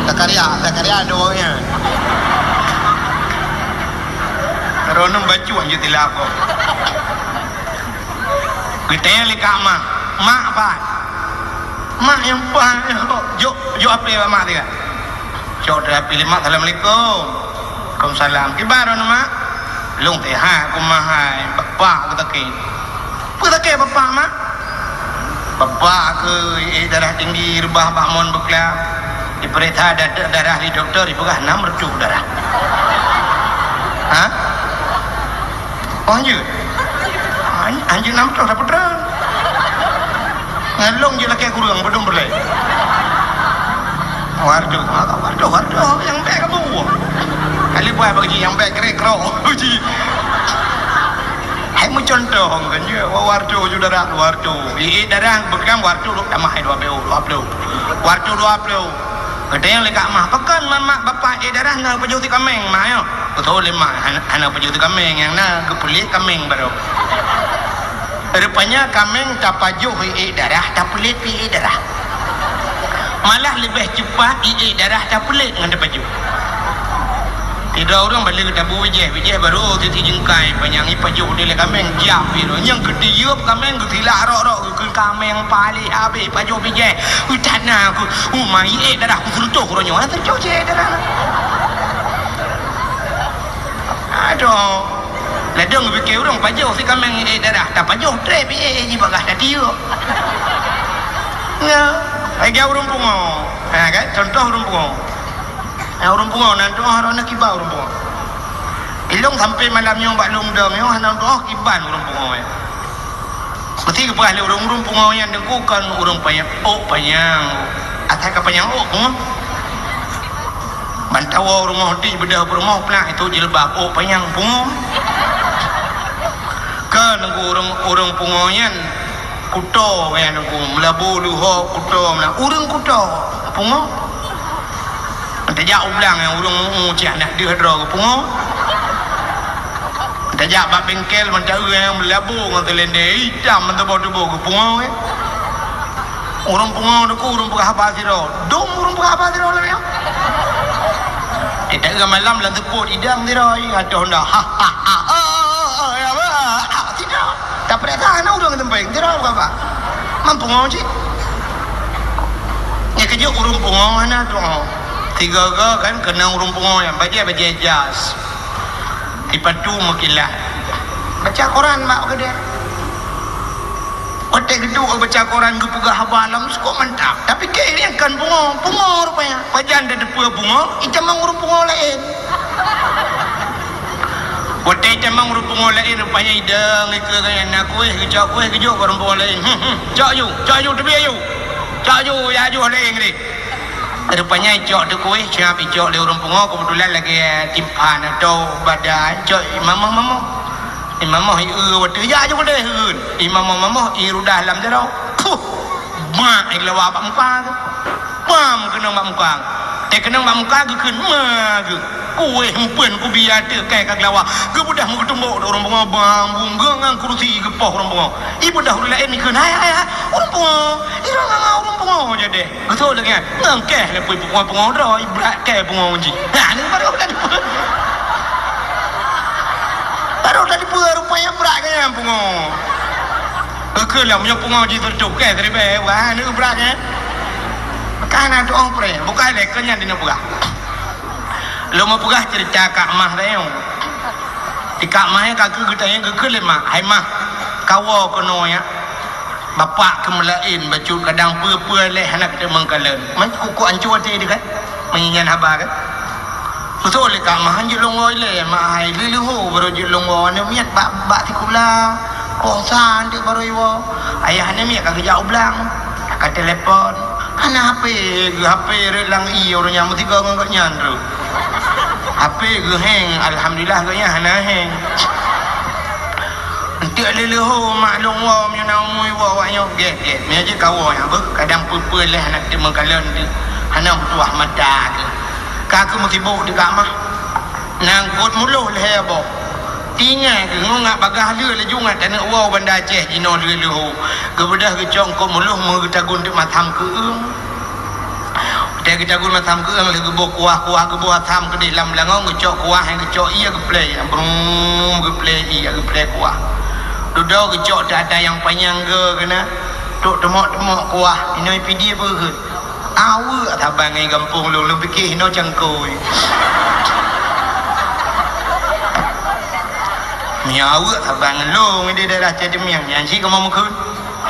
Zakaria, Zakaria ada orangnya. Ronom bacut je tilap kok. Geutanyong lé kak mak, "Mak, pat?" "Mak nyang pat, jok, jok api bak mak tiga." Cok dari api lé mak, "Assalamualaikum." "Waalaikumsalam." "Kiban droeneuh mak?" "Lôn sehat, kuman hai, bapak keuh sakét." "Peue sakét bapak mak?" "Bapak keuh iék darah tinggi reubah bak mon beuklam. Ipeuriksa da-, darah lé dokto, ipeugah nam reutôh darah." "Ha?" "Oh, hanjeuet?" "Han-, hanjeuet nam reutôh, dah peutreun." "Ngon lôn jeuet lakée kureueng, padum peureulée?" "Waduh, waduh, waduh, nyang bék kamoe." Kali buah bagi nyang bék krek krok. Uji. Hai meucuntoh kan je, waduh, ju darah, waduh. Iék darah beuklam, waduh, lôn tamah hai dua ploh, dua ploh. Waduh, dua ploh. Geutanyong lé kak mah, "Pakon mak, mak bapak iék darah na pajoh si kaméng, mak, nyoe?" Geutanyong lé mak, "Hana, hana pajoh si kaméng, nyang na geupeulet kaméng baroe." Rupanya kaméng tapajoh iék darah, tapeulet pih iék darah. Malah leubeh cepat iék darah tapeulet ngon tapajoh. Sidroe ureuëng bak lheueh tabu bijéh, bijéh baroe teuti jeungkai panyang ipajoh dilée kaméng, jiap pih droe. Nyang keu tiyueb kaméng geutilak rok-rok. Keu kaméng paléh habéh pajoh bijéh. Utat na aku, uma iék darah ku seureutoh uroe nyoe, seureutoh cit darah. Aduh. Ladôm geupike ureuëng pajoh si kaméng iék darah, tapajoh trép iék jibagah tatiuek. Nyoe, lagée ureuëng pungo. Ha, kan? Contoh ureuëng pungo. Ha, ureuëng pungo nan tuoh, roh na kiban ureuëng pungo. Ilong sampai malam nyoe bak lôn dong nyoe hana tuoh kiban ureuëng pungo nyan. Meusti geupeugah lé ureuëng-ureuëng pungo nyan Teungku kon ureuëng panyang ôk panyang. Asai ka panyang ôk pungo. Ban tawoe rumoh di beudôh peurumoh plak itu jilbab ôk panyang pungo. Kon Teungku ureuëng, ureuëng pungo nyan kuto nyan Teungku, Meulaboh, Leuhok, kuto, Meula-, ureuëng kuto pungo. Tajak u blang nyang ureuëng mu'ue cit hana deuh droe geupungo. Tajak bak bengkel mantong nyang Meulaboh ngon Seulendeng itam mantong boh tuboh geupungo, eh. Ureuëng pungo Teungku ureuëng peugah haba sidroe. Dum ureuëng peugah haba sidroe lagée nyan. Di tengah malam lam seupôt idang sidroe, atoh nda. Ha, ha, ha. Oh, oh, oh, ya, ba, ha, sidroe. Tapeuriksa hana ureuëng teumpéng, sidroe peugah haba. Man pungo cit. Nyang keujeuet ureuëng pungo hana tuho. Tiga-ga kan keunong ureuëng pungo nyan, bajée-bajée jas. Sipatu meukilat. Baca Quran bak keudée. Watée geuduek baca Quran geupeugah haba lam sukok mantap. Tapi keu nyan kon pungo, pungo rupanya. Pajan tateupeue pungo, itamong ureuëng pungo laén. Watée itamong ureuëng pungo laén rupanya idong ikeue keu na kueh, geucok kueh geujok bak ureuëng pungo laén. Hmm, hmm. Cok ju, cok ju teubiet ju. Cok ju, ya ju laén deh. Rupanya icok teuh kueh, siap icok lé ureuëng pungo, keubeutulan lagée timphan atau bada, icok imamoh-mamoh. Imamoh i eu watée jak ju keudeh eun. Imamoh-mamoh i rudah lam jaroe. Puh! Mak i lawa bak muka tu. Pam keunong bak muka. Teukeunong bak muka geukheun ma geuh. Kueh empeuen kubiya teukai ka geulawa. Geubeudah meugeutumbok di ureuëng pungo bang bungga ngon kurusi geupoh ureuëng pungo. Ibedah ureuëng laén ikheun, "Hai, hai, hai, ureuëng pungo. Irong ngon ureuëng pungo jadeh." Geusok lagée nyan, ngon keh lé pui pungo-pungo droe, ibrat keh pungo jih. Nah, ni baru kan. Baru tadi peue rupanya brat keu nyan pungo. Geukheun lah, meunyoe pungo jih teutup keh tadi beh, wah, ni brat keh. Ka na tu'oh preh, bukai lé keu nyan di neupeugah. Lôn meupeugah ceurita Kak Mah tayong. Di Kak Mah nyan ka keu geutanyong geukheun lé mak, "Hai Mah, kawoe keunoe nyan. Bapak keumeulaén bacut kadang peue-peue lé hana kateumeung kalon." Man kukuk ancu até di kan? Meunyan haba kan? Beutôi lé Kak Mah, jeuet lôn woe ilée, mak hai, lheuh-lheuh ho barô jeuet lôn woe, aneuk miet bak, bak sikula, poh sa aneuëk barô iwoe. Ayah aneuk miet ka geujak u blang, ka telepon. Hana H P, geuh H P rot lam ie ureuëng nyang meusigoe ngon gobnyan rot. H P geuh heng, alhamdulillah gobnyan hana heng. Enteuk lheuh-lheuh ho mak lôn woe, meunyoe na umui woe awak nyoe, gét, gét. Meunyoe jeuet kawoe nyang beuh, kadang peue-peue lé hana teumeung kalon teuh, hana meutuah mata teuh. Ka keuh meusibok di Kak Mah. Na eungkot muloh lhée boh. Tinggai keuh ngon ngat bagaih lheueh laju ngat taneuk woe u Banda Aceh jinoe lheueh-lheueh ho. Geubeudôh geucok eungkot muloh meugeutagun teuk masam keueung. Watée geutagun masam keueung lheueh geuboh kuah-kuah geuboh asam keudeh lam beulangong geucok kuah nyang geucok ie geuplée, brum geuplée ie geuplée kuah. Dudoe geucok teuh ata nyang panyang geu keunan, trok teumok-teumok kuah, inoe P D beuheut. Aweuek saban ngon gampông lôn, lôn pike hinoe cangkôi. Meunyoe aweuek saban ngon lôn di daerah Cedemiang, nyan cit kamoe meukeuen.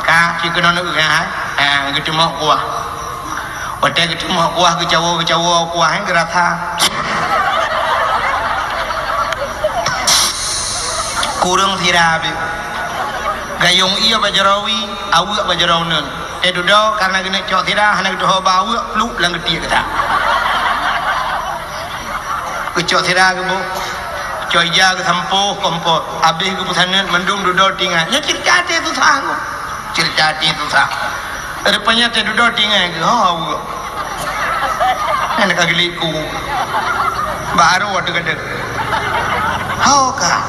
Ka, cit keunoe neueu hai. Ha, geuteumok kuah. Watée geuteumok kuah, geucawoe-geucawoe kuah nyan geurasa. Kureueng sira bit. Gayong ie bak jaroe wie, aweuek bak jaroe uneuen. Teududoe kareuna geuneuk cok sira hana geutuho ba aweuek, pluek lam geutiek geutak. Geucok sira geuboh, cok ija geusampôh kompot, abéh geupeusaneut mandum dudoe tinggai. Nyan ceurita até susah nyoe. Ceurita até susah. Rupanya teududoe tinggai geuh, ho aweuek. Nyan ka geuliek ku. Bak arô teugadeuh. Ho ka.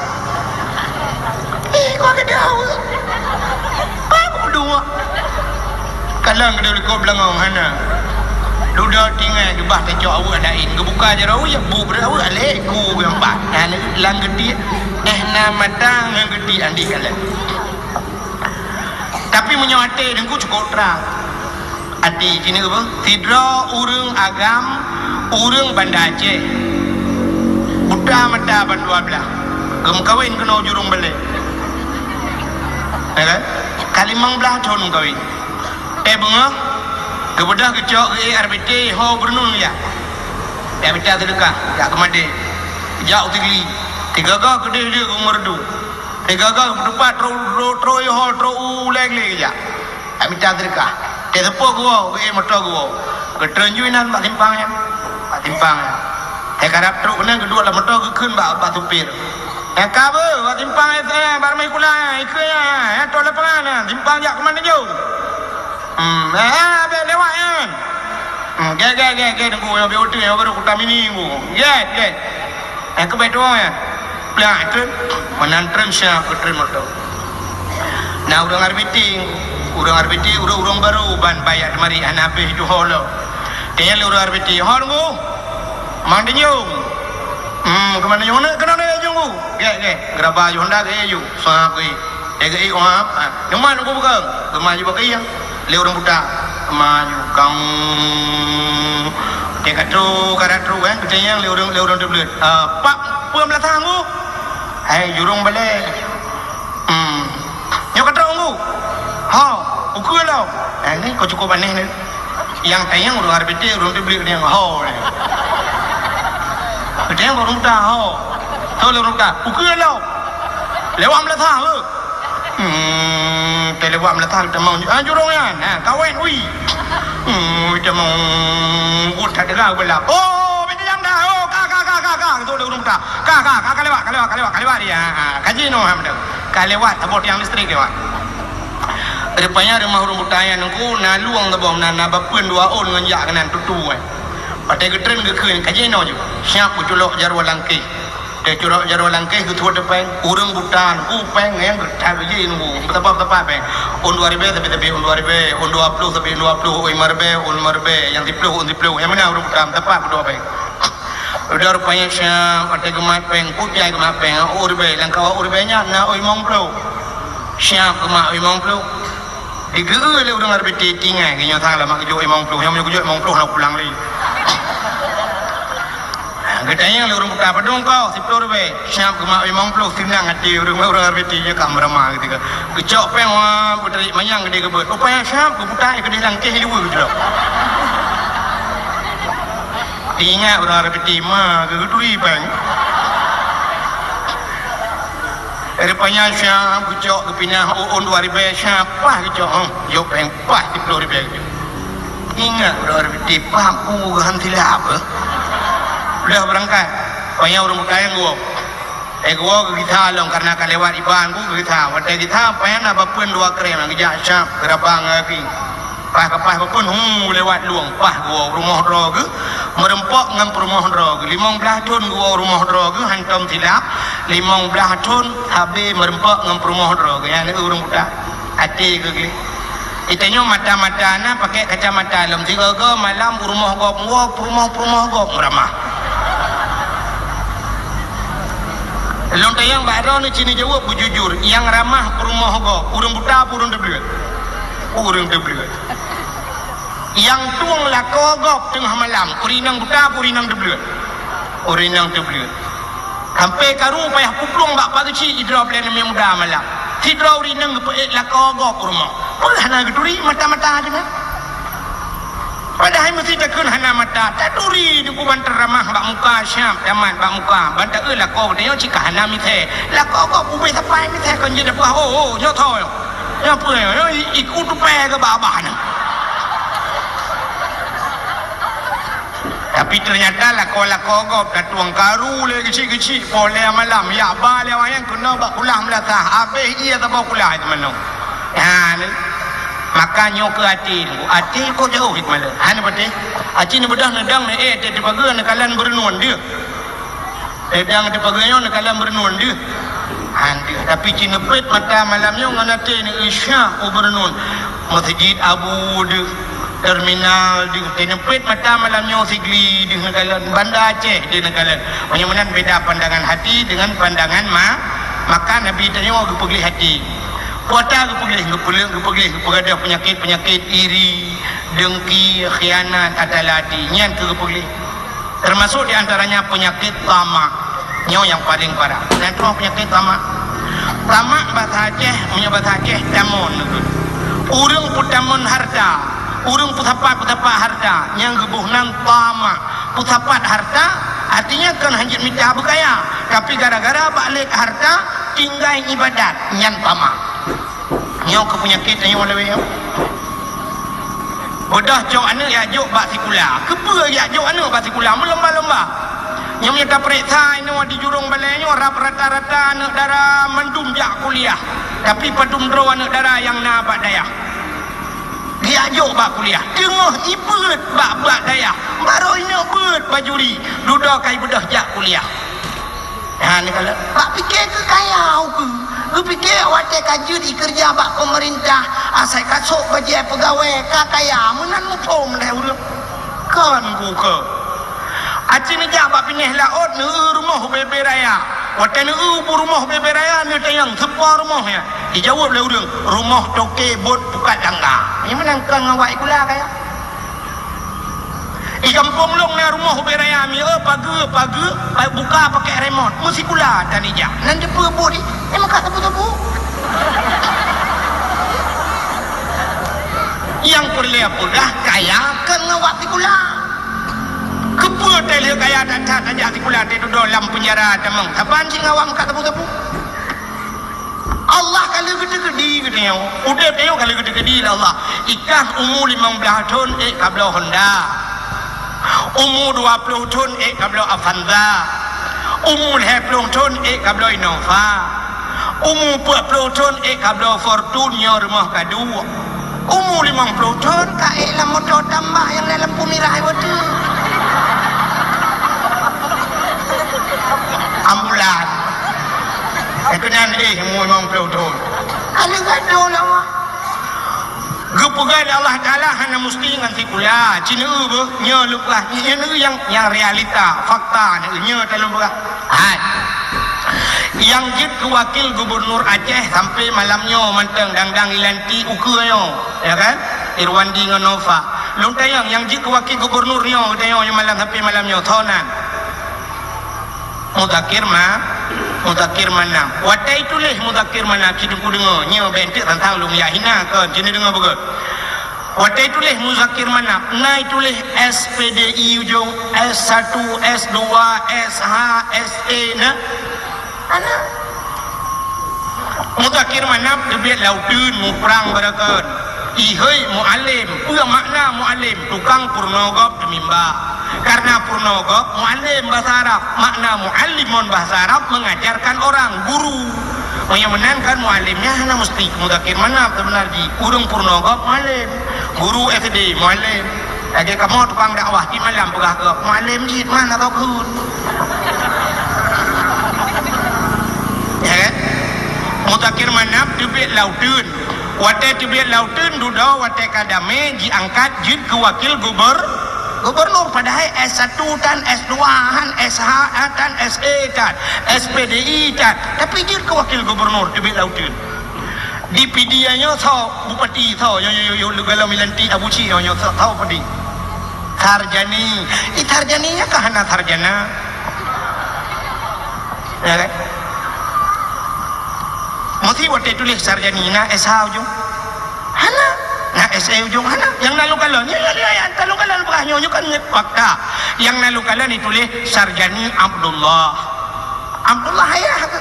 Eh, ka gadeuh aweuek. Ka ku dua. Kadang gadeuh likot beulangong hana. Dudoe tinggai geubah tacok aweuek laén. Geubuka jaroe aweuek, bu breueh aweuek, lhée ku geuempat. Nah, lam geutiek, eh, na mata ngon geutiek andi kalon. Tapi meunyoe até Teungku cukôp trang. Até jih nyoe beuh, sidroe ureuëng agam, ureuëng Banda Aceh. Buta mata ban dua blaih. Geumeukawen keunoe u Jurong Balée. Ya kan? Ka limong blaih thon geumeukawen. Eh beungoh, geubeudôh geucok geuék R B T ho beureunueng jak. Jak mita seudeukah, jak keumadé. Jak u Sigli. Tiga goh keudeh lé u Meureudu. Tiga goh geutupat trok, trok, trok u Yoho, trok u Ulée Glé geujak. Jak mita seudeukah. Teuseupôt geuwoe, geuék moto geuwoe. Geutreun ju inan bak simpang nyan. Bak simpang nyan. Teukarab trok keunan geuduek lam moto geukheun bak, bak supir. Nyang ka beuh, bak simpang S M, bak rumoh sikula, ikeu nyan, nyang trok lapangan nyan, simpang jak keuman neujong. Hmm, eh, eh, bèk lewat nyan. Hmm, gèt, gèt, gèt, gèt, Teungku, nyang bèk uteuen, nyang baru kuta mini, Teungku. Gèt, gèt. Eh, keubeue tuwoe nyan. Plak, treun. Meunan treun siap, treun moto. Na ureueng R B T, ureueng R B T, ureueng-ureueng barô ban bak jak teumari, hana habéh tuho lom. Tanyong lé ureueng R B T, "Ho, Teungku?" "Man tanyong." "Hmm, keuman tanyong?" "Keunoe, keunoe, tanyong, Teungku." Gèt, gèt. Geuraba aju Honda geuék aju. Sap geuék. Geuék, "Oh, ha." "Nyoe man Teungku bukon?" Geumaju bak kayèe. Lé ureueng buta. Maju kang. Teuka trok, ka trok, kan, geutanyong lé ureueng, lé ureueng teubleuet. "Eh, pat peue meulasah, Teungku?" "Hai, Jurong Balée." Hmm. "Nyoe ka trok, Teungku?" "Ho, ukeue lom." Eh, nyoe ka cukôp aneh nyoe. Nyang tanyong ureueng R B T, ureueng teubleuet nyan ho nyoe. Geutanyong ureueng buta ho. Tho lé ureueng buta, "Ukeue lom." "Lewat meulasah, beuh." Hmm, teuh lewat meulasah tamong, ah, jurong nyan. Ha, kawét, ui. Hmm, tamong, buet that deuga beulah. Oh, bèk tajam dah. Oh, ka, ka, ka, ka, ka. Geutôk lé ureueng buta. Ka, ka, ka, ka lewat, ka lewat, ka lewat, ka lewat dia. Ha, ka jinoe, ha, beutôi. Ka lewat, saboh tiang listrik lewat. Rupanya rumoh ureueng buta nyan Teungku na lueng saboh, na, na bapeuen dua ôn ngon jak keunan tutu, eh. Watèe geutreun geukheun, ka jinoe ju. Siap geuculok jaroe langkeh. Teuculok jaroe langkeh geuteupeue teuh péng. Ureueng buta Teungku péng nyang geutat biji Teungku. Meusapat-sapat péng. Ôn dua ribèe sabe-sabe ôn dua ribèe, ôn dua ploh sabe ôn dua ploh, ôn limong ribèe, ôn limong ribèe, nyang siplôh ôn siplôh. Nyang meunan ureueng buta meusapat peuduek péng. Udah rupanya siap, watèe geumat péng, peue jai geumat péng, ôn ribèe, lam kawan ôn ribèe nyan na ôn limong ploh. Siap geumat ôn limong ploh. Digeu lé ureuëng R B T tinggai, geunyoe sang lama geujok limong ploh, nyang geujok limong ploh na pulang lé. Geutanyong lé ureuëng buta, "Padum kau?" "Siploh ribèe." "Siap geumat limong ploh." Seunang até ureuëng, ureuëng R B T nyoe ka meuramah geutika. Geucok péng, wah, beutarik manyang geude geubeuet. Rupanya siap geuputa, geudeh langkéh luweue geucok. Ingat ureuëng R B T ma geuturi péng. Rupanya siap geucok, geupinah u-, ôn dua ribèe, siap pah geucok, hong, jok péng pah siploh ribèe geucok. Ingat ureuëng R B T pah ku geuhan silap, eh. Udah beurangkat, panyang ureuëng buta nyang geuwoe. Eh, geuwoe geugisa lom, karena ka lewat iban ku geugisa. Watèe gisa, panyang na bapeuen dua krém, geujak siap, geuraba ngon gaki. Pah ka pah bapeuen, hu, lewat lueng, pah geuwoe rumoh droe geuh, meureumpok ngon peurumoh droe geuh. Limong blaih thon geuwoe rumoh droe geuh, hantom silap, limong blaih thon sabe meureumpok ngon peurumoh droe geuh. Nyan ureuëng buta, até geuh gleh. Geutanyoe mata-mata na pakai kacamata lom, sigoe-goe malam u rumoh gob woe, peurumoh-peurumoh gob meuramah. Lôn tanyong bak droeneuh, ci neujaweueb beujujur, nyang ramah peurumoh gob, ureuëng buta peue ureuëng teubleuet? Ureuëng teubleuet. Nyang tueng lakoe gob teungoh malam, ureuëng inong buta peue ureuëng inong teubleuet? Ureuëng inong teubleuet. Sampoe karu payah puplueng bak pageuchik sidroe pleng nyang muda malam. Sidroe ureuëng inong geupeuék lakoe gob u rumoh. Peue hana geuturi mata-mata teuh nyan? Padahai meuseuti takheun hana mata, taturi dikeue ban teuramah bak muka, siap tamat bak muka, ban taeu lakoe geutanyoe cit ka hana misé. Lakoe gob ubé sapai misé kon jeuet peugah, "Oh, oh, nyoe tho nyoe. Nyoe peue nyoe? Nyoe i-, iku tupée keu babah nyoe." Tapi teunyata lakoe-lakoe gob na tueng karu lé geuchik-geuchik, poh lhèe malam, yak ba lé awaknyan keunoe bak kulah meulasah, abéh ie saboh kulah teumanoe. Nyan, maka nyoe keu até, até kok jauh hikmah lé. Hana patéh. Aci neubeudôh neudong, neu-ék até teupageue neukalon beureunuen deuh. Neudong teupageue nyoe neukalon beureunuen deuh. Han deuh. Tapi ci neupét mata malam nyoe ngon até neu-eu syah u beureunuen. Meuseujid Abu deuh, terminal deuh. Ci neupét mata malam nyoe Sigli deuh neukalon, Banda Aceh deuh neukalon. Meunyoe meunan beda pandangan hati dengan pandangan ma-, maka Nabi tanyoe geupeugleh hati. Kuata geupeugleh, geupeuleuk, geupeugleh, geupeugah peunyakét-peunyakét iri, dengki, khianat, ata lati. Nyan keuh geupeugleh. Termasuk di antaranya penyakit tamak. Nyoe nyang paling parah. Nyan troh penyakit tamak. Tamak bahasa Aceh, meunyoe bahasa Aceh tamon. Ureuëng peutamon harta, ureuëng peusapat-peusapat harta, nyang geuboh nan tamak. Peusapat harta, artinya kon hanjeuet mita beukaya, tapi gara-gara bak lét harta, tinggai ibadat, nyan tamak. Nyoe keuh peunyakét tanyoe lawét nyoe. Beudôh cok aneuëk jak jok bak sikula. Keupeue jak jok aneuëk bak sikula? Meulomba-lomba. Nyoe meunyoe tapeuriksa inoe di jurông balée nyoe, rab rata-rata aneuëk dara mandum jak kuliah. Tapi padum droe aneuëk dara nyang na bak dayah. Jak jok bak kuliah. Teungoh ibeuet bak, bak dayah. Barô inoe beuet bajuri. Dudoe ka ibeudôh jak kuliah. Ha, neukalon. Bak pike keu kaya ukeue. Geupike watée ka jeuet ikeureuja bak peumeurintah, asai ka sôk bajée peugawée, ka kaya, meunan muphom lé ureuëng. Kon ukeue. Aci neujak bak pinéh laôt, neu-eu rumoh ubé-bé raya. Watée neu-eu bu rumoh ubé-bé raya, neutanyong, "Soe po rumoh nyan?" Ijaweueb lé ureuëng, "Rumoh toke bot pukat tangga." Nyan meunan kon ngon wak sikula kaya. Di gampông lôn na rumoh ubé raya, miseue pageue, pageue, pa-, buka pakèk remot. Meusikula tan ijak. Nan jeuet peue buet di, eh, meukat teupeu-teupeu. Nyang peureulèe peugah kaya kon ngon wak sikula. Keupeue teuh lheueh kaya that-that tajak sikula teuh dudoe lam peunjara tamong? Saban cit ngon wak meukat teupeu-teupeu. Allah ka lheueh geuteukeudi geutanyoe. Udép tanyoe ka lheueh geuteukeudi lé Allah. Ikah umu limong blaih thon ék kabloe Honda. Umu dua ploh thon ék kabloe Avanza. Umu lhèe ploh thon ék kabloe Innova. Umu peuet ploh thon ék kabloe Fortuner, rumoh gaduek. Umu limong ploh thon ka ék lam moto tambak nyang na lampu mirah watèe. Ambulan. Eh, keunan éh umu limong ploh thon. Ka lheueh gadoh lé Allah. Geupeugah lé Allah Taala hana musti ngon sikula. Ci neu-eu beuh, nyoe leupah, nyoe neu-eu nyang, nyang realita, fakta neu-eu, nyoe talôn peugah. Hai. Nyang jeuet keu wakil gubernur Aceh sampai malam nyoe mantong dang-dang ilantik ukeue nyoe, ya kan? Irwandi ngon Nova. Lôn tanyong, nyang jeuet keu wakil gubernur nyoe, geutanyoe nyang malam sampai malam nyoe, soe nan? Muzakir Ma-, Muzakir Manaf. Watèe tuléh Muzakir Manaf, ci Teungku deungoe, nyoe bèk teuk tantang lôn jak hina kon, ci neudeungoe beugöt. Watèe tuléh Muzakir Manaf, na tuléh S P D I ujong, S satu, S dua, S H, S E na. Ana. Muzakir Manaf teubiet lam uteuen muprang beureukan. Ihôi mualem, peue makna mualem? Tukang peurunoe gob teumimba. Karena peurunoe gob mualem bahasa Arab, makna muallimun bahasa Arab mengajarkan orang, guru. Meunyoe meunan kan mualem nyan hana meusti Muzakir Manaf, seubeuna jih ureueng peurunoe gob mualem, guru S D mualem. Lagèe kamoe tukang dakwah, tiep malam peugah keu mualem jih, mana roh kheun. Ya kan? Muzakir Manaf teubiet lam uteuen. Watèe teubiet lam uteuen dudoe, watèe ka damé jiangkat jeuet keu wakil guber-, gubernur, padahai S satu tan, S dua han, S H tan, S E tan, S P D I tan, tapi jeuet keu wakil gubernur teubiet lam uteuen. Di Pidie nyoe soe bupati, soe nyoe, nyoe, nyoe, nyoe, leugalom ilantik Abu Cik nyoe, nyoe soe, soe bupati? Sarjani. Ih, Sarjani nyan ka hana sarjana. Ya kan? Meusti watèe tuléh Sarjani na S H ujong? Hana. Na S E ujong? Hana. Nyang na lôn kalon, nyoe, nyoe, nyoe, nyang ka lôn kalon peugah nyoe, nyoe kan fakta. Nyang na lôn kalon dituléh Sarjani Abdullah. Abdullah ayah ke?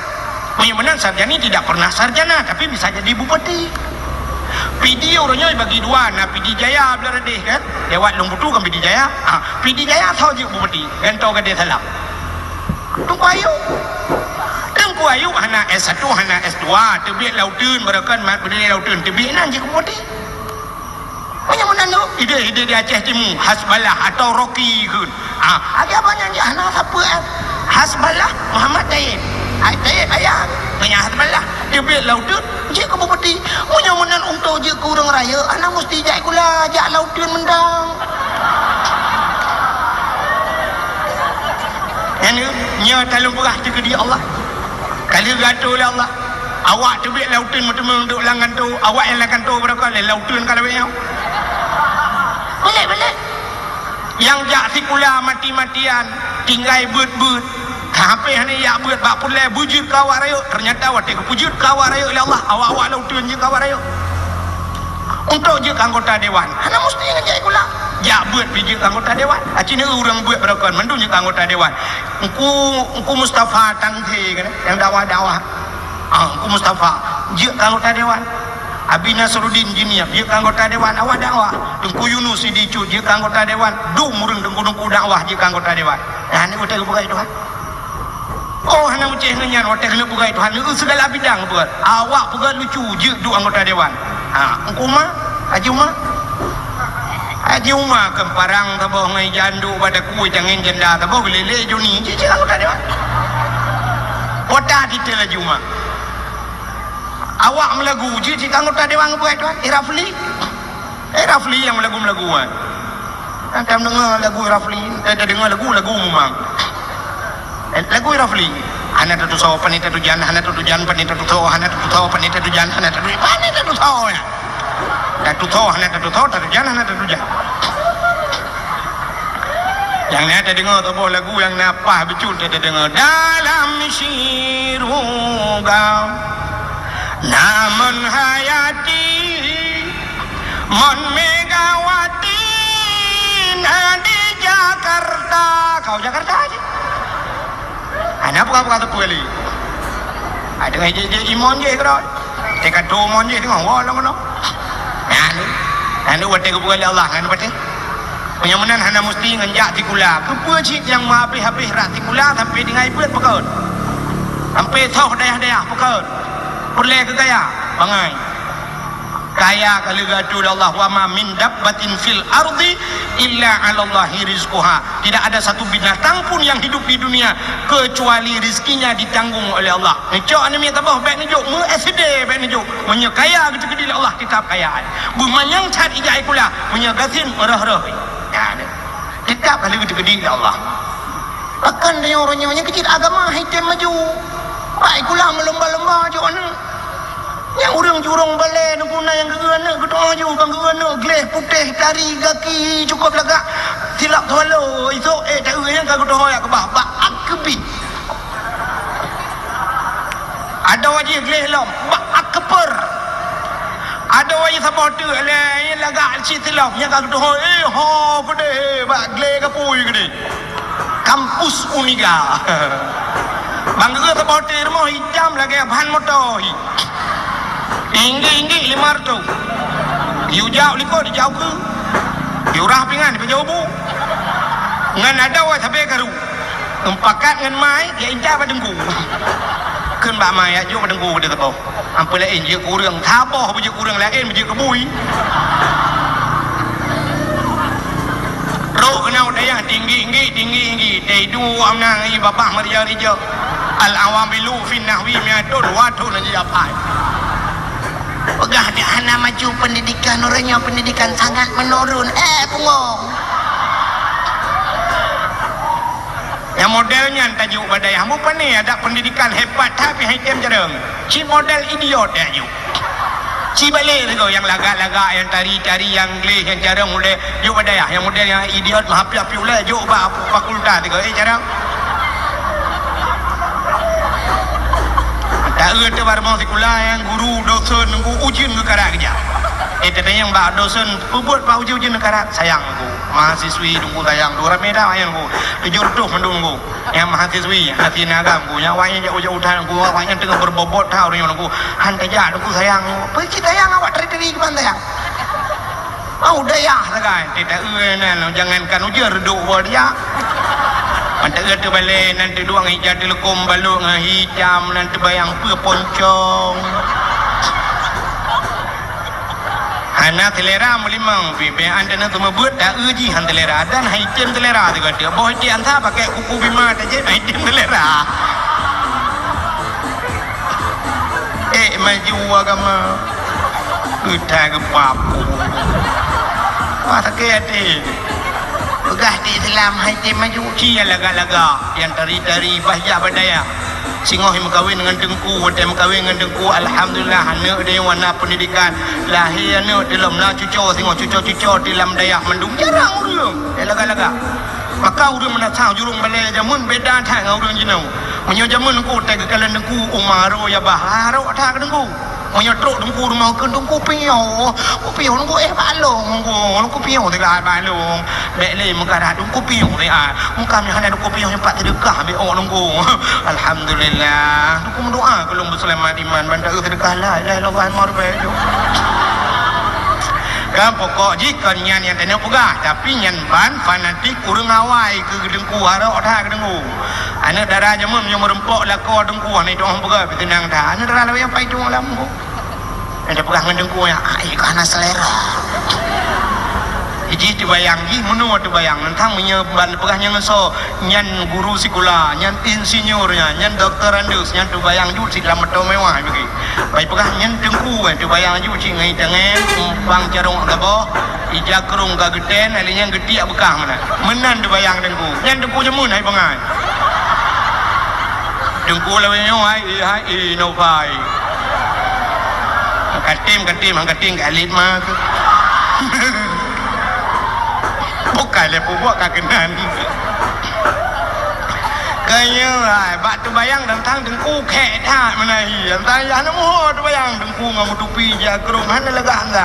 Meunyoe meunan Sarjani tidak pernah sarjana, tapi bisa jadi bupati. Pidie uroe nyoe bagi dua, na Pidie Jaya blah radeh kan? Lewat Lung Butu kan Pidie Jaya. Ha, Pidie Jaya soe jeuet bupati, gantoe Gadeng Salam. Teungku Ayub. Teungku Ayub hana S satu, hana S dua, teubiet lam uteuen, beureukan mat beudé lam uteuen, teubiet nan jeuet bupati. Meunyoe meunan tu, idéh-idéh di Aceh Timu, Hasballah atau Rocky kheun. Ah, lagèe abang nyan jih hana sapeue, eh. Hasballah Muhammad Taib. Ai Taib ayah, meunyoe Hasballah teubiet lam uteuen, jeuet keu bupati. Meunyoe meunan untuk jeuet keu ureueng rayeuk, hana meusti jak sikula, jak lam uteuen mantong. Nyan, nyoe talôn peugah teukeudi Allah. Ka lheueh geuatô lé Allah. Awak teubiet lam uteuen meuteumé duek lam kantô, awak nyang lam kantô beureukat lé lam uteuen ka lawét nyoe. Balek, balek. Nyang jak sikula mati-matian, tinggai beuet-beuet. Sampai hana jak beuet bak peureulèe beujeuet keu awak rayeuk, teunyata watèe geupeujeuet keu awak rayeuk lé Allah, awak-awak lam uteuen jeuet keu awak rayeuk. Untuk jeuet keu anggota dewan, hana meusti ngon jak sikula. Jak beuet pih jeuet keu anggota dewan. Aci neu ureueng beuet beureukat mandum jeuet keu anggota dewan. Engku, Engku Mustafa Tangse kan, nyang dakwah-dakwah. Ah, Engku Mustafa jeuet keu anggota dewan. Abi Nasruddin Juniab jeuet keu anggota dewan, awak dakwah. Teungku Yunus Sidi Cut jeuet keu anggota dewan. Dum ureueng teungku-teungku dakwah jeuet keu anggota dewan. Nah, ni watèe geupeugah Tuhan. Oh, hana meucéh ngon nyan, watèe keuneuk peugah Tuhan, neu segala bidang peugah. Awak peugah lucu, jeuet duek anggota dewan. Ha, Engku Uma, Haji Uma. Haji Uma keu parang saboh ngon ija anduk bak takue, tangen janda saboh, geulélé Joni, jeuet, jeuet anggota dewan. Kota titel Haji Uma. Awak meulagu, jeuet, jeuet anggota dewan peugah Tuhan, Irafli. Eh, Rafli nyang lagu-lagu, eh. Kan tam deungoe lagu Rafli, eh, ta deungoe lagu, lagu memang. Eh, lagu Rafli. Hana tatusoe pane tatujan, hana tatujan pane tatusoe, hana tatusoe pane tatujan, hana tatu-, pane tatusoe, ya. Tatusoe, hana tatusoe, tatujan, hana tatujan. Nyang na ta deungoe saboh lagu nyang na paih bacut ta deungoe. Dalam syeuruga, namun hayati Mon Megawati na di Jakarta. Kau Jakarta aja. Hana buka-buka teupeu lé. Ada ngai je, je imon je keudroe. Teuka do mon je tengok wah lom keunoe. Nyan. Nyan watèe geupeugah lé Allah ngan watèe. Meunyoe meunan hana musti ngon jak sikula. Keupeue cit nyang meuhabéh-habéh rot sikula sampai tinggai beuet peukon. Sampai soh dayah-dayah peukon. Peureulèe keu kaya. Bangai. Kaya ka lheueh geuatô lé Allah, "Wa ma min dabbatin fil ardi illa 'alallahi rizquha." Tidak ada satu binatang pun yang hidup di dunia kecuali rizkinya ditanggung oleh Allah. Neucok aneuk miet saboh bèk neujok, meu S D bèk neujok. Meunyoe kaya geuteukeudi lé Allah, tetap kaya. Beumanyang that ija sikula, meunyoe gasien meurôh-rôh. Ya, tetap ka lheueh geuteukeudi lé Allah. Pakon tanyoe uroe nyoe nyang keu cit agama hai tem maju. Pai kulah meulomba-lomba jok aneuk. Nyang ureueng jurông balè nunggu na nyang geu-eu aneuk geutu'oh ju, ban geu-eu aneuk gleh putéh, tari, gaki cukôp lagak, silap swallow, isôk ék ta-eu nyang ka geutu'oh jak keubah, bak akeubiet. Adoe jih gleh lom, bak akeupeue. Adoe jih saboh teuk lé, lagak cit silop, nyang ka geutu'oh, eh, ho, keudéh, bak gleh gapui keudéh. Kampus Uniga. Ban geu-eu saboh teuk rumoh itam lagèe ban moto hi. Tinggi-tinggi lima reutôh. Yue jak likot dijak ukeue. Yue rah pingan dipeujeuet bu. Ngon adoe sabé karu. Meupakat ngon mai, ya intat bak teungku. Kheun bak mai, ya jok bak teungku keudéh saboh. Amphon laén jeuet keu ureueng, saboh beujeuet keu ureueng laén beujeuet keu bui. Trok keunoe dayah tinggi-tinggi, tinggi-tinggi. Teuidu amna ngon babah meurija-rija. Al-awamilu fin nahwi mi'atun wa thon ji apai. Peugah dak hana maju pendidikan, ureueng nyoe pendidikan sangat menurun. Eh, bungong. Nyang model nyan tajok bak dayah. Mupane adak pendidikan hebat tapi hai tem jareueng. Ci model idiot tajok. Ci balek sigoe nyang lagak-lagak, nyang tari-tari, nyang gleh, nyang jareueng ulèe jok bak dayah. Nyang model nyang idiot meuhapi-hapi ulèe jok bak fakultas sigoe. Eh, jareueng. Ta-eu teuh bak rumoh sikula nyang guru dosen nunggu ujeuen geukarat keujak. Eh, tatanyong bak dosen, "Peubuet bak ujeuen-ujeuen geukarat?" "Sayang, Teungku." Mahasiswi Teungku sayang tu ramé that awaknyan Teungku. Tujoh reutôh mandum Teungku. Nyang mahasiswi, hana sineuk agam Teungku. Nyang awaknyan jak ujoe utan Teungku, awaknyan teungoh beubobot that ureueng nyoe Teungku. Han tajak Teungku sayang Teungku. Peue cit sayang awak teri-teri keuban sayang? Mau dayah sagai, teuta-eu nan, jangankan ujeuen reudok woe dijak. Mantong teubalé nan teuduek ija teuleukom balok ngon itam nan teubayang peue poncong. Hana seulera meulimong, pih bèk an teuneuk seumeubeuet, ta-eu jih han seulera, dan hai tem seulera sigoe teuk. Boh item ansa pakai kuku bima tajép, hai tem seulera. Eh, maju agama. Geuta geupap. Wah, sakét até. Peugah di Islam hai tem maju, ci nyang lagak-lagak, nyang tari-tari, bah jak bak dayah. Singoh meukawen ngon teungku, watèe meukawen ngon teungku, alhamdulillah, aneuk deh wana pendidikan. Lahé aneuk di lom na cuco, singoh cuco-cuco di lam dayah mandum jarang ureueng. Eh, lagak-lagak. Maka ureueng meunasah jurông balè jameun beda that ngon ureueng jinoe. Meunyoe jameun teungku, watèe geukalon teungku, uma aro ya bah, aro that keu teungku. Meunyoe trok teungku rumoh kheun, "Teungku piôh, ku piôh teungku, eh, bak lôn teungku, teungku piôh teuka bak lôn." Bèk lé meukarat, "Teungku piôh teuka." Meuka meuhana teungku piôh nyoe pat seudeukah bèk ôk teungku. Alhamdulillah. Teungku meudoa keu lôn beuseulamat iman, ban ta-eu seudeukah la ilaha illallah lima ribèe ju. Kan pokok jih kon nyan nyang tanyoe peugah, tapi nyan ban fanatik ureueng awai keu teungku, harok that keu teungku. Aneuk dara jameun nyang meureumpok lakoe teungku, hana jitu'oh peugah, pih teunang that. Aneuk dara lawét nyang pai tueng lam teungku. Nyang jipeugah ngon teungku nyan, "Ai, ka hana seulera." Jih teubayang, jih meunoe teubayang. Teuntang meunyoe ban peugah nyan ngon soe, nyan guru sikula, nyan insinyur nyan, nyan doktorandus, nyan teubayang ju cit lam moto mewah bagi. Bai peugah nyan teungku, eh, teubayang ju cit ngon itangen, umpang carông saboh, ija krông ka geutén, lheuh nyan geutiek beukah meunan. Meunan teubayang teungku. Nyan teungku jameun hai bangai. Teungku lawét nyoe hai, eh, hai, eh, no bai. Katem, katem, katem, ka alet ma tu. Bukai lé peubuet ka keunan. Keu nyoe hai, bak teubayang teuntang teungku khèk that meunan hi. Teuntang yah na muho teubayang teungku ngon meutupi jak krông hana lagak hana.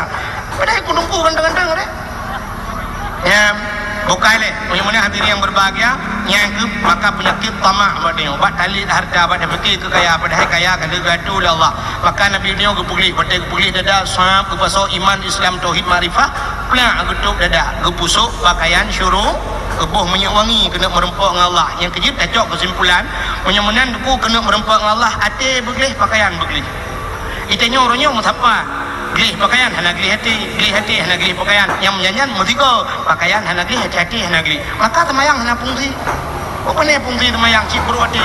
Padahai ku teungku ganteng-ganteng deh. Nyan, bukai lé. Meunyoe meunan hadirin yang berbahagia, nyan keuh maka peunyakét tamak bak tanyoe. Bak talét hareuta, bak tapike keu kaya, padahai kaya ka geugatu lé Allah. Maka Nabi nyoe geupeugléh, watèe geupeugléh dada, sab, geupasoe iman, Islam, tauhid, makrifah, plak geutôp dada, geupusôk pakaian syuru, geuboh minyeuk wangi keuneuk meureumpok ngon Allah. Nyang keujeuet tacok keusimpulan, meunyoe meunan teungku keuneuk meureumpok ngon Allah, até beugléh, pakaian beugléh. Di tanyoe uroe nyoe meusapa, gleh pakaian hana gleh até, gleh até hana gleh pakaian. Nyang meunyan-nyan meusigoe, pakaian hana gleh, até-até hana gleh. Maka seumayang hana fungsi. Peue punèe fungsi seumayang cit brôk até.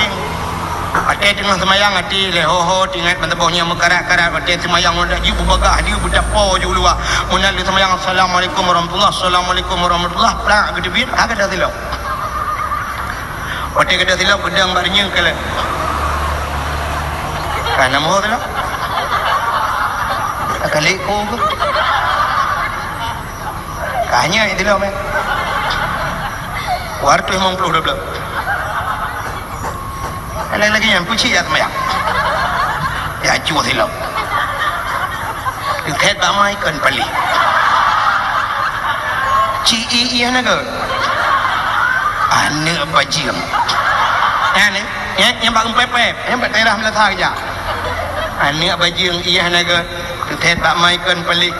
Watèe teungoh seumayang até lé ho-ho, teuingat meusaboh nyang meukarat-karat, watèe seumayang udah jeuet beubagah, jeuet beucapo jeuet u luwa. Meunan lheueh seumayang, "Assalamualaikum warahmatullah, assalamualaikum warahmatullah," plak geuteubiet, ha ka silop. Watèe ka silop, geudong bak reunyeun kalon. Ka na meuho teuh lah. Ka lhèe ku ke? Ka nyan teuh lah, meh. Dua ratus limong puluh dua belas. Lagi-lagi nyan, peucit jak seumayang. Jak cuh silop. Teuthèt bak mai kon paléh. Ci i ié na gèt. Aneuk bajeueng. Nyan, nyan, nyan bak geupèp-pèp. Nyan bak daerah Meulasa keujak. Aneuk bajeueng ié na gèt. Teuthèt bak mai kon paléh.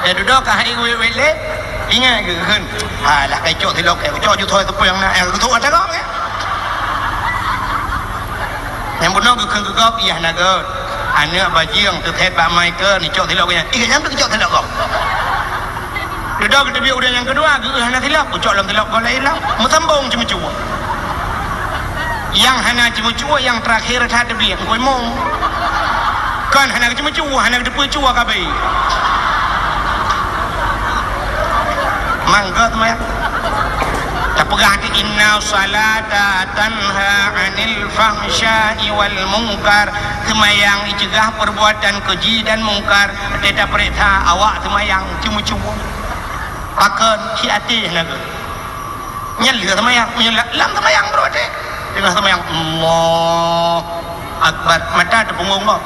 Eh, dudoe ka hai wèt-wèt lé. Ingat keu kheun. Alah, kai cok silop, kai cok ju thoi teupeu nyang na. Eh, geutôk ata gob, eh. Nyang bunoe geukheun keu gob, ié na gèt. Aneuk bajeueng teuthèt bak mai kon, icok silop geuh nyan. Ih, nyang teucok silop gob. Dudoe geuteubiet ureueng nyang keudua, geuh hana silop, geucok lom silop gob laén lom. Meusambong ceumeucue. Nyang hana ceumeucue, nyang teurakhé that teubiet, engkoi mong. Kon hana geuceumeucue, hana geuteupeue cue ka abéh. Mangga teuma ya. Tapeugah di, "Inna salata tanha 'anil fahsya'i wal munkar." Seumayang iceugah perbuatan keji dan mungkar. Teutab peuriksa awak seumayang ceumeucue. Pakon, ci até na gèt. Nyan lheueh seumayang, meunyoe la-, lam seumayang baru até. Teungoh seumayang, Allahu Akbar, mata teupeungong gob.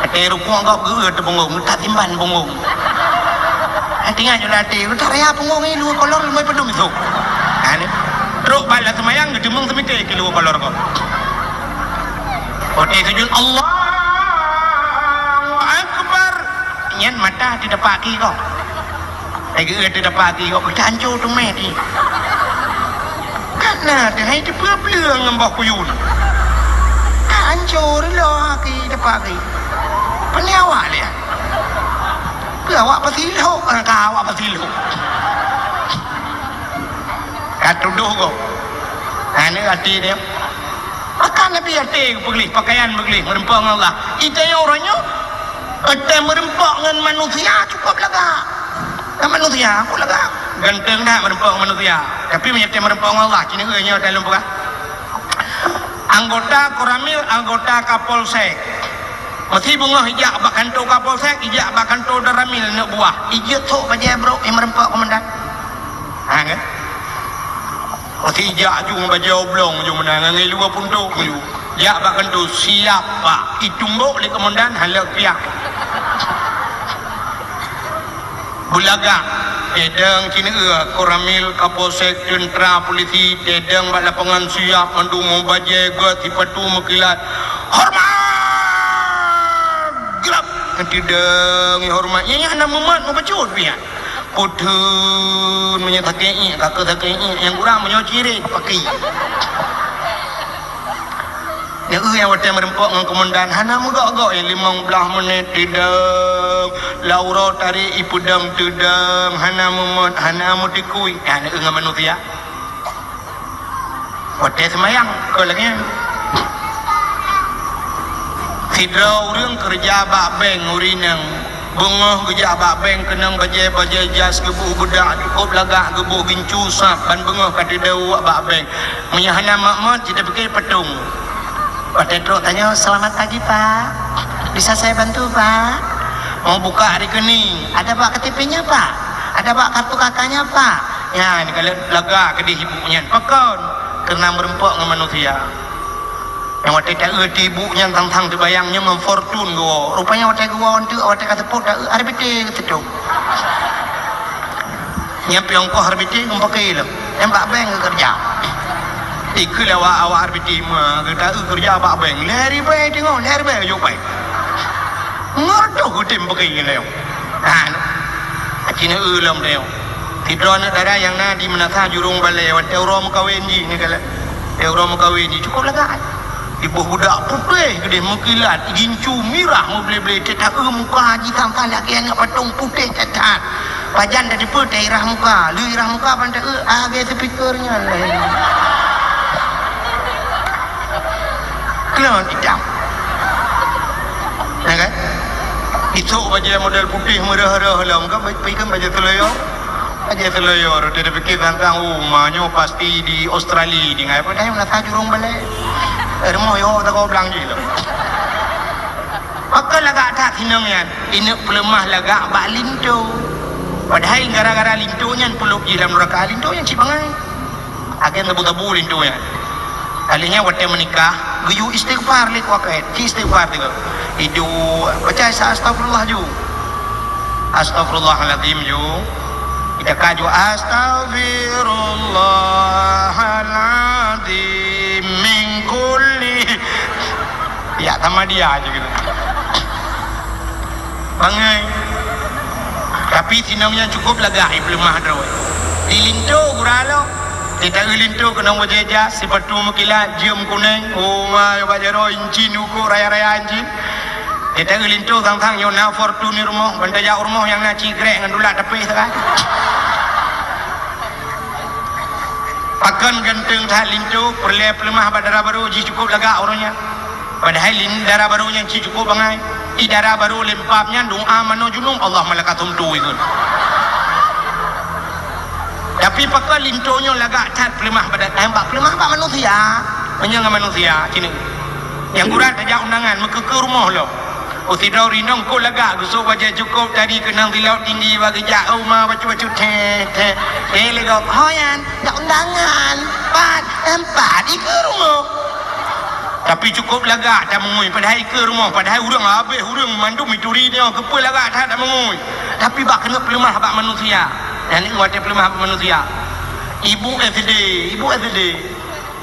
Até rukuk gob geuh teupeungong, tatimban peungong. Até nyan jeuet até, utak raya peungong nyan luwa kolor leumai peudong itu. Ha, ni. Trok bak lam seumayang geuteumeung seumité keu luwa kolor gob. Watèe sujud, Allahu Akbar. Nyan mata teudapat ki gob. Hai geuh teudapat ki gob, teuhanco teumé di. Kana teuhai teupeue-peue ngon boh kuyun. Teuhanco lé ki dapat ki. Peue awak lé? Peue awak peusilok, ka awak peusilok. Ka tudoh gob. Aneuk até dia. Maka Nabi até geupeugléh, pakaian beugleh, meureumpok ngon Allah. Ita nyoe uroe nyoe, ata meureumpok ngon manusia cukup lagak. Ngon manusia, cukup lagak. Ganteng that meureumpok ngon manusia. Tapi meunyoe ata meureumpok ngon Allah, ci neueu nyoe dalam peugah. Anggota Koramil, anggota Kapolsek. Meusi beungoh ijak bak kantô Kapolsek, ijak bak kantô Danramil aneuk buah. Ijeuet sok bajèe brôk nyang meureumpok komandan. Ha, kan? Watèe ijak aju ngon bajèe oblong aju meunan, ngon luwa puntok aju. Jak bak kantô, siap, Pak. Itumbok lé komandan, hana lé piah. Beulagak, tedong ci neueu, Koramil, Kapolsek, teuntra, polisi, tedong bak lapangan siap, mandum bajèe, gèt, sipatu meukilat. Hormat! Geurab! Tedong hormat. Nyan, nyan hana mumat, meubacut piah. Putun meunyoe sakét iék, ka keu sakét iék, nyang kurang meunyoe cirét, paki. Nyan, eh, nyang watèe meureumpok ngon komandan, hana meugok-gok, nyang limong blaih menit teudong, lam uroe tarek ipeudong teudong, hana mumat, hana meutikui. Nyan, eh, ngon manusia. Watèe seumayang, kon lagèe nyan. Sidroe ureueng keureuja bak bank ureueng inong. Beungoh geujak bak bank keunong bajèe-bajèe jas, geuboh beudak cukôp lagak, geuboh gincu sab, ban beungoh ka teudong bak bank. Meunyoe hana mak-mak, jiteupiké patong. Watèe trok tanyoe, "Selamat pagi, Pak. Bisa saya bantu, Pak?" Mau buka rekening. "Ada, Pak, K T P-nya, Pak? Ada, Pak, kartu K K-nya, Pak?" Nyan, kalau lagak keudéh ibu nyan. Pakon? Keureuna meureumpok ngon manusia. Nyang watèe taeu ti ibu nyan sang-sang teubayang nyoe ngon Fortuner geuwoe. Rupanya watèe geuwoe enteuk, watèe ka seupôt taeu R B T geuseutôt. Nyan piôh ongkoh R B T ngon paké lom. Nyan bak bank geukeureuja. Ikheun lé awak-awak R B T ma, geuta eu keureuja bak bank. Lhèe ribèe teungoh, lhèe ribèe jok bank. Ngon toh geutem paké nyan lé. Ha, aci na eu lom teuh. Sidroe aneuk dara nyang na di Meunasah Jurông Balè, watèe uroe meukawen jih ni kalon. Watèe uroe meukawen jih cukôp lagak. Iboh beudak putéh keudéh meukilat, gincu mirah meuble-ble, teuta eu muka jih sang-sang lagèe aneuk patong putéh that-that. Pajan tateupeue teuirah muka, lheuh irah muka ban taeu, ah, lagèe speaker nyan lé. Keulon itam. Ya kan? Isok bajèe model putéh meureuh-reuh lom, kan ba-, pi kan bajèe seuleuyo. Bajèe seuleuyo, watèe tapiké sang-sang, oh, ma nyoe pasti di Australia, di ngai, padahai Meunasah Jurông Balè. Eh, rumoh yo, takô blang jih lom. Pakon lagak that sinong nyan? Ineuk peuleumah lagak bak linto. Padahai gara-gara linto nyan peulop jih lam neuraka, linto nyan cit bangai. Akhé tabu-tabu linto nyan. Kali nyan watée meunikah, geuyue istighfar lé kuakét, ci istighfar tiga. Iduek, baca sa-, astagfirullah ju. Astagfirullahalazim ju. Ita ka ju, astagfirullahalazim min kulli. Ya, sama dia aja gitu. Bangai. Tapi sinong nyan cukup lagak, eh, peuleumah droe. Di linto gura lo. Di taeu linto keunong bajée jas, sipatu meukilat, jeuem kuneng, oh ma, bak jaroe incin, uko raya-raya incin. Di taeu linto sang-sang nyoe na Fortuner rumoh, ban tajak u rumoh nyang na cigrek ngon dulak tapéh sagai. Pakon ganteng that linto, peureulée peuleumah bak dara barô jih cukup lagak uroe nyan. Padahai lin-, dara barô nyan cit cukup bangai. Di dara barô lempap nyan doa manoe junub, Allah malakatum tu ikut. Tapi pakon linto nyoe lagak that peuleumah bak da-, eh, bak peuleumah bak manusia. Meunyoe ngon manusia, sini. Nyang gura tajak undangan, meukeukeu rumoh lo. Usidroe rinong kok lagak, geusok bajée cukup tadi keunong silop tinggi bak geujak, oh ma bacut-bacut, teh, teh. Eh, legok, ho nyan, jak undangan. Pat, empat, ikeue rumoh. Tapi cukup lagak tameungui, padahai ikeue rumoh, padahai ureuëng habéh, ureuëng mandum ituri nyoe, keupeue lagak that tameungui. Tapi bak keuneuk peuleumah bak manusia. Nyan watée peuleumah bak manusia. Ibu S D, ibu S D.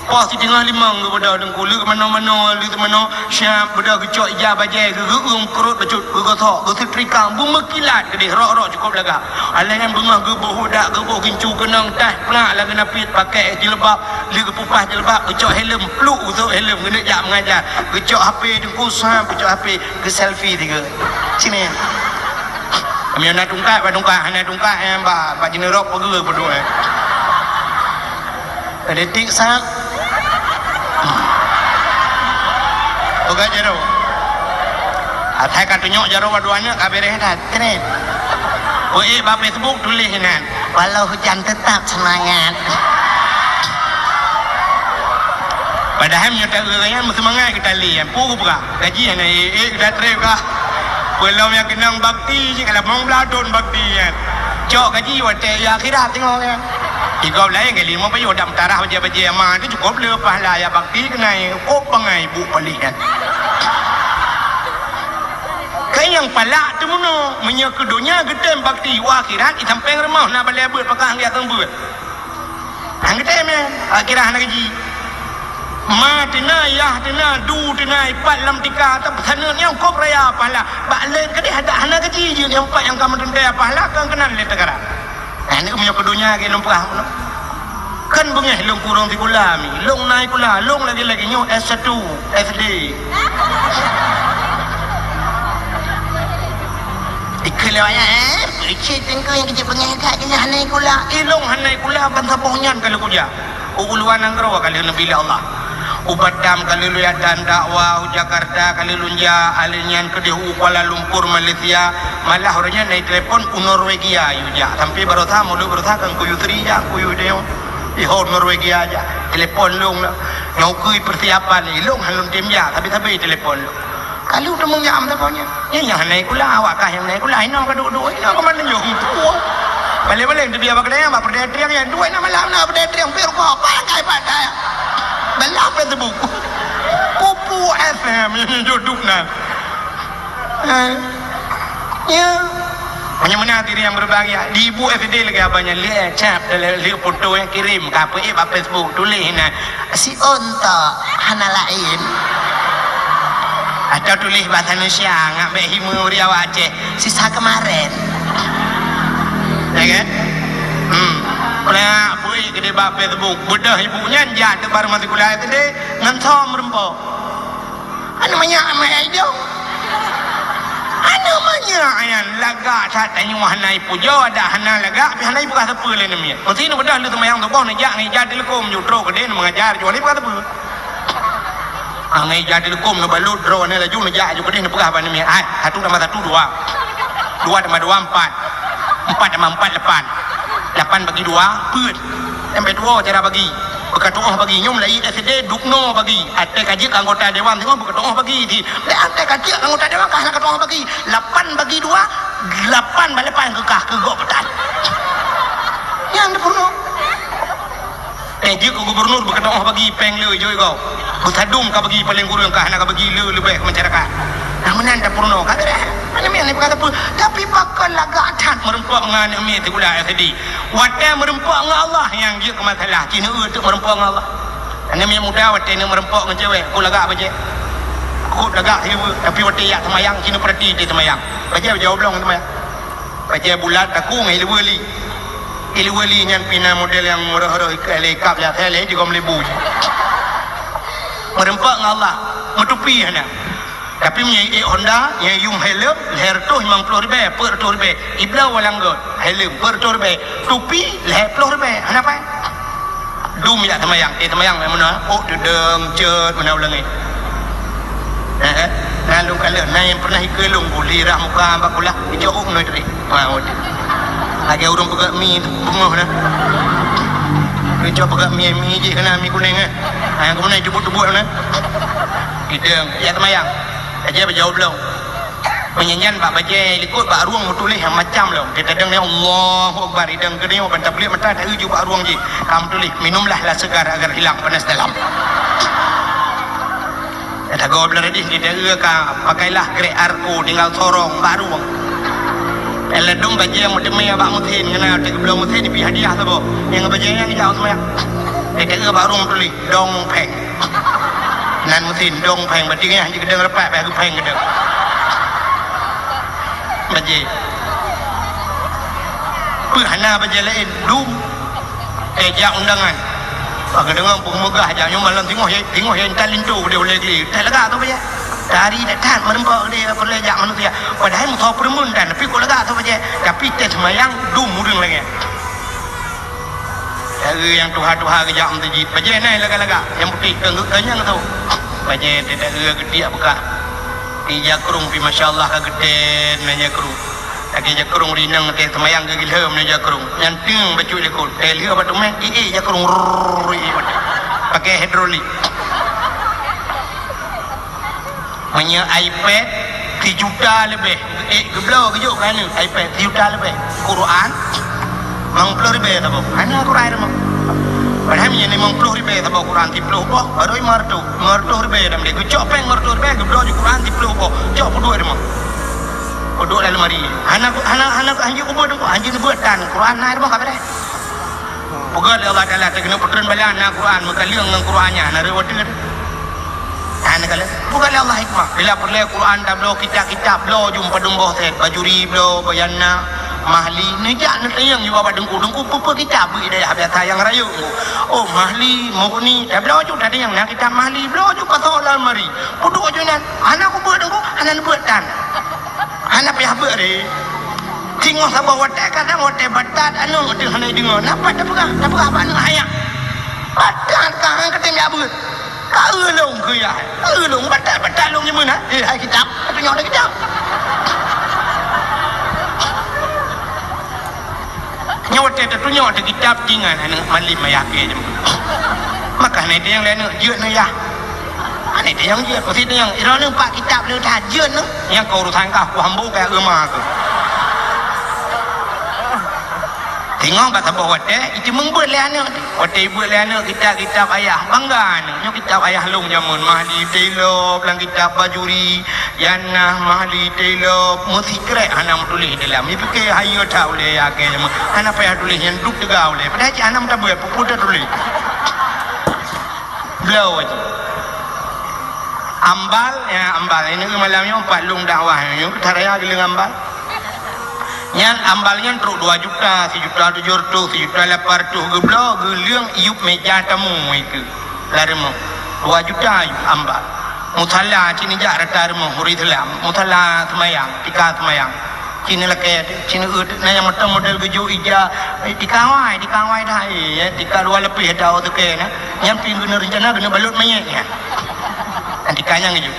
Poh siteungoh limong geubeudôh teungku, leuek manoe-manoe, leuek manoe, siap beudôh geucok ija bajée, geugeueung keurot bacut, geugosok, geuseutrika, beumeukilat keudeh, rok-rok cukup lagak. Aléh nyan beungoh geuboh udak, geuboh gincu keunong, taih plak lam geunapit, pakai jilbab, lheueh geupeupah jilbab, geucok helm, pluk geucok helm, geuneuk jak meungajar. Geucok H P teungku, sam, geucok H P, geuselfie tiga. Sini. Meunyoe na tungkat, bak tungkat, hana tungkat, eh, bak, bak jineurok peugeu peuduek, eh. Detik sat. Peugah jaroe. Asai ka tunyok jaroe dua aneuk ka beres that. Keren. Peuék bak Facebook tuléh inan. Walau hujan tetap semangat. Padahai meunyoe taeu nyan meuseumangat geutalé nyan. Peue geupeugah? Gaji hana ék-ék geuda trép kah? Peulom nyang keunong bakti jih ka limong blaih thon bakti nyan. Cok gaji watée di akhirat teungoh nyan. Di gob laén kali limong payah dak meutarah bajée-bajée ma tu cukup le pahala ya bakti keunai kok bangai bu palih nyan. Keu nyang palak teumeunoe, meunyoe keu donya geutem bakti u akhirat isampéng rumoh na balée beuet pakah geujak keu beuet. Hang geutem nyan, akhirat hana gaji. Ma teuna, yah teuna, du teuna, ipat lam tika, tapi saneut nyang kop raya pahala. Bak laén keudeh adak hana gaji jeuet nyang pat nyang ka meuteuntée pahala keu keunan lé teugara. Nah, ni meunyoe keu donya lagée lôn peugah meunoe. Kan beungéh lôn kurong sikula mi, lôn na sikula, lôn lagée-lagée nyoe S satu, S D. Ikeu lewat nyan, eh, peucit teungku nyang keujeut beungéh that keu nyan hana sikula. Ilôn hana sikula ban saboh nyan ka lôn kujak. U luwa nanggroe ka lheueh neubi lé Allah. U Batam ka lheueh lôn jak dan dakwah, u Jakarta ka lheueh lôn jak, alheueh nyan keudeh u Kuala Lumpur, Malaysia. Malah uroe nyan na telepon u Norwegia yue jak. Sampai baroesa, mulod baroesa kan kuyue Sri jak, kuyue Dewa. Iho Norwegia jak. Telepon lôn lah. Nyoe keu persiapan lé, lôn han lôn tem jak, sabe-sabe telepon lôn. Ka lheueh teumeung jak meusaboh nyan. Nyan nyang hana sikula, awak kah nyang hana sikula, inoe ka duek-duek, inoe ka mandum nyoe. Baleng-baleng teubiet bak keudè, bak peureudèe triang nyan, duek na malam na peureudèe triang, pih rukok, pakai-pakai. Bala Facebook. Pupu F M, nyoe duek na. Eh. Ya. Meunyoe meunan hadirin yang berbahagia, di ibu S D lagèe abang nyan, lihat cap, lihat foto yang kirim, ka peuék bak Facebook, tuléh na. Si ontok hana laén. Atau tuléh bahasa Indonesia, ngak bèk hime uri awak Aceh. Sisa kemarin. Ya kan? Hmm. Pernah pui ke di bak Facebook. Beudôh ibu nyan jak teuk baru masih kuliah S D ngon som meureumpok. Anu manyak amat idong. Anu manyak nyan lagak that tanyoe hana ipujoe, adak hana lagak, tapi hana ipeugah sapeue lé namiet. Meusti neubeudôh lé seumayang suboh neujak ngon ija teuleukom, jutro keudeh neumeungajar, jih hana ipeugah sapeue. Ah, ngon ija teuleukom neubalot droe nyan laju neujak aju keudeh neupeugah bak namiet. Hai, satu tambah satu, dua. Dua tambah dua, empat. Empat tambah empat, lapan. Lapan bagi dua, peuet. Sampai dua cara bagi. Beukatu'oh bagi, nyoe mulai S D dubnoe bagi. Até ka jeuet keu anggota dewan singoh beukatu'oh bagi. Di, dek até ka jeuet keu anggota dewan ka hana katu'oh bagi. Lapan bagi dua, lapan bak lapan keukah keu gob peutan. Nyan teupeurunoe. Eh, jeuet keu gubernur beukatu'oh bagi péng le jôi gob. Beusadum ka bagi paléng kureueng ka hana ka bagi le leubeh keu masyarakat. Nah, meunan teupeurunoe ka beureh. Hana miet ni peukara peue. Tapi pakon lagak that meureumpok ngon aneuk miet sikula S D. Watée meureumpok ngon Allah nyang jeuet keu masalah, ci neueu teuk meureumpok ngon Allah. Aneuk miet muda watée neumeureumpok ngon cewek, kok lagak bajée. Kok lagak siluweue, tapi watée jak seumayang, ci neupeurati teuh seumayang. Bajée bajée oblong seumayang. Bajée bulat takue ngon iluweue li. Iluweue li nyan pih na model nyang reuh-reuh lé kab jak thée lé jigom lebu. Meureumpok ngon Allah, meutupi hana. Tapi meunyoe ék Honda, nyang yum helm, lhée reutôh limong ploh ribée, peuet reutôh ribée. Ibloe walang göt, helm, peuet reutôh ribée. Tupi, lhée ploh ribée. Hana pai. Dum jak seumayang, eh, seumayang meunoe, ôk deudeung, cot, meunoe ulangé. Eh, eh. Na lôn kalon, na nyang pernah ikeue lôn, guli rah muka bak kulah, ijok ôk meunoe tadi. Ha, waduh. Lagée ureuëng peugah mi beungoh na. Ijok peugah mi, mi jih kena mi kuning, eh. Ha, nyang keumeunan jubut-jubut na. Deudeung, jak seumayang. Bajée bajée oblong. Meunyan nyan bak bajée likot bak rueng meutuléh nyang macam lom. Teudeung ni Allahu Akbar, ideung keudeh ban tablek mata ta-eu ju bak rueng jih. Ka meutuléh, "Minumlah lah segar agar hilang panas dalam." Tagoe blah radih, teudeung ka pakailah grek arko tinggal sorong bak rueng. Ladum bajée meuteumé bak meusén, ngon na teuk geubloe meusén, ibi hadiah saboh. Nyang bajée nyang jak seumayang. Teudeung bak rueng meutuléh, "Dong Pheng." Nan meusin dong pheng, berarti nyan hana keudeueng rapat, bèk geupheng keudeueng. Bajée. Peue hana bajée laén, dum. Eh, jak undangan. Bak geudeungoe peue meugah jak nyoe malam singoh, singoh intat linto keudeh ulée geli. Teuh lagak tu bajée. Tari that-that meureumpok keudeh peureulée jak manusia. Padahai musoh peureumeun tan, tapi kok lagak tu bajée. Tapi teuh seumayang dum ureuëng lagée. Taeu nyang tuha-tuha geujak meuseujid. Bajée na lagak-lagak, nyang putéh keu, keu nyang tu. Bajée teuh taeu geutiek beukah. Di jakrong pih masya Allah ka geutén na jakrong. Lagée jakrong rineng teuh seumayang geugilheuem na jakrong. Nyan teueng bacut likot. Teuh lheueh bak teumé, ié jakrong. Rrrr, ié. Pakai hidrolik. Meunyoe iPad sijuta leubeh, eh, geubloe geujok keu aneuk, iPad sijuta leubeh. Quran limong ploh ribée saboh. Hana Quran rumoh. Padahai meunyoe limong ploh ribée saboh Quran siplôh boh, baru limong reutôh. Limong reutôh ribée dan boleh geucok péng limong reutôh ribée, geubloe ju Quran siplôh boh. Cok peuduek rumoh. Peuduek lam lemari. Hana, hana, hana, hanjeuet kubeuet, hanjeuet neubeuet tan. Quran na rumoh ka beureh. Peugah lé Allah Taala, "Teukeunong peutreun bala na Quran, meukaleueng ngon Quran nyan, na reuwa teuh." Hana kaleueng. Peugah lé Allah hikmah. Bila peureulée Quran tabloe kitab-kitab, bloe ju padum boh set, Bajuri bloe, Bayanah, Mahli, neujak neutanyong ju bak teungku, "Teungku, peue-peue kitab beu idayah biasa nyang rayeuk?" "Oh, Mahli, Mughni." Tabloe ju tatanyong, "Na kitab Mahli?" Bloe ju pasoe lam lemari. Peuduek ju nyan, "Hana kubeuet, Teungku." Hana neubeuet tan. Hana payah beuet lé. Singoh saboh watée kadang watée batat aneuk teuh hana jideungoe. Na pat tapeugah, tapeugah bak aneuk hayak. Batat ka han katem jak beuet. Ka eu lôn keu yah. Eu lôn batat-batat lôn nyoe meunan. Eh, hai kitab, tatunyok lé kitab. Nyoe watée tatunyok teuh kitab tingan aneuk malim ayah kée jeuem. Maka hana tanyong lé aneuk jeuet neu yah. Hana tanyong jeuet, pasti tanyong, "Droeneuh pat kitab lôn that jeuet neu?" Nyang keu urusan kah, ku hambo keu agama keu. Singoh bak saboh watée, iteumeung beuet lé aneuk. Watée ibeuet lé aneuk kitab-kitab ayah, bangga aneuk. Nyoe kitab ayah lôn jameun, Mahli Taylor, lam kitab Bajuri, Yanah, Mahli Taylor, meusikrek hana meutuléh dalam. Ipike hayeue that ulée ya kée jameun. Hana payah tuléh nyan duek teuga ulée. Padahai cit hana meutabeuet, peue-peue tatuléh. Bloe aja. Ambal, ya, ambal. Ini malam nyoe pat lôn dakwah nyoe, taraya geuleueng ambal. Nyan ambal nyan trok dua juta, sijuta tujoh reutôh, sijuta lapan reutôh geubloe, geuleueng iyup meja tamu itu. Lam rumoh. Dua juta iyup ambal. Musala cit neujak rata rumoh ureuëng Islam. Musala seumayang, tika seumayang. Cit neulakée, cit neueu, na nyang meuteumé model geujok ija, eh, tika awai, tika awai dah, eh, tika dua leupeh dah, oh, teuke na. Nyan pih geuneuk reuncana geuneuk balot manyét nyan. Nyan tika nyang geujok.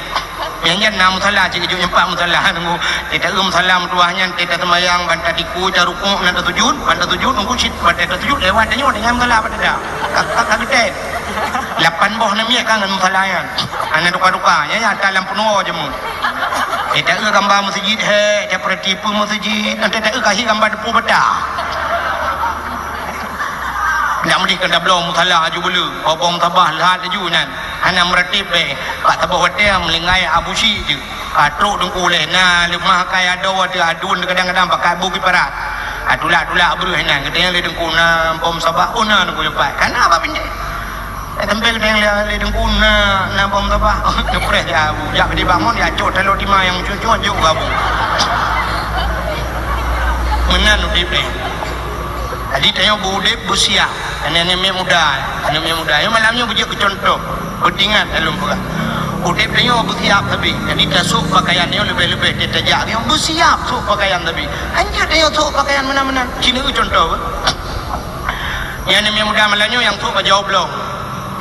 Nyan, nyan na musala cit geujok, nyan pat musala, nunggu Teuta eu musala meutuwah nyan, teuta seumayang, ban tatiku, tarukuk, na tasujud, ban tasujud, nunggu cit, ban teuta sujud, lewat tanyoe, tinggai musala, ban teuta. Ka, ka, ka geutem. Lapan boh namiet ka ngon musala nyan. Hana tuka-tuka, nyan, nyan, ata lam peunuwoe jameun. Teuta eu gamba meuseujid, he, teuta peurati peue meuseujid, teuta eu kahi gamba deupeu bata. Ndak meudeh keu tabloe musala aju beu le, bobong tabah lhat laju nyan. Hana meuratéb bèe, bak saboh watèe meulinggai Abu Syik jeuet. Ka trok teungku lé, na leumah kai adoe ateueh aduen kadang-kadang pakai bu kiparat. Ka tulak-tulak breuh inan, geutanyong lé teungku na bom sabah, oh na teungku japai. Ka na bak bintéh. Eh, sampai geutanyong lé, lé teungku na, na bom sabah. Oh, neupreh ya, bu. Jak di bangon, ya cok taloe tima nyang cucuk, jok gabu. Meunan udép lé. Jadi tanyoe beu udép beusiap. Aneuk-aneuk miet muda, aneuk miet muda. Nyoe malam nyoe beujeuet keu cuntoh. Beutingat lôn peugah. Udép tanyoe beusiap sabe. Jadi tasôk pakaian nyoe leubeh-leubeh tajak nyoe beusiap sôk pakaian sabe. Hanjeuet tanyoe sôk pakaian meunan-meunan. Ci neueu cuntoh beuh. Nyan aneuk miet muda malam nyoe nyang sôk bajèe oblong.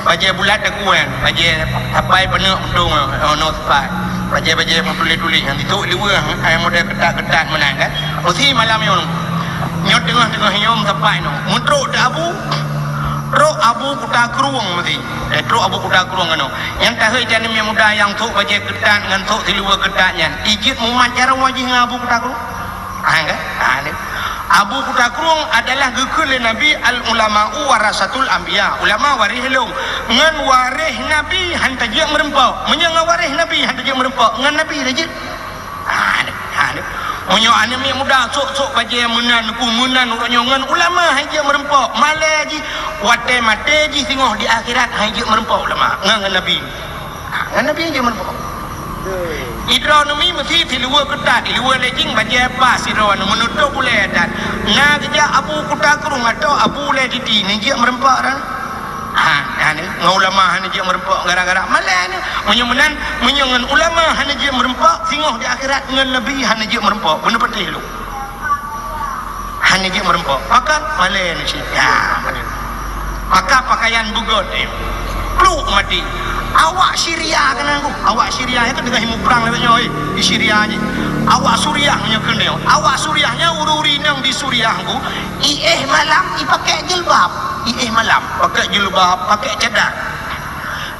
Bajèe bulat dakuan, bajèe sapai paneuk untông, oh, nyoe sapai. Bajèe-bajèe meutuléh-tuléh nyang sôk liweue, ai model keutat-keutat meunan kan. Meusi malam nyoe. Nyoe teungoh-teungoh nyoe sapai nyoe. Meutrok teuk abu. Trok abu Kuta Krueng meusi. Eh, trok abu Kuta Krueng keunoe. Nyang tahôi aneuk miet muda nyang sôk bajèe keutat ngon sôk siluweue keutat nyan, ijeuet mumat jaroe jih ngon abu Kuta Krueng. Ha, kan? Ha, ni. Abu Kuta Krueng adalah geukheun lé Nabi, "Al ulama'u warasatul anbiya." Ulama waréh lôn. Ngon waréh Nabi han tajeuet meureumpok. Meunyoe ngon waréh Nabi han tajeuet meureumpok, ngon Nabi tajeuet. Ha, ni. Ha, ni. Meunyoe aneuk miet muda sôk-sôk bajèe meunan ku meunan uroe nyoe ngon ulama han jeuet meureumpok, malèe jih, watèe maté jih singoh di akhirat han jeuet meureumpok ulama ngon, ngon Nabi. Ha, ngon Nabi han jeuet meureumpok. Idroe neumi meusi siluweue keutat, siluweue lejing bajèe pas sidroe nyoe meunutôp ulèe that. Na geujak abu Kuta Krueng atau abu Ulèe Titi, neujeuet meureumpok ran. Ha, ha, ni, ngon ulama hana jeuet meureumpok gara-gara malèe nyoe. Meunyoe meunan, meunyoe ngon ulama hana jeuet meureumpok, singoh di akhirat ngon Nabi hana jeuet meureumpok. Beuneupatéh lôn. Hana jeuet meureumpok. Pakat malèe nyoe cit. Ya, malèe. Maka pakaian beugöt, eh. Pluk maté. Awak Syria keunan ku. Awak Syria nyan kan teungoh muprang lagèe nyoe, eh. Di Syria nyoe. Awak Suriah nyoe keunan. Awak Suriah nyoe ureueng-ureueng inong di Suriah ku. Iéh malam ipakèk jilbab. Iéh malam pakèk jilbab, pakèk cadar.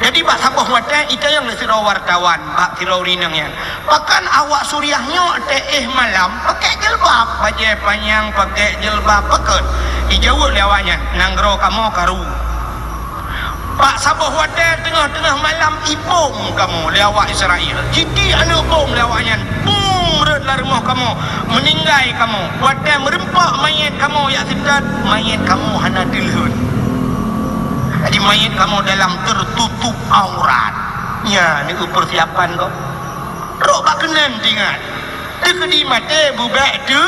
Jadi bak saboh watèe itanyong lé sidroe wartawan bak sidroe ureueng inong nyan, "Pakon awak Suriah nyoe teuéh malam pakèk jilbab, bajèe panyang pakèk jilbab, pakon?" Ijaweueb lé awak nyan, "Nanggroe kamoe karu." Bak saboh watèe teungoh-teungoh malam ibom kamoe lé awak Israel. Jitiek aneuk bom lé awak nyan, bum rhot lam rumoh kamoe, meuninggai kamoe. Watèe meureumpok manyét kamoe jak seutôt, manyét kamoe hana teulheuet. Jadi manyét kamoe dalam teututup aurat. Nyan neuk peusiapan kah. Rot bak keunan teuingat. Teukeudi maté beubèk teu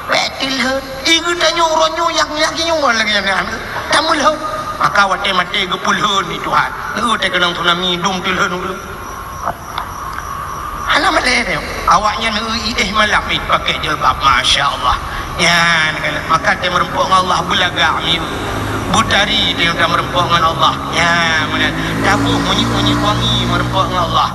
Bèk teulheuet. Di geutanyoe uroe nyoe nyang lagèe nyoe lagèe nyan. Tameulheuet. Maka watèe maté geupeulheuet lé Tuhan. Lheueh teukeunong tsunami dum teulheuet ureueng. Hana malèe teuh. Awaknyan iéh malam ipakèk jilbab. Masya Allah. Nyan kan. Maka teumeureumpok ngon Allah beulagak mieu. Beutari teuh tameureumpok ngon Allah. Nyan meunan. Taboh minyeuk-minyeuk wangi meureumpok ngon Allah.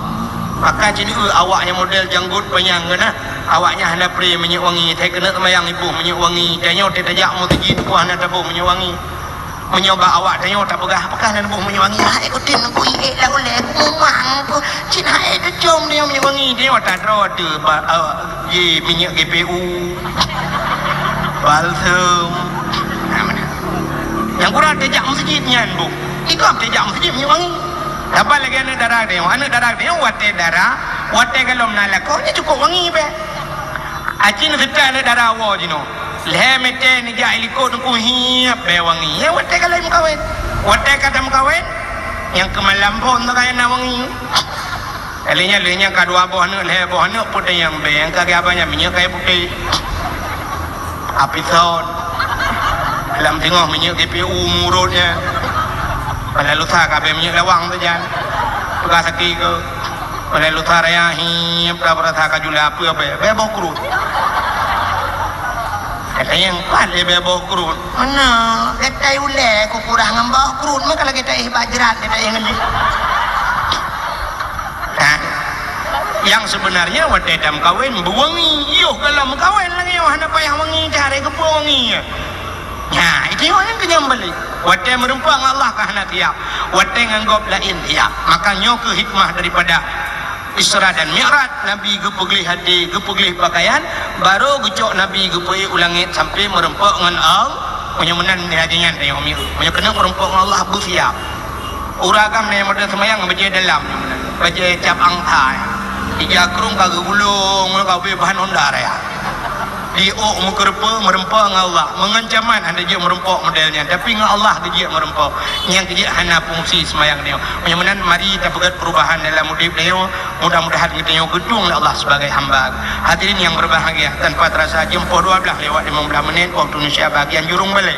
Maka ci neueu awak nyang model janggot panyang keunan. Awaknyan hana pre minyeuk wangi, teuh keuneuk seumayang iboh minyeuk wangi. Tanyoe teuh tajak meuseujid, peue hana taboh minyeuk wangi. Meunyoe bak awak tanyoe tapeugah, "Apakah hana neuboh minyeuk wangi?" "Hai, kutem ku iék lam ulèe, ku mumang ku. Cit hai teucom tanyoe minyeuk wangi." Tanyoe tadroe teuh ba-, eh, ji minyeuk G P U, balsem. Nah, meunan. Nyang kurang tajak meuseujid nyan boh. Ikôt tajak meuseujid minyeuk wangi. Saban lagèe aneuk dara tanyoe. Aneuk dara tanyoe watèe dara, watèe gohlom na lakoe, nyan cukôp wangi bèk. Aci neuseutôt lé dara woe jinoe. Lhèe mètè neujak i likôt teungku hiep bèe wangi. Nyan watèe ka lheueh meukawen. Watèe ka tameukawen, nyang keu malam phôn teuka na wangi. Lheueh nyan, lheueh nyan ka dua boh aneuk, lhèe boh aneuk, peue teuh nyang bèe, nyang ka geuhaba nyan minyeuk kayèe putéh. Api sot. Lam teungoh minyeuk G P U murot nyan. Pala lusa ka bèe minyeuk lawang sajan. Peugah sakét keu. Padahai lusa raya hiep dah beurasa ka jula peue bèe, bèe boh kruet. Kata nyang pat lé bèe boh kruet. Mana? Gata ulèe ku kurang ngon boh kruet, maka lagèe taéh bajrat, taéh ngon jih. Nah. Nyang seubeunarnya watée tameukawen beuwangi, yoh gohlom meukawen lagée nyoe hana payah wangi, cara geupeue wangi. Nyan, itu nyoe nyang keunyam balik. Watée meureumpok ngon Allah ka hana siap, watée ngon gob laén siap. Maka nyoe keuh hikmah daripada Isra dan Mi'raj, Nabi geupeugleh até, geupeugleh pakaian, barô geucok Nabi geupeuék u langét sampai meureumpok ngon Allah. Meunyoe meunan lagée nyan tanyoe, meunyoe keuneuk meureumpok ngon Allah beusiap. Ureueng agam nyang model seumayang bajée dalam, bajée cap angsa. Ija krueng ka geugulong, ka ubé bahan honda raya. Di ôk meukeureupeue meureumpok ngon Allah. Meungon camat hana jeuet meureumpok model nyan, tapi ngon Allah geujeuet meureumpok. Nyang geujeuet hana fungsi seumayang nyoe. Meunyoe meunan mari tapeugét perubahan dalam udeb nyoe. Mudah-mudahan geutanyoe geutueng lé Allah sebagai hamba. Hadirin yang berbahagia, tanpa terasa jeuem poh dua belas lewat lima belas menit waktu Indonesia bahagian jurong balai.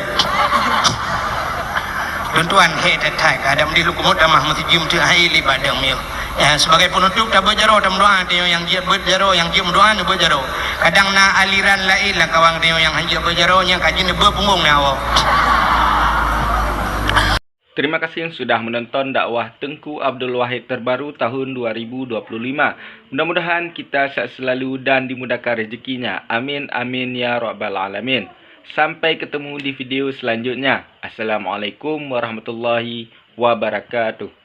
Tuan-tuan, hei that-that, ka ada meudiluek kumut tamah meusijeuem teuh hai lé badeng mieu. Ya, sebagai penutup, tabeuet jaroe, tameudoa, tanyoe nyang jeuet beuet jaroe, nyang jeuet meudoa, neubeuet jaroe. Kadang na aliran laén lam kawan tanyoe nyang hanjeuet beuet jaroe, nyang ka jeuet neubeuet punggong nyawa. Terima kasih sudah menonton dakwah Teungku Abdul Wahid terbaru tahun dua ribu dua puluh lima. Mudah-mudahan kita sehat selalu dan dimudahkan rezekinya. Amin, amin, ya rabbal alamin. Sampai ketemu di video selanjutnya. Assalamualaikum warahmatullahi wabarakatuh.